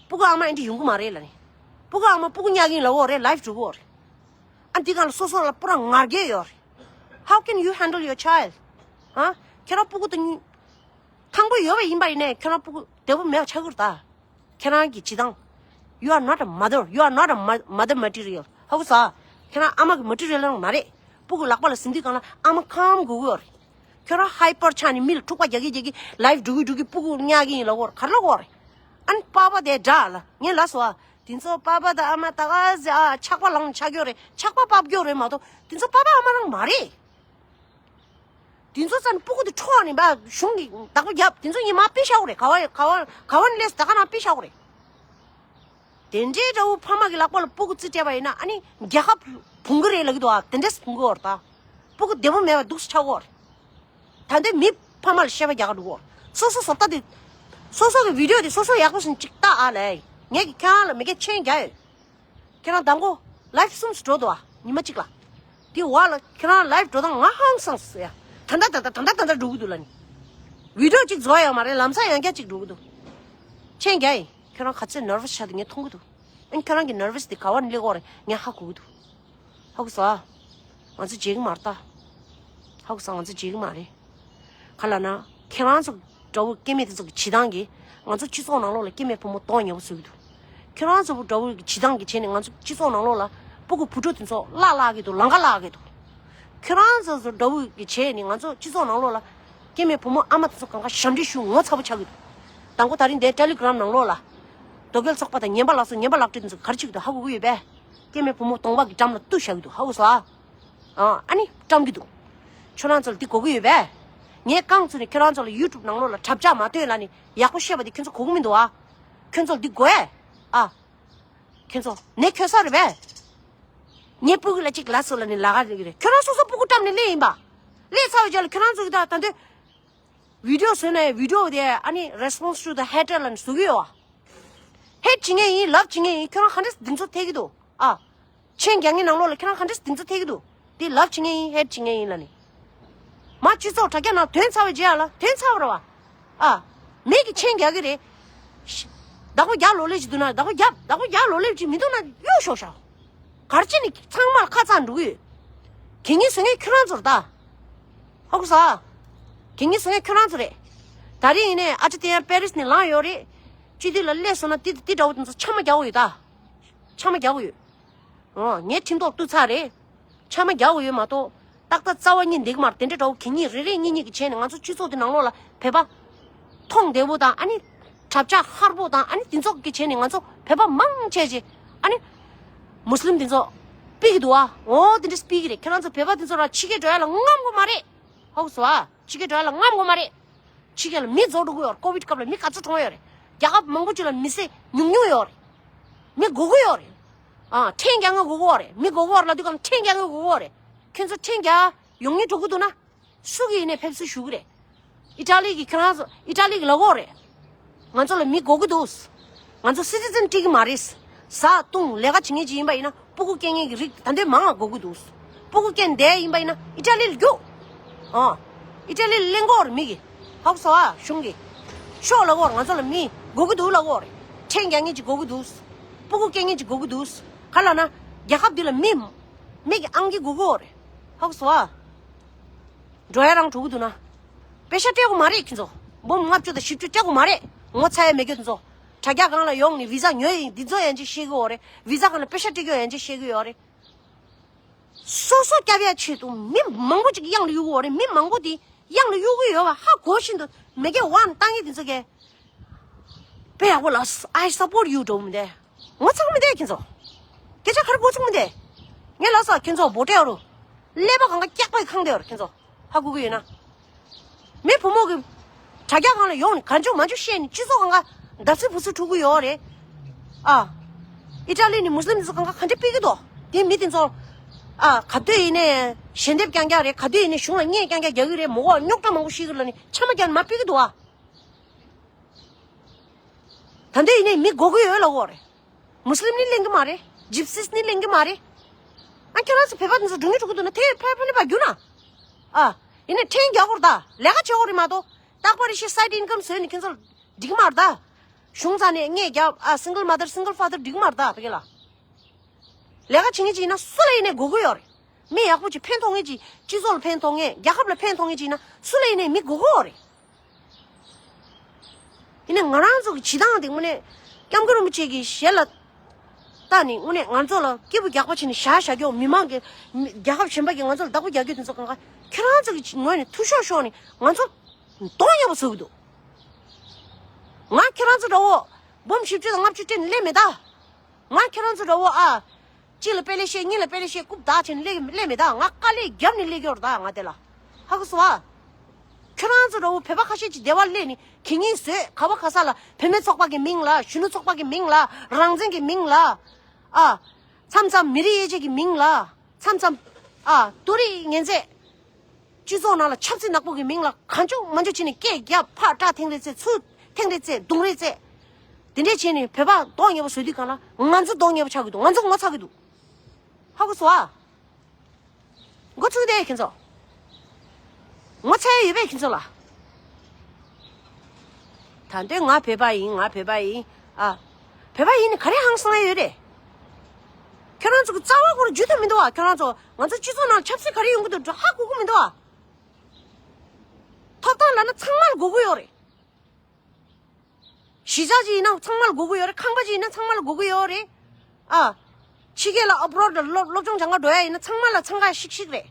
སྤུ་གུ་ཨ་མ་ཨེ་འདྲ་ཡོང་གི་མ་རེད་ལ་ནི། སྤུ་གུ་ཨ་མ་སྤུ་གུ་ཉལ་གིན་ལབ་ཡོད་རེད། live འགྲོ་གི་ཡོད་རེད། ཨ་འདི་གང་ལ་སོ་སོ་ལ་པུ་ར་ངར་སྐད་ཡོད་རེད། How can you handle your child? ཨ། ཁྱེད་རང་སྤུ་གུ་དང་ཐང་པོ་ཡོད་པ་ཡིན་པ་ཡིན་ནའི་ཁྱེད་རང་སྤུ་གུ་བདེ་པོ་མེད་པ་ཆགས་ཀྱི་རེད་ད། ཁྱེད་རང་གི་བྱེད་སྟངས། You are not a mother. You are not a mo- mother material. ཧ་གོ་སོང་། ཁྱེད་རང་ཨ་མ་གི་material རང་མ་རེད། སྤུ་གུ་ལག་པ་ལ་ཟིན་དུས་གང་ལ་ཨ་མ་ཁམ་དགོས་ཀྱི་ཡོད་རེད། ཁྱོད་རང་hyper ཆགས་ནས་མི་ལ་འཁྲུག་པ་རྒྱག་གི་རྒྱག་གི་live འགྲོ་གི་འགྲོ་གི་སྤུ་གུ་ཉལ་གི་ཡིན་ལབ་ཡོད་རེད། ག་རེ་ལབ་ཡོད་རེད། ཨ་ནི་པ་ཕ་དེ་འདྲ་ལ་ངས་ལབ་སོང་ཨ། དེ་ཚོ་པ་ཕ་དང་ཨ་མ་ད་ག་ཟེ་ཨ་ཆགས་པ་ལངས་ཆགས་ཀྱི་ཡོད་རེད། ཆགས་པ་ཕབ་ཀྱི་ཡོད་རེད་མ་གཏོགས་དེ་ཚོ་པ་ཕ་ཨ་མ་རང་མ་རེད། དེ་ཚོ་ཙམ་སྤུ་གུ་དེ་འཕྲོག་ནས་འབའ་གཞུང་གི་བདག་པོ་རྒྱབ། དེ་ཚོ་ཉི་མ་དཔེ་ཤ་བོ་རེད། ག་བ་ག་བ་ག་བ་ནས་སླེབས་ད་ག་ན་དཔེ་ཤ་བོ་རེད། དེ་འདྲའི་འདྲ་བོ་ཕ་མ་གི་ལག་པ་ལ་སྤུ་གུ་རྩིས་སྤྲད་པ་ཡིན་ན་ཨ་ནི་རྒྱལ་ཁབ་བུང་གི་རེད་ལབ་ཀྱི་འདུག་ཨ། དེ་འདྲས་བུང་གི་ཡོད་རེད་ད། སྤུ་གུ་བདེ་པོ་མེད་པ་འདུག་སེ་ཆགས་ཀྱི་ཡོད་རེད། ད་འདི་མི་ཕ་མ་ལ་བཤད་པ་རྒྱག་ག་འགྲོ་གི་ཡོད་རེད། སོ་སོ་བཟོ་ལྟ་དེ། སོ་སོ་གི་video་དེ་སོ་སོ་ཡག་པོ་བྱས་ནས་ཅིག་ལྟ་ཨ་ལས། ངས་ཀྱི་ཁྱེད་རང་ལ་མི་སྐད་ཆེན་རྒྱག་ཡོད། ཁྱེད་རང་མདང་དགོང་live་གསུམ་ཞིག་འགྲོ་འདུག་ཨ། ཉི་མ་གཅིག་ལ། དེ་བར་ལ་ཁྱེད་རང་live་འགྲོ་སྟངས་ང་ཧང་སངས་སོང་ཡ། ད་ལྟ་ད་ལྟ་ད་ལྟ་ད་ལྟ་འགྲོ་གི་འདུག་ལ་ནི། video་གཅིག་བཟོ་ཡ་ཡོད་མ་རེད། ལམ་སང་ཡང་བསྐྱར་གཅིག་འགྲོ་གི་འདུག་ཆེན་རྒྱག་ཡིན། ཁྱེད་རང་ག་ཚོད་nervous་ཆགས་འདུག་ངས་མཐོང་གི་འདུག་ཨ་ནི་ཁྱེད་རང་གི་nervous་དེ་ག་བ་ནས་སླེབས་ཀྱི་ཡོད་རེད་ངས་ཧ་གོ་གི་འདུག་ཧ་གོ་སོང་ཨ། ང་ཚོ་བརྗེད་གི་མ་རེད་ད། ཧ་གོ་སོང་། ང་ཚོ་བརྗེད་གི་མ་རེད། ག་ལབ་ན། ཁྱེད་རང་ཚོ་འདྲ་བོ་སྐྱེ་དམན་དེ་ཚོ་གི་བྱེད་སྟངས་ཀྱིས་ང་ཚོ་སྤྱི་ཚོགས་ནང་ལོགས་ལ་སྐྱེ་དམན་ཕོ་མོ་གདོང་ཉེས་པོ་བཟོ་གི་འདུག་ཁྱེད་རང་ཚོ་འདྲ་བོ་གི་བྱེད་སྟངས་ཀྱིས་བྱས་ནས་ང་ཚོ་སྤྱི་ཚོགས་ནང་ལོགས་ལ་སྤུ་གུ་བུ་ཕྲུག་དེ་ཚོ་བརླག་བརླག་གི་འདུག་ལམ་ཁ་བརླག་གི་འདུག་ཁྱེད་རང་ཚོ་ཚོ་འདྲ་བོ་གི་བྱས་ནས་ང་ཚོ་སྤྱི་ཚོགས་ནང་ལོགས་ལ་སྐྱེ་དམན་ཕོ་མོ་ཨ་མ་དེ་ཚོ་གང་ག་ཞབས་འདྲེན་ཞུ་ངོ་ཚ་པོ་ཆགས་ཀྱི་འདུག་དང་པོ་ད་རིང་འདིའི་Telegram་ནང་ལོགས་ལ་རྡོ་རྒྱལ་ཚོགས་པ་དང་ཉན་པ་ལགས་སོ། ཉན་པ་ལགས་བཀྲིས་དེ་ཚོ་ག་རེ་བྱེད་ཀྱི་འདུག་ཧ་གོ་གི་ཡོད་པས། སྐྱེ་དམན་ཕོ་མོ་གདོང་པ་གི་འགྲམ་ལ་གཏུབ་བཞག་གི་འདུག་ཧ་གོ་སོང་ཨ། ཨ་ཨ་ནི་བཀྲམ་གྱི་འདུག་ཁྱོད་རང་ཚོ་ལ་འདི་གོ་གི་ཡོད་པས། ངས་རྐང་བཙུགས་ནས་ཁྱོད་རང་ཚོ་ལ་YouTube་ནང་ལོགས་ལ་དྲ་བ་མ་སྟོན་ལབ་ནས་ཡག་པོ་བཤད་པ་འདི་ཁྱོད་ཚོ་གོ་གི་མི་འདུག་ཨ། ཁྱོད་ཚོ་ལ་འདི་གོ་ཨེ། ཨ། ཁྱོད་ཚོ་ནད་ཁྱོད་ཚོ་རེད་པས། ངས་སྤུ་གུ་ལ་གཅིག་ལབ་སོང་ལབ་ནས་ལབ་ག་རེ་གི་རེད། ཁྱོད་རང་སོ་སོ་སྤུ་གུ་བཀྲམ་ནས་སླེབས་ཡིན་པ། སླེབས་ཚར་བའི་རྗེས་ལ་ཁྱོད་རང་ཚོ་གི་ད་ད་འདོད། video་བཟོས་ནས་video་དེ་ཨ་ནི་response to the hater་ལབ་ནས་བཟོ་གི་ཡོད་བ། hate་བྱེད་མཁན་ཡིན། love་བྱེད་མཁན་ཡིན། ཁྱོད་རང་ག་འདྲས་འདི་ཚོ་ཐེག་གི་འདུག་ཨ། མཆན་རྒྱག་མཁན་ནང་ལོགས་ལ་ཁྱེད་རང་ག་འདྲས་འདི་ཚོ་ཐེག་གི་འདུག་འདི་love་བྱེད་མཁན་ཡིན། hate་བྱེད་མཁན་ཡིན་ལབ་ནས། མ་སྤྱི་ཚོགས་དྲ་རྒྱ་ནང་དོན་ཚར་བའི་རྗེས་ལ་དོན་ཚར་བ་རེད་བ། ཨ། མི་གིས་མཆན་རྒྱག་གི་རེད། ཤ། བདག་པོ་རྒྱག་ལོ་ལེབ་ཅིག་འདུག་ན་བདག་པོ་རྒྱག་བདག་པོ་རྒྱག་ལོ་ལེབ་ཅིག་མི་འདུག་ན་གཡུག་ཤོག་ཤོག་ག་རེ་བྱས་ནས་ཚང་མར་ཁ་ཚང་འགྲོ་གི་ཡོད། གད་སྙིགས་བཟོ་མཁན་ཁྱོད་རང་ཚོ་རེད་ད། ཧ་གོ་སོང་། གད་སྙིགས་བཟོ་མཁན་ཁྱོད་རང་ཚོ་རེད། ད་རིང་ཡིན་ནའི་ཨ་ཅག་དེ་ཡང་པེ་རིས་ནས་ལངས་ཡོད་རེད། སྤྱི་འཐུས་ལ་སླེབས་སོང་ན་ཏི་ཏི་འདྲ་བོ་དེ་ཚོ་ཆམ་རྒྱག་གི་ཡོད་ད། ཆམ་རྒྱག་གི་ཡོད། ཨོ་ངས་ཁྲིམས་ཐོག་བཏུད་ཚར་རེད། ཆམ་རྒྱག་གི་ཡོད་མ་གཏོགས་ཏག་ཏག་རྩ་བ་ཉིད་འདེགས་མར་དེ་འདྲ་འདྲ་བོ་གད་སྙིགས་རེ་རེ་གཉིས་གཉིས་ཀྱི་བྱས་ནས་ང་ཚོ་སྤྱི་ཚོགས་དེ་ནང་ལོགས་ལ་བོད་པ་མཐོང་བདེ་བོ་དང་ཨ་ནི་གྲྭ་ཆག་ཧར་པོ་དང་ཨ་ནི་དེ་ཚོ་གི་བྱས་ནས་ང་ཚོ་བོད་པ་མང་ཆེ་ཆེ་ཨ་ནི་མུ་སི་ལིམ་དེ་ཚོ་ཕུད་ཀྱི་འདུག་ཨ། འོ་དེ་འདྲ་ཕུད་ཀྱི་རེད། ཁྱེད་རང་ཚོ་བོད་པ་དེ་ཚོ་ར་ཕྱི་རྒྱལ་འགྲོ་ཡ་ལ་རྔམ་དགོས་མ་རེད། ཧ་གོ་སོང་ཨ། ཕྱི་རྒྱལ་འགྲོ་ཡ་ལ་རྔམ་དགོས་མ་རེད། ཕྱི་རྒྱལ་ལ་མི་རྫོགས་འགྲོ་གི་ཡོད་རེད། ཀོ་ཝིད་སྐབས་ལ་མི་ག་ཚོད་གྲོངས་ཡོད་རེད། རྒྱལ་ཁབ་མང་པོ་ཅིག་ལ་མི་བསད་ཉུང་ཉུང་ཡོད་རེད། མི་འགོ་གི་ཡོད་རེད། ཨ། ཁྲིམས་རྒྱག་མཁན་འགོ་གི་ཡོད་རེད། མི་འགོ་གི་ཡོད་རེད་ལབ་དུས་སྒང་ཁྲིམས་རྒྱག་མཁན་འགོ་གི་ཡོད་རེད། ཁྱོད་ཚོ་ཁྲིམས་རྒྱག་ཡོང་སྙིང་འདོད་ཀྱི་འདུག་ན། སུ་གིས་ཡིན་ནའི་ཕེབས་བསུ་ཞུ་གི་རེད། ཨི་ཊ་ལི་གི་ཁྱེད་རང་ཚོ་ཨི་ཊ་ལི་གི་ལབ་ཀྱི་ཡོད་རེད། ང་ཚོ་ལ་མི་དགོས་ཀྱི་འདུག་ང་ཚོ་སི་ཊི་ཛན་སྤྲད་ཀྱི་མ་རེད། ཟ་བཏུང་ལས་ཀ་བྱེད་མཁན་ཅིག་ཡིན་པ་ཡིན་ན་སྤུ་གུ་སྐྱེ་མཁན་གྱི་རིགས་ད་འདོད་མང་ང་དགོས་ཀྱི་འདུག་སྤུ་གུ་སྐྱེ་བསྡད་ཡིན་པ་ཡིན་ན་ཨི་ཊ་ལི་ལ་རྒྱུགས། ཨ། ཨི་ཊ་ལི་ལ་གླེང་གི་ཡོད་རེད་མི་གིས། ཧ་གོ་སོང་ཨ། གཞུང་གིས། ཤོག་ལབ་ཀྱི་ཡོད་རེད། ང་ཚོ་ལ་མི་དགོས་ཀྱི་འདུག་ལབ་ཀྱི་ཡོད་རེད། ཁྲིམས་རྒྱག་མཁན་ཅིག་དགོས་ཀྱི་འདུག་སྤུ་གུ་སྐྱེ་མཁན་ཅིག་དགོས་ཀྱི་འདུག་ག་ལབ་ན། རྒྱལ་ཁབ་འདི་ལ་མི། མི་གི་ཨང་ཀི་དགོས་ཀྱི་ཡོད་རེད། ཧ་གོ་སོང་ཨ། འགྲོ་ཡ་རང་འགྲོ་གི་འདུག་ན། པེ་ཤ་སྤྲད་དགོས་མ་རེད་ཁྱེད་ཚོ། འབུམ་ལྔ་བཅུ་དང་བཞི་བཅུ་སྤྲད་དགོས་མ་རེད། ངོ་ཚ་ཡ་མེད་ཁྱེད་ཚོ། དྲ་རྒྱ་སྒང་ལ་ཡོང་ནས་བི་ཛ་ཉོས་ཡིན་འདི་ཚོ་ཡན་ཆད་ཤེས་ཀྱི་ཡོད་རེད། བི་ཛ་སྒང་ལ་པེ་ཤ་སྤྲད་རྒྱུ་ཡན་ཆད་ཤེས་ཀྱི་ཡོད་རེད། སོ་སོ་སྐྱོབ་ཡ་ཆེད་དུ་མི་མང་པོ་ཅིག་གཡང་ལ་གཡུག་གི་ཡོད་རེད། མི་མང་པོ་དེ་གཡང་ལ་གཡུག་གི་ཡོད་པ་ཧ་གོ་བཞིན་དུ་མི་སྐད་དབང་བཏང་ཡས་དེ་ཚོ་གས། དཔེ་ཡག་པོ་ལ། I support you འགྲོ་མི་འདུག་ངོ་ཚ་གི་མི་འདུག་ཁྱེད་ཚོ། སྐད་ཆ་ག་རེ་ངོ་ཚ་གི་མི་འདུག་ངས་ལབ་སོང་ཁྱེད་ཚོ་བོ་ཊ་ཡོད་རུ། ཀླད་པ་གང་ག་སྐྱག་པ་གི་ཁེངས་བསྡད་ཡོད་རེད་ཁྱེད་ཚོ། ཧ་གོ་གི་ཡོད་ན། མི་བུ་མོ་གི་དྲ་ དྲ་རྒྱ་སྒང་ལ་ཡོང་ནས་གང་བྱུང་མང་བྱུང་བཤད་ནས་སྤྱི་ཚོགས་སྒང་ག་བརྡབ་གསིག་བུ་གསིག་འཁྲུག་གི་ཡོད་རེད། ཨ། ཨི་ཊ་ལི་ནས་མུ་སི་ལིམ་དེ་ཚོ་སྒང་ག་ག་འདྲ་སྤེལ་གི་འདུག་དེ་མི་དེ་ཚོ། ཨ། ག་དུས་ཡིན་ནའི་ཞལ་འདེབས་རྐྱང་རྐྱང་རེད། ག་དུས་ཡིན་ནའི་གཞུང་ལ་བརྙས་རྐྱང་རྐྱང་རྒྱག་གི་རེད། མོ་གོ་རྙོག་དྲ་མང་པོ་ཤེས་གི་ལ་ནི་ཆ་མ་རྒྱག་ནས་མར་སྤེལ་གི་འདུག་ཨ། ད་འདི་ཡིན་ནའི་མི་དགོས་ཀྱི་ཡོད་ལབ་ཀྱི་ཡོད་རེད། མུ་སི་ལིམ་ནི་གླེང་གི་མ་རེད། ཇིབ་སིས་ནི་གླེང་གི་མ་རེད། ཨ། ཁྱེད་རང་ཚོ་བོད་པ་འདི་ཚོ་སྡུག་བསྔལ་འཁྲུག་གི་འདུག་ན་དེ་ཕར་ཕར་ནས་ཕར་རྒྱུགས་ན། ཨ། ཡིན་ནའི་ཁྲེང་རྒྱག་དགོས་རེད་ད། ལས་ཀ་བྱེད་དགོས་རེད་མ་གཏོགས། རྟག་པར་རེ་ཞིག་སའིཌ་ཨིན་ཀམ་བཟོས་ནས་ཁྱེད་ཚོ་ལ་འགྲིག་གི་མ་རེད་ད། གཞུང་རྩ་ནས་བརྙས་རྒྱབ། ཨ། སིང་གལ་མ་དར་སིང་གལ་ཕ་དར་འགྲིག་གི་མ་རེད་ད་ཕ་གི་ལ། ལས་ཀ་བྱེད་མཁན་ཅིག་ཡིན་ན་སུ་ལ་ཡིན་ནའི་དགོས་ཀྱི་ཡོད་རེད། མི་ཡག་པོ་ཅིག་ཕན་ཐོགས་མཁན་ཅིག་སྤྱི་ཚོགས་ལ་ཕན་ཐོགས་མཁན། རྒྱལ་ཁབ་ལ་ཕན་ཐོགས་མཁན་ཅིག་ཡིན་ན་སུ་ལ་ཡིན་ནའི་མི་དགོས་ཀྱི་ཡོད་རེད། ཡིན་ནའི་ང་རང་ཚོ་གི་བྱེད་སྟངས་དེ་དངོས་གནས་སྐྱབས་མགོན་རིན་པོ་ཆེ་གི་ཞལ་ལ་ལྟ་ནས་དངོས་གནས་ང་ཚོ་ལ་སྐད་འབོད་རྒྱག་པ་བྱས་ནས་བཞག་བཞག་རྒྱུ། མི་མང་གི་མི་རྒྱལ་ཁབ་གཞན་པ་གིས་ང་ཚོ་ལ་བདག་པོ་རྒྱག་རྒྱུ་དེ་ཚོ་སྒང་ག་ཁྱེད་རང་ཚོ་གི་ངོས་ནས་འཐུས་ཤོར་ཤོར་ནས་ང་ཚོ་གདོང་ཉེས་པོ་བཟོ་གི་འདུག་ང་ཁྱེད་རང་ཚོ་འདྲ་བོ་འབུམ་བཞི་བཅུ་དང་ལྔ་བཅུ་སྤྲད་ནས་སླེབས་མེད་ད། ང་ཁྱེད་རང་ཚོ་འདྲ་བོ། ཨ། གཅིག་ལ་དཔེ་ལེགས་བཤད། གཉིས་ལ་དཔེ་ལེགས་བཤད། རྐུབ་བདག་བྱས་ནས་སླེབས་སླེབས་མེད་ད། ང་དཀའ་ལས་བརྒྱབ་ནས་སླེབས་ཀྱི་ཡོད་རེད་ད་ང་དེ་ལ། ཧ་གོ་སོང་ཨ། ཁྱོད་རང་ཚོ་འདྲ་བོ་བོད་པ་ཁ་ཤས་ཀྱིས་སྡེ་བ་སླེབས་ནས་གད་སྙིགས་བཟོས། ག་བ་ག་ས་ལ་བུད་མེད་ཚོགས་པ་གི་མིང་ལ། གཞོན་ནུ་ཚོགས་པ་གི་མིང་ལ། རང་བཙན་གི་མིང་ལ། ཨ། མཚམས་མཚམས་མི་རིགས་དབྱེ་འབྱེད་ཀྱི་མིང་ལ། མཚམས་མཚམས། ཨ། དུ་རིགས་ངན་རྫས། སྤྱི་ཚོགས་ནང་ལ་ཆབ་སྲིད་ནག་པོ་གི་མིང་ལ་གང་བྱུང་མང་བྱུང་བྱས་ནས་སྐད་རྒྱབ། ཕར་སྐྲ་ཐེངས་རེ་བཙེ། ཚུར་ཐེངས་རེ་བཙེ། རྡུང་རེས་བཙེ། དེ་འདྲས་བྱས་ནས་བོད་པ་གདོང་ཉེས་པོ་བཟོས་དུས་སྒང་ལ་ང་ཚོ་གདོང་ཉེས་པོ་ཆགས་ཀྱི་འདུག་ང་ཚོ་ངོ་ཚ་གི་འདུག་ཧ་གོ་སོང་ཨ། མགོ་ཚོས་བསྡད་ཁྱེད་ཚོ། ངོ་ཚ་ཡ་ཡོད་པས་ཁྱེད་ཚོ་ལ། ད་འདོད་ང་བོད་པ་ཡིན། ང་བོད་པ་ཡིན། ཨ། བོད་པ་ཡིན་ནི་ག་རེ་ཧང་སང་ཡ་ཡོད་རེད། ཁྱོད་རང་ཚོ་གི་རྩ་བ་སྐོར་རྒྱུས་མཐུན་མི་འདུག་ཨ། ཁྱོད་རང་ཚོ་ང་ཚོ་སྤྱི་ཚོགས་ནང་ལ་ཆབ་སྲིད་ག་རེ་ཡོང་གི་འདུག་ཧ་གོ་གི་མི་འདུག་ཨ། ཐོབ་ཐང་ལབ་ན་ཚང་མ་ལ་དགོས་ཀྱི་ཡོད་རེད། གཞིས་ཆགས་ཅིག་ཡིན་ན་ཚང་མ་ལ་དགོས་ཀྱི་ཡོད་རེད། ཁང་པ་ཅིག་ཡིན་ན་ཚང་མ་ལ་དགོས་ཀྱི་ཡོད་རེད། ཨ། ཕྱི་རྒྱལ་ལ་ཨབ་རོ་ཌི་ལ་སློབ་སློབ་སྦྱོང་སྦྱང་ག་འགྲོ་ཡ་ཡིན་ན་ཚང་མ་ལ་འཚང་ཁ་ཤིག་ཤིག་རེད།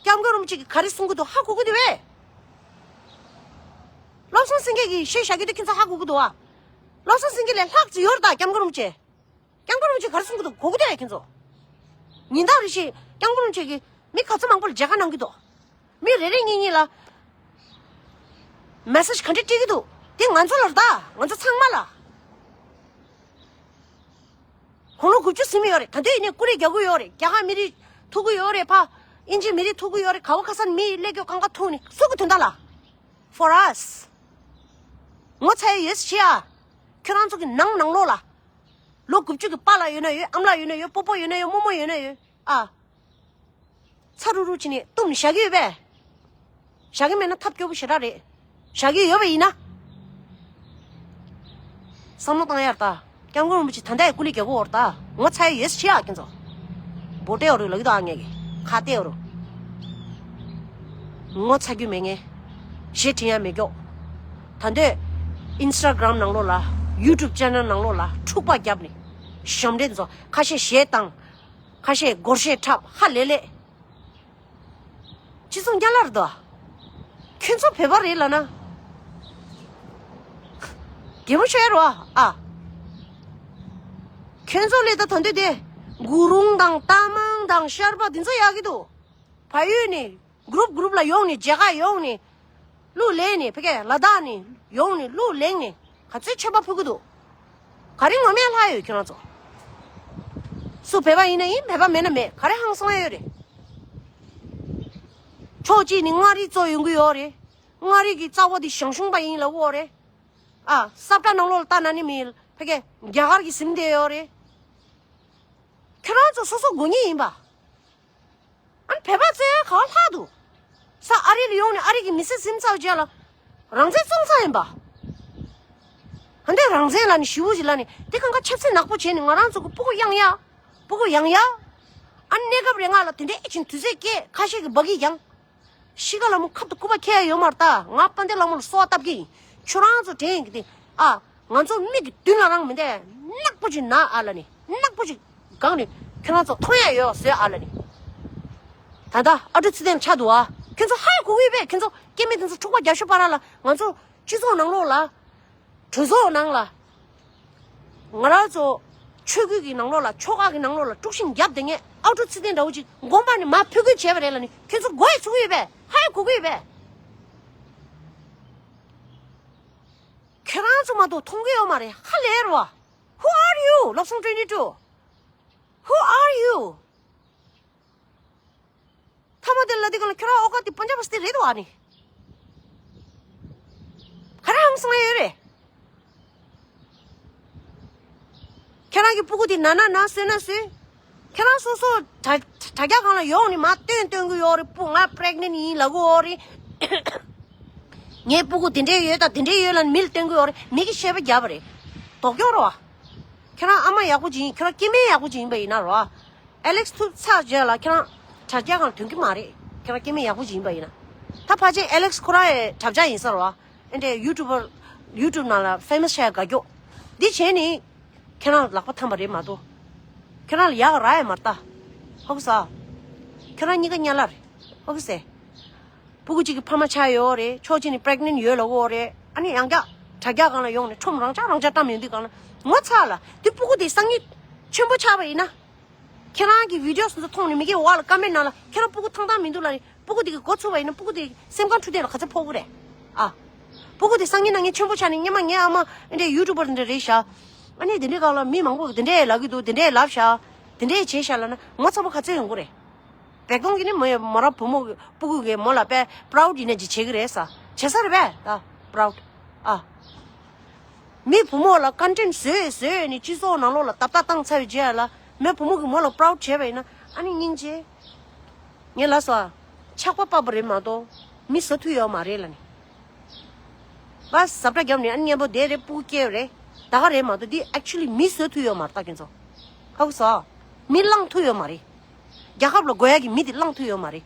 སྐྱབས་མགོན་རིན་པོ་ཆེ་གིས་ག་རེ་གསུང་གི་འདུག་ཧ་གོ་གི་འདུག་བས། བློ་བཟང་སེང་གེ་གིས་བཤད་བཞག་རྒྱུ་དེ་ཁྱེད་ཚོ་ཧ་གོ་གི་འདུག་ཨ། བློ་བཟང་སེང་གེ་ལས་ལྷག་ཅིག་ཡོད་རེད་ད་སྐྱབས་མགོན་རིན་པོ་ཆེ། སྐྱབས་མགོན་རིན་པོ་ཆེ་ག་རེ་གསུང་གི་འདུག་གོ་གི་འདུག་ཨ་ཁྱེད་ཚོ། ཉིན་ལྟར་རེ་བཞིན་སྐྱབས་མགོན་རིན་པོ་ཆེ་གིས་མི་ག་ཚོད་མང་པོ་ལ་མཇལ་ཁ་གནང་གི་འདུག་མི་རེ་རེ་གཉིས་གཉིས་ལ་མེ་སེ་ཇི་ག་འདྲ་སྤྲད་ཀྱི་འདུག་དེ་ང་ཚོ་ལ་རེད་ད། ང་ཚོ་ཚང་མ་ལ། དགུང་ལོ་དགུ་བཅུ་ཟིན་ཡོད་རེད། ད་དུང་ཡིན་ནའི་ཀུ་རེ་རྒྱག་གི་ཡོད་རེད། རྒྱ་གར་མི་རིགས་ཐུག་གི་ཡོད་རེད། ཕ་ཨིན་ཇི་མི་རིགས་ཐུག་གི་ཡོད་རེད། ག་བ་ག་ས་ནས་མི་སླེབས་ཀྱི་གང་ག་ཐུག་ནས་སུ་གི་དོན་དག་ལ། For us། ངོ་ཚ་ཡ་ཡོད་ཟེར་བྱས་ཨ། ཁྱོད་རང་ཚོ་གི་ནང་ནང་ལོགས་ལ། ལོ་དགུ་བཅུ་གི་པཱ་ལགས་ཡོད་ན་ཡོད། ཨ་མ་ལགས་ཡོད་ན་ཡོད། སྤོ་བོ་ཡོད་ན་ཡོད། རྨོ་མོ་ཡོད་ན་ཡོད། ཨ། ཚ་རུག་རུག་བྱས་ནས་བཏུམས་ནས་བཞག་གི་ཡོད་པས། བཞག་གི་མེད་ན་ཐབས་སྐྱོ་པོ་ཞེ་དྲག་རེད། བཞག་གི་ཡོད་པ་ཡིན་ན། བསམ་བློ་བཏང་ཡར་ལྟ། སྐྱབས་མགོན་རིན་པོ་ཆེ་ད་ལྟ་ཡང་སྐུ་ལས་རྒྱག་གི་ཡོད་རེད་ད། ངོ་ཚ་ཡ་ཡོད་ཟེར་བྱས་ཨ་ཁྱེད་ཚོ། བོ་ཏེ་ཡོད་རེད་ལབ་ཀྱི་འདུག་ཨ། ངས་ཀྱི་ཁ་གཏད་ཡོད་རེད། ངོ་ཚ་རྒྱུ་མེད་ངས། གཞས་འབྲི་ཡ་མེད་ཀྱོག་ད་འདོད་ཨིན་སི་ཊ་གྷ་རམ་ནང་ལོགས་ལ། ཡུ་ཊུབ་ཅེ་ནལ་ནང་ལོགས་ལ་འཁྲུག་པ་བརྒྱབ་ནས་ཞབས་འདྲེན་ཚོ་ཁ་ཤས་གཞས་བཏང་། ཁ་ཤས་སྒོར་གཞས་འཁྲབ། ཧ་ལས་ལས། སྤྱི་ཚོགས་རྒྱ་ལར་འདུག་ཁྱོད་ཚོ་བོད་པ་རེད་ལབ་ན། གད་མོ་ཤོར་ཡ་རེད་བ་ཨ། ཁྱོད་ཚོ་ལས་ད་ད་འདོད་དེ། གུ་རུང་དང་རྟ་མང་དང་ཤར་པ་འདི་ཚོ་ཡག་གི་འདུག་བལ་ཡུལ་ནས། གུ་རུབ་གུ་རུབ་ལ་ཡོང་ནས། མཇལ་ཁ་ཡོང་ནས། གླུ་ལེན་ནས། ཕ་གིའི་ལ་དྭགས་ནས་ཡོང་ནས་གླུ་ལེན་ནས་ག་ཚོད་མཆོད་པ་ཕུལ་གི་འདུག་ག་རེ་ངོ་མས་ལྷག་ཡོད་ཁྱོད་རང་ཚོ། སུ་བོད་པ་ཡིན་ན་ཡིན། བོད་པ་མེད་ན་མེད། ག་རེ་ཧང་སང་ཡོད་རེད། ཕྱོགས་གཅིག་ནས་མངའ་རིས་གཙོ་ཡོང་གི་ཡོད་རེད། མངའ་རིས་ཀྱི་རྩ་བ་དེ་ཞང་ཞུང་པ་ཡིན་ལབ་ཀྱི་ཡོད་རེད། ཨ། ས་བཀྲ་ནང་ལོགས་ལ་ལྟ་ན་ནི་མི་ཕ་གིའི་རྒྱ་གར་གྱི་ཟིན་བསྡད་ཡོད་རེད། ཁྱོད་རང་ཚོ་སོ་སོ་དགོས་ངེས་ཡིན་པ། ཨ་ནི་བོད་པ་བཙལ་ཡ་ག་བ་ལྷག་འདུག་ས་ཨ་རི་ལ་ཡོང་ནས་ཨ་རི་གི་མི་སེར་ཟིན་ཚར་རྗེས་ལ་རང་བཙན་བཙོང་ཚར་ཡིན་པ། ཨ་འདི་རང་བཙན་ལབ་ནས་ཞེ་པོ་ཞིག་ལབ་ནས་དེ་གང་ག་ཆབ་སྲིད་ནག་པོ་བྱས་ནས་ང་རང་ཚོ་གི་སྤུ་གུ་གཡང་ཡ། སྤུ་གུ་གཡང་ཡ། ཨ་ནི་གནས་སྐབས་རེ་ང་ལ་དེ་འདྲའི་ཨེ་ཆིན་དུས་ཚོད་སྐྱེལ། ཁ་ཤས་ཀྱི་འབའ་གི་གྱང་། ཤི་ཁ་ལ་མོ་ཁབ་ཏུ་སྐུད་པ་འཁྱེར་ཡ་ཡོད་མ་རེད་ད། ང་དཔལ་ལྡན་ལྷ་མོ་ལ་གསོལ་བ་བཏབ་ཀྱི་ཡིན། ཁྱོད་རང་ཚོ་དྲན་གི་དེ། ཨ། ང་ཚོ་མིག་གི་མདུན་ལ་རང་མི་འདས་ནག་པོ་ཅིག་ན་ཨ་ལ་ནི་ནག་པོ་ཅིག་གང་ནི་ཁྱོད་རང་ཚོ་མཐོང་ཡ་ཡོད་བཟོས་ཨ་ལ་ནི། ད་ལྟ་ཨ་ཀྲུག་ཚེ་བརྟན་ཆགས་འདུག་ཨ། ཁྱོད་ཚོ་ཧ་ཡ་གོ་གི་ཡོད་པས། ཁྱོད་ཚོ་སྐྱེ་དམན་དེ་ཚོ་འཁྲུག་པ་རྒྱབ་ཤོག་པ་ར་ལ། ང་ཚོ་སྤྱི་ཚོགས་ནང་ལོགས་ལ། གྲོས་ཚོགས་ནང་ལ། ང་རང་ཚོ་ཆོས་བརྒྱུད་ཀྱི་ནང་ལོགས་ལ། ཆོལ་ཁ་གི་ནང་ལོགས་ལ་དཀྲུག་ཤིང་རྒྱབ་བསྡད་མཁན་ཨ་ཀྲུག་ཚེ་བརྟན་འདྲ་བོ་ཅིག་དགོངས་པ་ནས་མར་ཕུད་རྒོལ་བྱས་པ་རེད་ལ་ནི། ཁྱོད་ཚོ་མགོ་ཡ་ཚོས་ཀྱི་ཡོད་པས། ཧ་ཡ་གོ་གི་ཡོད་པས། ཁྱེད་རང་ཚོ་མ་གཏོགས་མཐོང་གི་ཡོད་མ་རེད། ཧ་ལས་རེད་བ། Who are you? ལབ་སོང་twenty two. Who are you? ཐ་མ་དེ་ལ་དེ་ག་ལ་ཁྱོད་རང་ཨོ་ཀ་དེ་པན་ཇབ་སྟེ་རེད་དོ་ཨ་ནི། ག་རེ་ཧང་སང་ཡོད་རེད། ཁྱེད་རང་གི་སྤུ་གུ་དེ་ན་ན་ན་གསོས་ན་གསོས། ཁྱེད་རང་སོ་སོ་དྲ་དྲ་རྒྱ་སྒང་ལ་ཡོང་ནི་མ་སྟོན་སྟོན་གི་ཡོད་རེད། སྤུ་ང་pregnant་ཡིན་ལབ་གི་ཡོད་རེད། ངའི་སྤུ་གུ་དེ་འདྲས་ཡོད་ད་དེ་འདྲས་ཡོད་ལ་མིལ་སྟོན་གི་ཡོད་རེད། མི་གི་བཤད་པ་རྒྱབ་པ་རེད། དོགས་སྐྱོང་རོ། ཁྱེད་རང་ཨ་མ་ཡག་པོ་ཅིག་ཡིན། ཁྱེད་རང་སྐྱེ་དམན་ཡག་པོ་ཅིག་ཡིན་པ་ཡིན་ན་རོ། ཨ་ལེགས་ཐུག་ཚར་རྗེས་ལ་ཁྱེད་རང་དྲ་རྒྱ་སྒང་ལ་ཐོན་གི་མ་རེད། ཁྱེད་རང་སྐྱེ་དམན་ཡག་པོ་ཅིག་ཡིན་པ་ཡིན་ན། ད་ཕལ་ཆེར་ཨ་ལེགས་ཁོ་རང་ཡི་དྲ་རྒྱ་ཡིན་ས་རོ། ཨེ་འདྲས་ཡུ་ཊུབ་པར་ཡུ་ཊུབ་ནང་ལ་ཕེ་མ་སི་ཆགས་དགའ་སྐྱོ། འདི་བྱས་ནི་ཁྱེད་རང་ལག་པ་ཐམ་པ་རེད་མ་གཏོགས། ཁྱེད་རང་ལ་ཡག་ར་ཡ་མ་ལྟ། ཧོ་གི་ས། ཁྱེད་རང་གཉིས་ཀ་ཉལ་ལ་རེད། ཧོ་གི་སེ། སྤུ་གུ་གཅིག་གི་ཕ་མ་ཆགས་ཡོད་རེད། ཕྱོགས་གཅིག་ནས་pregnant་ཡོད་ལབ་གོ་རེད། ཨ་ནི་ཡང་བསྐྱར་དྲ་རྒྱ་སྒང་ལ་ཡོང་ནས་ཁྲོམ་རང་ཆགས་རང་ཆགས་བཀྲམ་ཡོང་དུས་སྒང་ལ་ངོ་ཚ་ལ་དེ་སྤུ་གུ་དེ་སང་ཉིན་ཆེན་པོ་ཆགས་པ་ཡིན་ན། ཁྱེད་རང་གི་video་སོ་སོ་མཐོང་ནས་མི་སྐད་འོག་ལ་ཀ་མེན་ནང་ལ་ཁྱེད་རང་སྤུ་གུ་ཐང་ཐང་མི་འདུག་ལབ་ནས་སྤུ་གུ་དེ་གི་འགོ་ཚུགས་པ་ཡིན་ན་སྤུ་གུ་དེ་སེམས་ཁམས་འཁྲུག་དེ་ལ་ག་ཚོད་ཕོག་གི་རེད། ཨ། སྤུ་གུ་དེ་སང་ཉིན་གནངས་ཉིན་ཆེན་པོ་ཆགས་ནས་སྔོན་མ་ངའི་ཨ་མ་འདི་འདྲའི་ཡུ་ཊུབ་པར་འདི་འདྲ་རེད་ཤག་ཨ་ནི་དེ་འདྲའི་སྒང་ལ་མི་མང་པོ་དེ་འདྲས་ལབ་ཀྱི་འདུག་དེ་འདྲས་ལབ་ཤག་དེ་འདྲས་བྱས་ཤག་ལབ་ན་ངོ་ཚ་པོ་ག་ཚོད་ཡོང་གི་རེད། བེག་ཏོང་གི་ནི་མོ་ཡ་མོ་ར་བུ་མོ་གི་སྤུ་གུ་གི་མོ་ལ་དཔེ་proud་ཡིན་ན་ཅིག་བྱེད་ཀྱི་རེད་ས། བྱེད་ས་རེད་པས་ད་proud། ཨ། མི་བུ་མོ་ལ་content་བཟོས་བཟོས་ནས་སྤྱི་ཚོགས་ནང་ལོགས་ལ་ཏབ་ཏབ་བཏང་ཚར་བའི་རྗེས་ལ་མི་བུ་མོ་གི་མོ་ལ་proud་བྱས་པ་ཡིན་ན་ཨ་ནི་སྙིང་རྗེ། ངས་ལབ་སོང་ཨ། ཆགས་པ་པ་པ་རེད་མ་གཏོགས་མི་བཟོ་ཐུབ་ཡོད་མ་རེད་ལབ་ནས། ང་ཟབ་གྲ་བརྒྱབ་ནས་ཨ་ནི་མཉམ་པོ་བསྡད་རེད་སྤུ་གུ་སྐྱེས་རེད་ད་ག་རེད་མ་གཏོགས་འདི་actually་མི་བཟོ་ཐུབ་ཡོད་མ་རེད་ད་ཁྱེད་ཚོ། ཧ་གོ་སོང་ཨ། མི་བླངས་ཐུབ་ཡོད་མ་རེད། རྒྱལ་ཁབ་ལ་དགོས་ཡ་གི་མི་དེ་བླངས་ཐུབ་ཡོད་མ་རེད།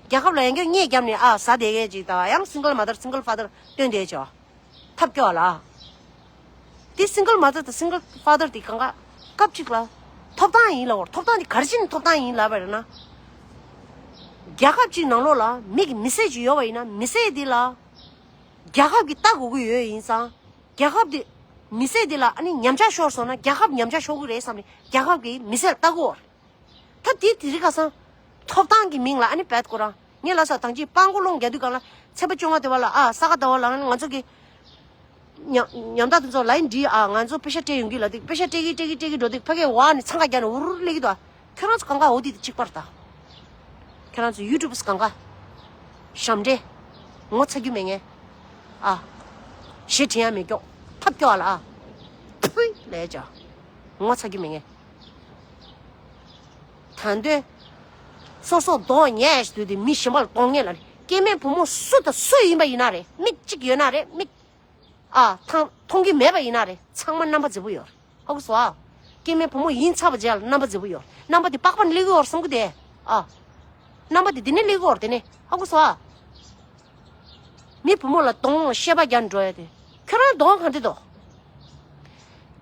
རྒྱལ་ཁབ་ལ་ཡང་བསྐྱར་བརྙས་བརྒྱབ་ནས་ཨ་ཟ་བསྡད་མཁན་ཅིག་དང་ཡང་single mother single father་སྟོན་བསྡད་ཅོག་ཐབས་སྐྱོ་ལ། དེ་single mother་དང་single father་དེ་གང་ག་སྐབས་གཅིག་ལ་ཐོབ་ཐང་ཡིན་ལབ་བར་ཐོབ་ཐང་དེ་ག་རེ་བྱས་ནས་ཐོབ་ཐང་ཡིན་ལབ་པ་རེད་ན། རྒྱལ་ཁབ་གཅིག་ནང་ལོགས་ལ་མི་གི་མི་ཚེ་གཅིག་ཡོད་པ་ཡིན་ན་མི་ཚེ་འདི་ལ་རྒྱལ་ཁབ་ཀྱིས་ལྟ་དགོས་ཀྱི་ཡོད་ཡིན་ཙང་རྒྱལ་ཁབ་དེ་མི་ཚེ་འདི་ལ་ཨ་ནི་ཉམས་ཆག་ཤོར་སོང་ན་རྒྱལ་ཁབ་ཉམས་ཆག་ཤོར་གི་རེད་བསམ་ནས་རྒྱལ་ཁབ་ཀྱིས་མི་ཚེ་ལ་ལྟ་དགོས། ད་དེ་དེ་རིང་ཁ་སང་ཐོབ་ཐང་གི་མིང་ལ་ཨ་ནི་བད་ཁོ་རང་ངས་ལབ་ས་དང་ཅིག་སྤང་གོ་སློང་རྒྱག་དུས་གང་ལ་ཚེས་པ་བཅོ་ལྔ་དེ་བ་ལ་ཨ་ས་ག་ཟླ་བ་ལ་ང་ཚོ་གི་ཉམ་ཉམ་ཐག་དེ་ཚོ་ལ་ཡིན་འདི་ཨ་ང་ཚོ་པེ་ཤ་སྤྲད་ཡོང་གི་ལ་དེ་པེ་ཤ་སྤྲད་གི་སྤྲད་གི་སྤྲད་གི་འགྲོ་དུས་ཕ་གིའི་འོག་ནས་འཚང་ཁ་རྒྱག་ནས་འུར་འུར་སླེབས་ཀྱི་འདུག་ཁྱོད་རང་ཚོ་གང་ག་འོ་དེ་དེ་གཅིག་པར་ད། ཁྱོད་རང་ཚོ་ཡུ་ཊུབ་གང་ག་ཞབས་འདྲེན་ངོ་ཚ་རྒྱུ་མེད་ངས་ཨ་ཞེ་དྲན་ཡ་མེད་ཀྱོག་ཐབས་སྐྱོ་བ་ལ་ཨ་ཕུས་ལས་ཅག་ངོ་ཚ་རྒྱུ་མེད་ངས། ད་འདོད། སོ་སོ་གདོང་ཉལ་ཞིག་དུས་དེ་མི་གཞན་པ་ལ་གདོང་ཉལ་ལ་རེད། སྐྱེ་དམན་བུ་མོ་སུ་དང་སུ་ཡིན་པ་ཡིན་ན་རེད། མིག་གཅིག་ཡོད་ན་རེད། མིག་ཨ་ཐང་མཐོང་གི་མེད་པ་ཡིན་ན་རེད། ཚང་མ་རྣམ་པ་མཛེས་པོ་ཡོད་རེད། ཧ་གོ་སོང་ཨ། སྐྱེ་དམན་བུ་མོ་ཡིན་ཚར་བ་རྗེས་ལ་རྣམ་པ་མཛེས་པོ་ཡོད་རེད། རྣམ་པ་དེ་པགས་པ་ནས་སླེབས་ཀྱི་ཡོད་རེད་བསམ་གི་དེ། ཨ། རྣམ་པ་དེ་དེ་ནས་སླེབས་ཀྱི་ཡོད་རེད་དེ་ནས། ཧ་གོ་སོང་ཨ། མི་བུ་མོ་ལ་གདོང་ལ་བཤད་པ་རྒྱག་འགྲོ་ཡ་དེ། ཁྱོད་རང་གདོང་གང་དེ་དོ།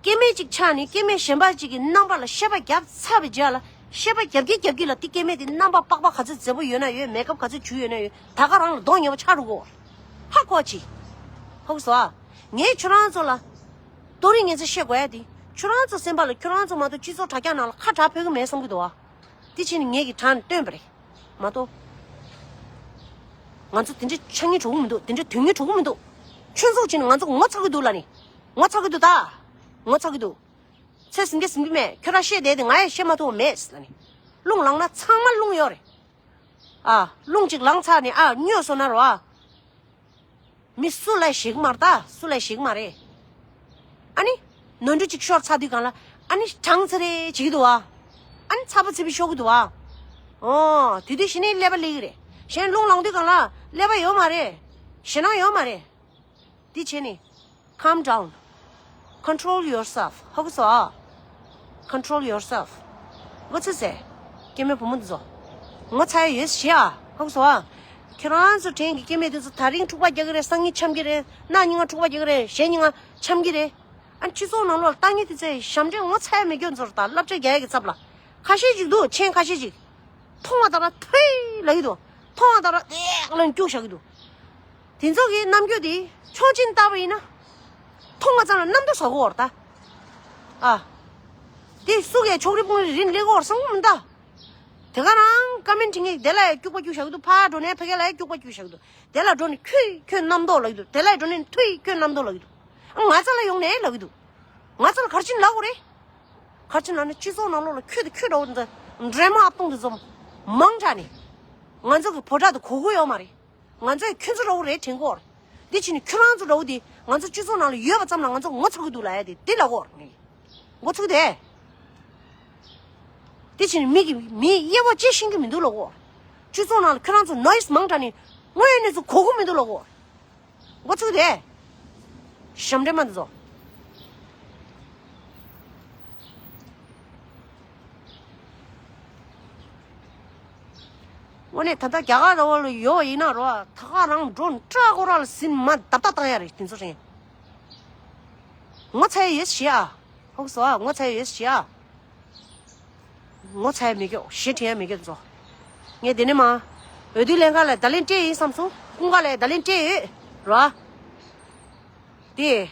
སྐྱེ་དམན་གཅིག་ཆགས་ནས་སྐྱེ་དམན་གཞན་པ་གཅིག་གི་རྣམ་པ་ལ་བཤད་པ་རྒྱབ་ཚར་བའི་རྗེས་ལ་བཤད་པ་རྒྱབ་ཀྱི་རྒྱབ་ཀྱི་ལ་དེ་སྐྱེ་དམན་དེ་རྣམ་པ་པགས་པ་ག་ཚོད་མཛེས་པོ་ཡོད་ན་ཡོད་མེག་ཨབ་ག་ཚོད་བྱུགས་ཡོད་ན་ཡོད་ད་ག་རང་ལ་གདོང་ཉེས་པོ་ཆགས་འགྲོ་གོ། ཧ་གོ་ཅི། ཧ་གོ་སོང་ཨ། ངས་ཁྱོད་རང་ཚོ་ལ་ཏོ་རིང་ངས་ཚེ་བཤད་དགོས་ཡ་དེ་ཁྱོད་རང་ཚོ་སེམས་པ་ལ་ཁྱོད་རང་ཚོ་མ་གཏོགས་སྤྱི་ཚོགས་དྲ་རྒྱ་ནང་ལ་ཁ་གྲག་ཕོད་ཀྱི་མེད་བསམ་གྱི་འདུག་ཨ། དེ་བྱས་ནས་ངེད་ཀྱི་དྲང་བཏོན་པ་རེད། མ་གཏོགས། ང་ཚོ་དེ་འདྲའི་ཆགས་ངེས་གྲོགས་མི་འདུག་དེ་འདྲའི་དོན་ངེས་གྲོགས་མི་འདུག་ཁྱོད་ཚོ་བྱས་ནས་ང་ཚོ་ངོ་ཚ་གི་འདུག་ལ་ནི། ངོ་ཚ་གི་འདུག་ད། ངོ་ཚ་གི་འདུག་ཚེ་ཟིན་གི་ཟིན་གི་མེད་ཁྱོད་རང་བཤད་བསྡད་དེ་ང་ཡང་བཤད་མ་ཐུབ་པ་མེད་ལ་ནི། རླུང་ལངས་ན་ཚང་མ་རླུང་ཡོད་རེད། ཨ། རླུང་གཅིག་ལངས་ཚར་ནས་ཨ་སྨྱོས་སོང་ན་རོ་ཨ། མི་སུ་ལ་ཞིག་མ་རེད་ད། སུ་ལ་ཞིག་མ་རེད། ཨ་ནི། ནོར་འཁྲུལ་ཅིག་ཤོར་ཚར་དུས་གང་ལ། ཨ་ནི་དྲང་ཚེ་རེ་བྱེད་ཀྱི་འདུག་བ། ཨ་ནི་ཚ་པོ་ཚི་པོ་ཤོར་གྱི་འདུག་བ། ཨོ། དེ་དུས་གཞི་ནས་ཀླད་པ་སླེབས་ཀྱི་རེད། གཞན་རླུང་ལངས་དུས་གང་ལ་ཀླད་པ་ཡོད་མ་རེད། ཞེད་སྣང་ཡོད་མ་རེད། འདི་བྱས་ནས། Calm down. Control yourself. ཧ་གོ་སོང་ཨ། Control yourself. ངོ་ཚ་ཟེར། སྐྱེ་དམན་བུ་མོ་འདི་ཚོ། ངོ་ཚ་ཡ་ཡོད་ཞེ་ཨ། ཧ་གོ་སོང་ཨ། ཁྱེད་རང་ཚོ་དྲན་གྱི་སྐྱེ་དམན་དེ་ཚོ་དེ་རིང་འཁྲུག་པ་རྒྱག་གི་རེད། སང་ཉིན་འཆམ་གྱི་རེད། གནངས་ཉིན་ང་འཁྲུག་པ་རྒྱག་གི་རེད། གཞན་ཉིན་ང་འཆམ་གྱི་རེད། ཨ་སྤྱི་ཚོགས་ནང་ལོགས་ལ་ལྟ་ཉན་དེ་ཚོས་ཞབས་འདྲེན་ངོ་ཚ་ཡ་མེད་རྒྱུ་ཚོར་དང་བསླབ་བྱ་རྒྱག་ཡ་གི་ཚབ་ལ། ཁ་ཤས་ཅིག་འདུག་མཆན་ཁ་ཤས་ཅིག་མཐོང་བ་ལྟར་ཐུའི་ལབ་ཀྱི་འདུག་མཐོང་བ་ལྟར་ཨེ་ལབ་སྐྱུག་བཞག་གི་འདུག་དེ་ཚོ་གི་རྣམ་འགྱུར་དེ་ཕྱོགས་གཅིག་ནས་བལྟས་པ་ཡིན་ན། མཐོང་བ་ཙམ་ལ་རྣམ་རྟོག་ཟ་གི་ཡོད་རེད་ད། ཨ། དེ་སུ་གས་ཕྱོགས་རིས་སྤུན་རིས་རིན་སླེབས་ཀྱི་ཡོད་རེད་བསམ་གི་མི་འདུག་དེ་ག་རང་ཀ་མེན་ཊི་ངས་དེ་ལ་ཡ་སྐྱུག་པ་སྐྱུག་བཞག་གི་འདུག་ཕར་འགྲོ་ནས་ཕ་གི་ལ་ཡ་སྐྱུག་པ་སྐྱུག་བཞག་གི་འདུག་དེ་ལ་འགྲོ་ནས་ཁྱོད་ཁྱོད་རྣམ་རྟོག་ལབ་ཀྱི་འདུག་དེ་ལ་ཡ་འགྲོ་ནས་ཐུའི་ཁྱོད་རྣམ་རྟོག་ལབ་ཀྱི་འདུག་ང་ཚོ་ལ་ཡོང་ནས་ལབ་ཀྱི་འདུག་ང་ཚོ་ལ་ག་རེ་བྱས་ནས་ལབ་དགོས་རེད། ག་རེ་བྱས་ནས་ལབ་ན་སྤྱི་ཚོགས་ནང་ལོགས་ལ་ཁྱོད་དང་ཁྱོད་འདྲ་བོ་འདི་འདྲེ་མོ་ཨབ་སྟོང་དེ་ཚོ་མང་དྲགས་ནས་ང་ཚོ་གི་ཕོ་བྲང་དེ་གོ་གི་ཡོད་མ་རེད། ང་ཚོས་ཁྱོད་ཚོ་འདྲ་བོ་རེད་དྲན་གྱི་ཡོད་རེད། འདི་བྱས་ནས་ཁྱོད་རང་ཚོ་འདྲ་བོ་དེ་ང་ཚོ་སྤྱི་ཚོགས་ནང་ལ་ཡོད་པ་ཙམ་ལ་ང་ཚོ་ངོ་ཚ་གི་འདུག་ལབ་ཡ་དེ་དེ་ལབ་དགོས་རེད། ངོ་ཚ་གི་དེ། དེ་བྱས་ནས་མི་གི་མི་དབྱེ་བ་ཕྱེ་ཤེས་ཀྱི་མི་འདུག་ལབ་གོ། སྤྱི་ཚོགས་ནང་ལ་ཁྱོད་རང་ཚོ་ནོ་ཡིས་མང་དྲགས་ནས་དངོས་ཡོད་གནས་ཚུལ་གོ་གི་མི་འདུག་ལབ་གོ། འགོ་ཚུགས་དེ། ཞབས་འདྲེན་མ་འདི་ཚོ། དངོས་གནས་ད་ལྟ་རྒྱ་གར་ར་བ་ལ་ཡོད་ཡིན་ན་རོ། ད་ག་རང་འགྲོ་འདྲ་ཁོ་ར་ལ་ཟིན་མ་བརྡབ་བརྡབ་བཏང་ཡ་རེད་དེ་ཚོ་རེད། ངོ་ཚ་ཡ་ཡོད་ཤི་ཨ། ཧོག་སོ་ཨ་ངོ་ཚ་ཡ་ཡོད་ཤི་ཨ། ངོ་ཚ་ཡ་མི་སྐྱོ་ཞེ་དྲན་ཡ་མི་སྐྱོ་ཚོ། ངས་དེ་ནས་མ། འོས་བསྡུ་ལྷན་ཁང་ལ་བརྡ་ལན་སྤྲད་ཡིན་བསམ་སོང་། ཀུན་དགའ་ལ་བརྡ་ལན་སྤྲད་ཡོད་ར། དེ།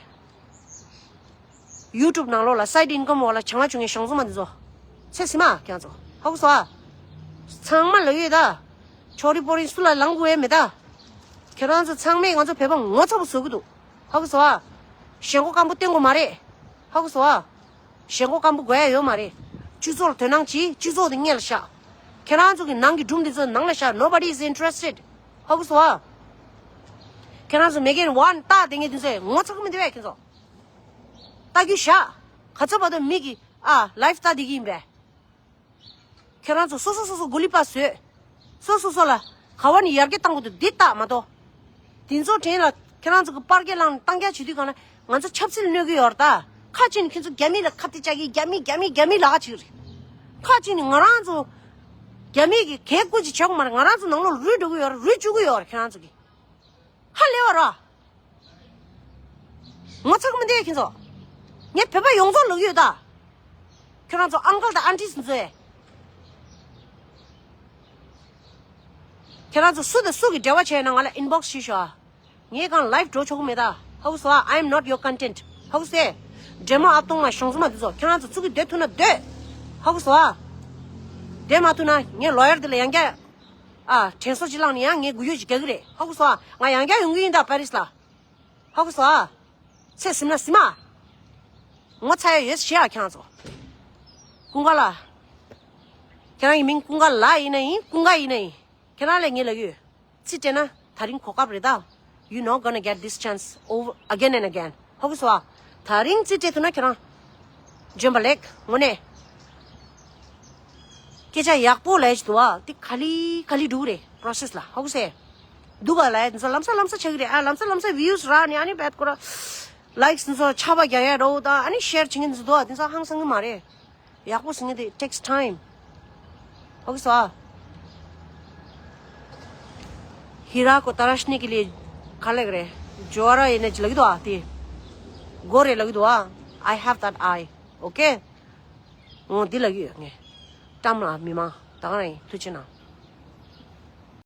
ཡུ་ཊུབ་ནང་ལོགས་ལ་སའིཌ་ཨིན་ཀམ་འོག་ལ་བྱང་ལ་བྱུང་ངས་ཞང་ཚོ་མ་འདི་ཚོ། ཚེ་སི་མ་ཁྱང་ཚོ་ཧ་གོ་སོ་ཨ། ཚང་མ་ལ་ཡོད་ད། ཆོ་རི་པོ་རི་སུ་ལ་ལང་དགོས་ཡ་མེད་ད། ཁྱེད་རང་ཚོ་ཚང་མས་ང་ཚོ་བོད་པ་ངོ་ཚ་པོ་བཟོ་གི་འདུག་ཧ་གོ་སོ་ཨ། ཞེན་ཁོག་སྐམ་པོ་བསྟན་དགོས་མ་རེད། ཧ་གོ་སོ་ཨ། ཞེན་ཁོག་སྐམ་པོ་དགོས་ཡ་ཡོད་མ་རེད། སྤྱི་ཚོགས་ལ་དོ་སྣང་གྱིས་སྤྱི་ཚོགས་དེ་སྔོན་ལ་བཞག་ཁྱེད་རང་ཚོ་གི་ནང་གི་སྒྲུང་འདི་ཚོ་ནང་ལ་བཞག Nobody is interested. ཧ་གོ་སོ་ཨ། ཁྱེད་རང་ཚོ་མེ་གེན་ཝན་ཏག་དེ་ངས་འདི་ཚོ་ངོ་ཚ་གི་མི་འདུག་བས་ཁྱེད་ཚོ། ལྟ་རྒྱུ་བཞག་ག་ཚོད་བར་དུ་མི་གི་ཨ་ལའིབ་ལྟ་བསྡད་ཀྱི་ཡིན་པས། ཁྱེད་རང་ཚོ་སོ་སོ་སོ་སོ་གུ་ལི་པ་བཟོས། སོ་སོ་སོ་ལ་ག་བ་ནས་ཡར་རྒྱས་བཏང་དགོས་འདུག་འདི་ལྟ་མ་གཏོགས། དེ་ཚོ་དྲན་ལ་ཁྱེད་རང་ཚོ་གི་པར་སྐད་བླངས་ནས་བཏང་རྒྱ་བྱེད་དུས་གང་ལ་ང་ཚོ་ཆབ་སྲིད་གནོད་ཀྱི་ཡོད་རེད་ད། ཁ་ཅིག་ནས་ཁྱེད་ཚོ་རྒྱ་མི་ལ་ཁ་གཏད་བཅག་གི་རྒྱ་མི་རྒྱ་མི་རྒྱ་མི་ལ་ཁ་ཅིག་རེད། ཁ་ཅིག་ནས་ང་རང་ཚོ་རྒྱ་མི་གི་གས་བཀོད་ཅིག་བྱེད་དགོས་མ་རེད། ང་རང་ཚོ་ནང་ལོགས་རུལ་འགྲོ་གི་ཡོད་རེད། རུལ་བཅུག་གི་ཡོད་རེད་ཁྱེད་རང་ཚོ་གི། ཧ་ལས་བ་ར། ངོ་ཚ་གི་མི་འདུག་ཁྱེད་ཚོ། ངས་བོད་པ་ཡོངས་རྫོགས་ལབ་ཡོད་ད། ཁྱེད་རང་ཚོ་ཨང་ཀལ་དང་ཨན་ཊིས་ཚོ་ཨེ། ཁྱེད་རང་ཚོ་སུ་དང་སུ་གི་འབྲེལ་བ་བྱས་ན་ང་ལ་ཨིན་བོག་སི་བྱེད་ཤོག་ཨ། ངས་གང་ལའིབ་འགྲོ་ཆོག་གི་མེད་ད། ཧ་གོ་སོང་ཨ། I am not your content. ཧ་གོ་སོང་ཨེ། འདྲེ་མོ་ཨབ་སྟོང་མ་ཞང་ཚོ་མ་འདི་ཚོ་ཁྱེད་རང་ཚོ་ཚུགས་ཀྱི་སྡོད་ཐུབ་ན་སྡོད། ཧ་གོ་སོང་ཨ། སྡོད་མ་ཐུབ་ན་ངས་ལོ་ཡར་འདི་ལ་ཡང་བསྐྱར། ཨ། དྲན་གསོ་ཅིག་བླངས་ནས་ཡང་ངས་འགུལ་སྐྱོད་ཅིག་རྒྱག་གི་རེད། ཧ་གོ་སོང་ཨ། ང་ཡང་བསྐྱར་ཡོང་གི་ཡིན་ད་པེ་རིས་ལ། ཧ་གོ་སོང་ཨ། ཚེ་ཟིན་ན་ཟིན་མ། ངོ་ཚ་ཡ་ཡོད་ཤི་ཨ་ཁྱེད་རང་ཚོ། ཀུན་དགའ་ལགས། ཁྱེད་རང་གི་མིང་ཀུན་དགའ་ལགས་ཡིན་ན་ཡིན། ཀུན་དགའ་ཡིན་ན་ཡིན། ཁྱེད་རང་ལ་ངས་ལབ་ཀྱི་ཡོད། རྩིས་སྤྲད་ན་ད་རིང་གོ་སྐབས་རེད་ད། You not gonna get this chance over again and again. ཧ་གོ་སོང་ཨ། ད་རིང་རྩིས་སྤྲད་ཐུབ་ན་ཁྱེད་རང་འཇོན་པ་ལེགས་དངོས་གནས། སྐད་ཆ་ཡག་པོ་ལབ་ཀྱི་འདུག་ཨ། དེ་ག་ལེ་ག་ལེ་འགྲོ་གི་རེད་པོ་རོ་སེ་སི་ལ། ཧ་གོ་སོང་ཨེ། འདུག་ག་ལབ་ཡ་འདི་ཚོ་ལམ་སང་ལམ་སང་ཆགས་ཀྱི་རེད་ཨ། ལམ་སང་ལམ་སང་བིའུ་སི་རག་ནས་ཨ་ནི་བད་ཁོ་ར་ལའིཀ་སི་འདི་ཚོ་ཆར་པ་རྒྱག་ཡ་འདྲ་བོ་དང་ཨ་ནི་ཤེར་བྱེད་མཁན་འདི་ཚོ་འདུག་ཨ། འདི་ཚོ་ཧང་སང་གི་མ་རེད། ཡག་པོ་ཟེར་མཁན་དེ་takes time. ཧ་གོ་སོང་ཨ། ཧི་ར་ཀོ་ཏ་ར་ཤི་ནི་ཀི་ལི་ག་ལབ་ཀྱི་རེད། ཇོ་ཨ་ར་ཡེ་ནེ་ཅི་ལབ་ཀྱི་འདུག་ཨ། དེ་གོ་རེད་ལབ་ཀྱི་འདུག་ཨ། I have that eye. Okay. ངོ་འདི་ལབ་ཀྱི་ཡོད་ངས། ཀྲམ་ལ་མི་མང་ད་ག་རང་ཡིན། ཐུགས་རྗེ་གནང་།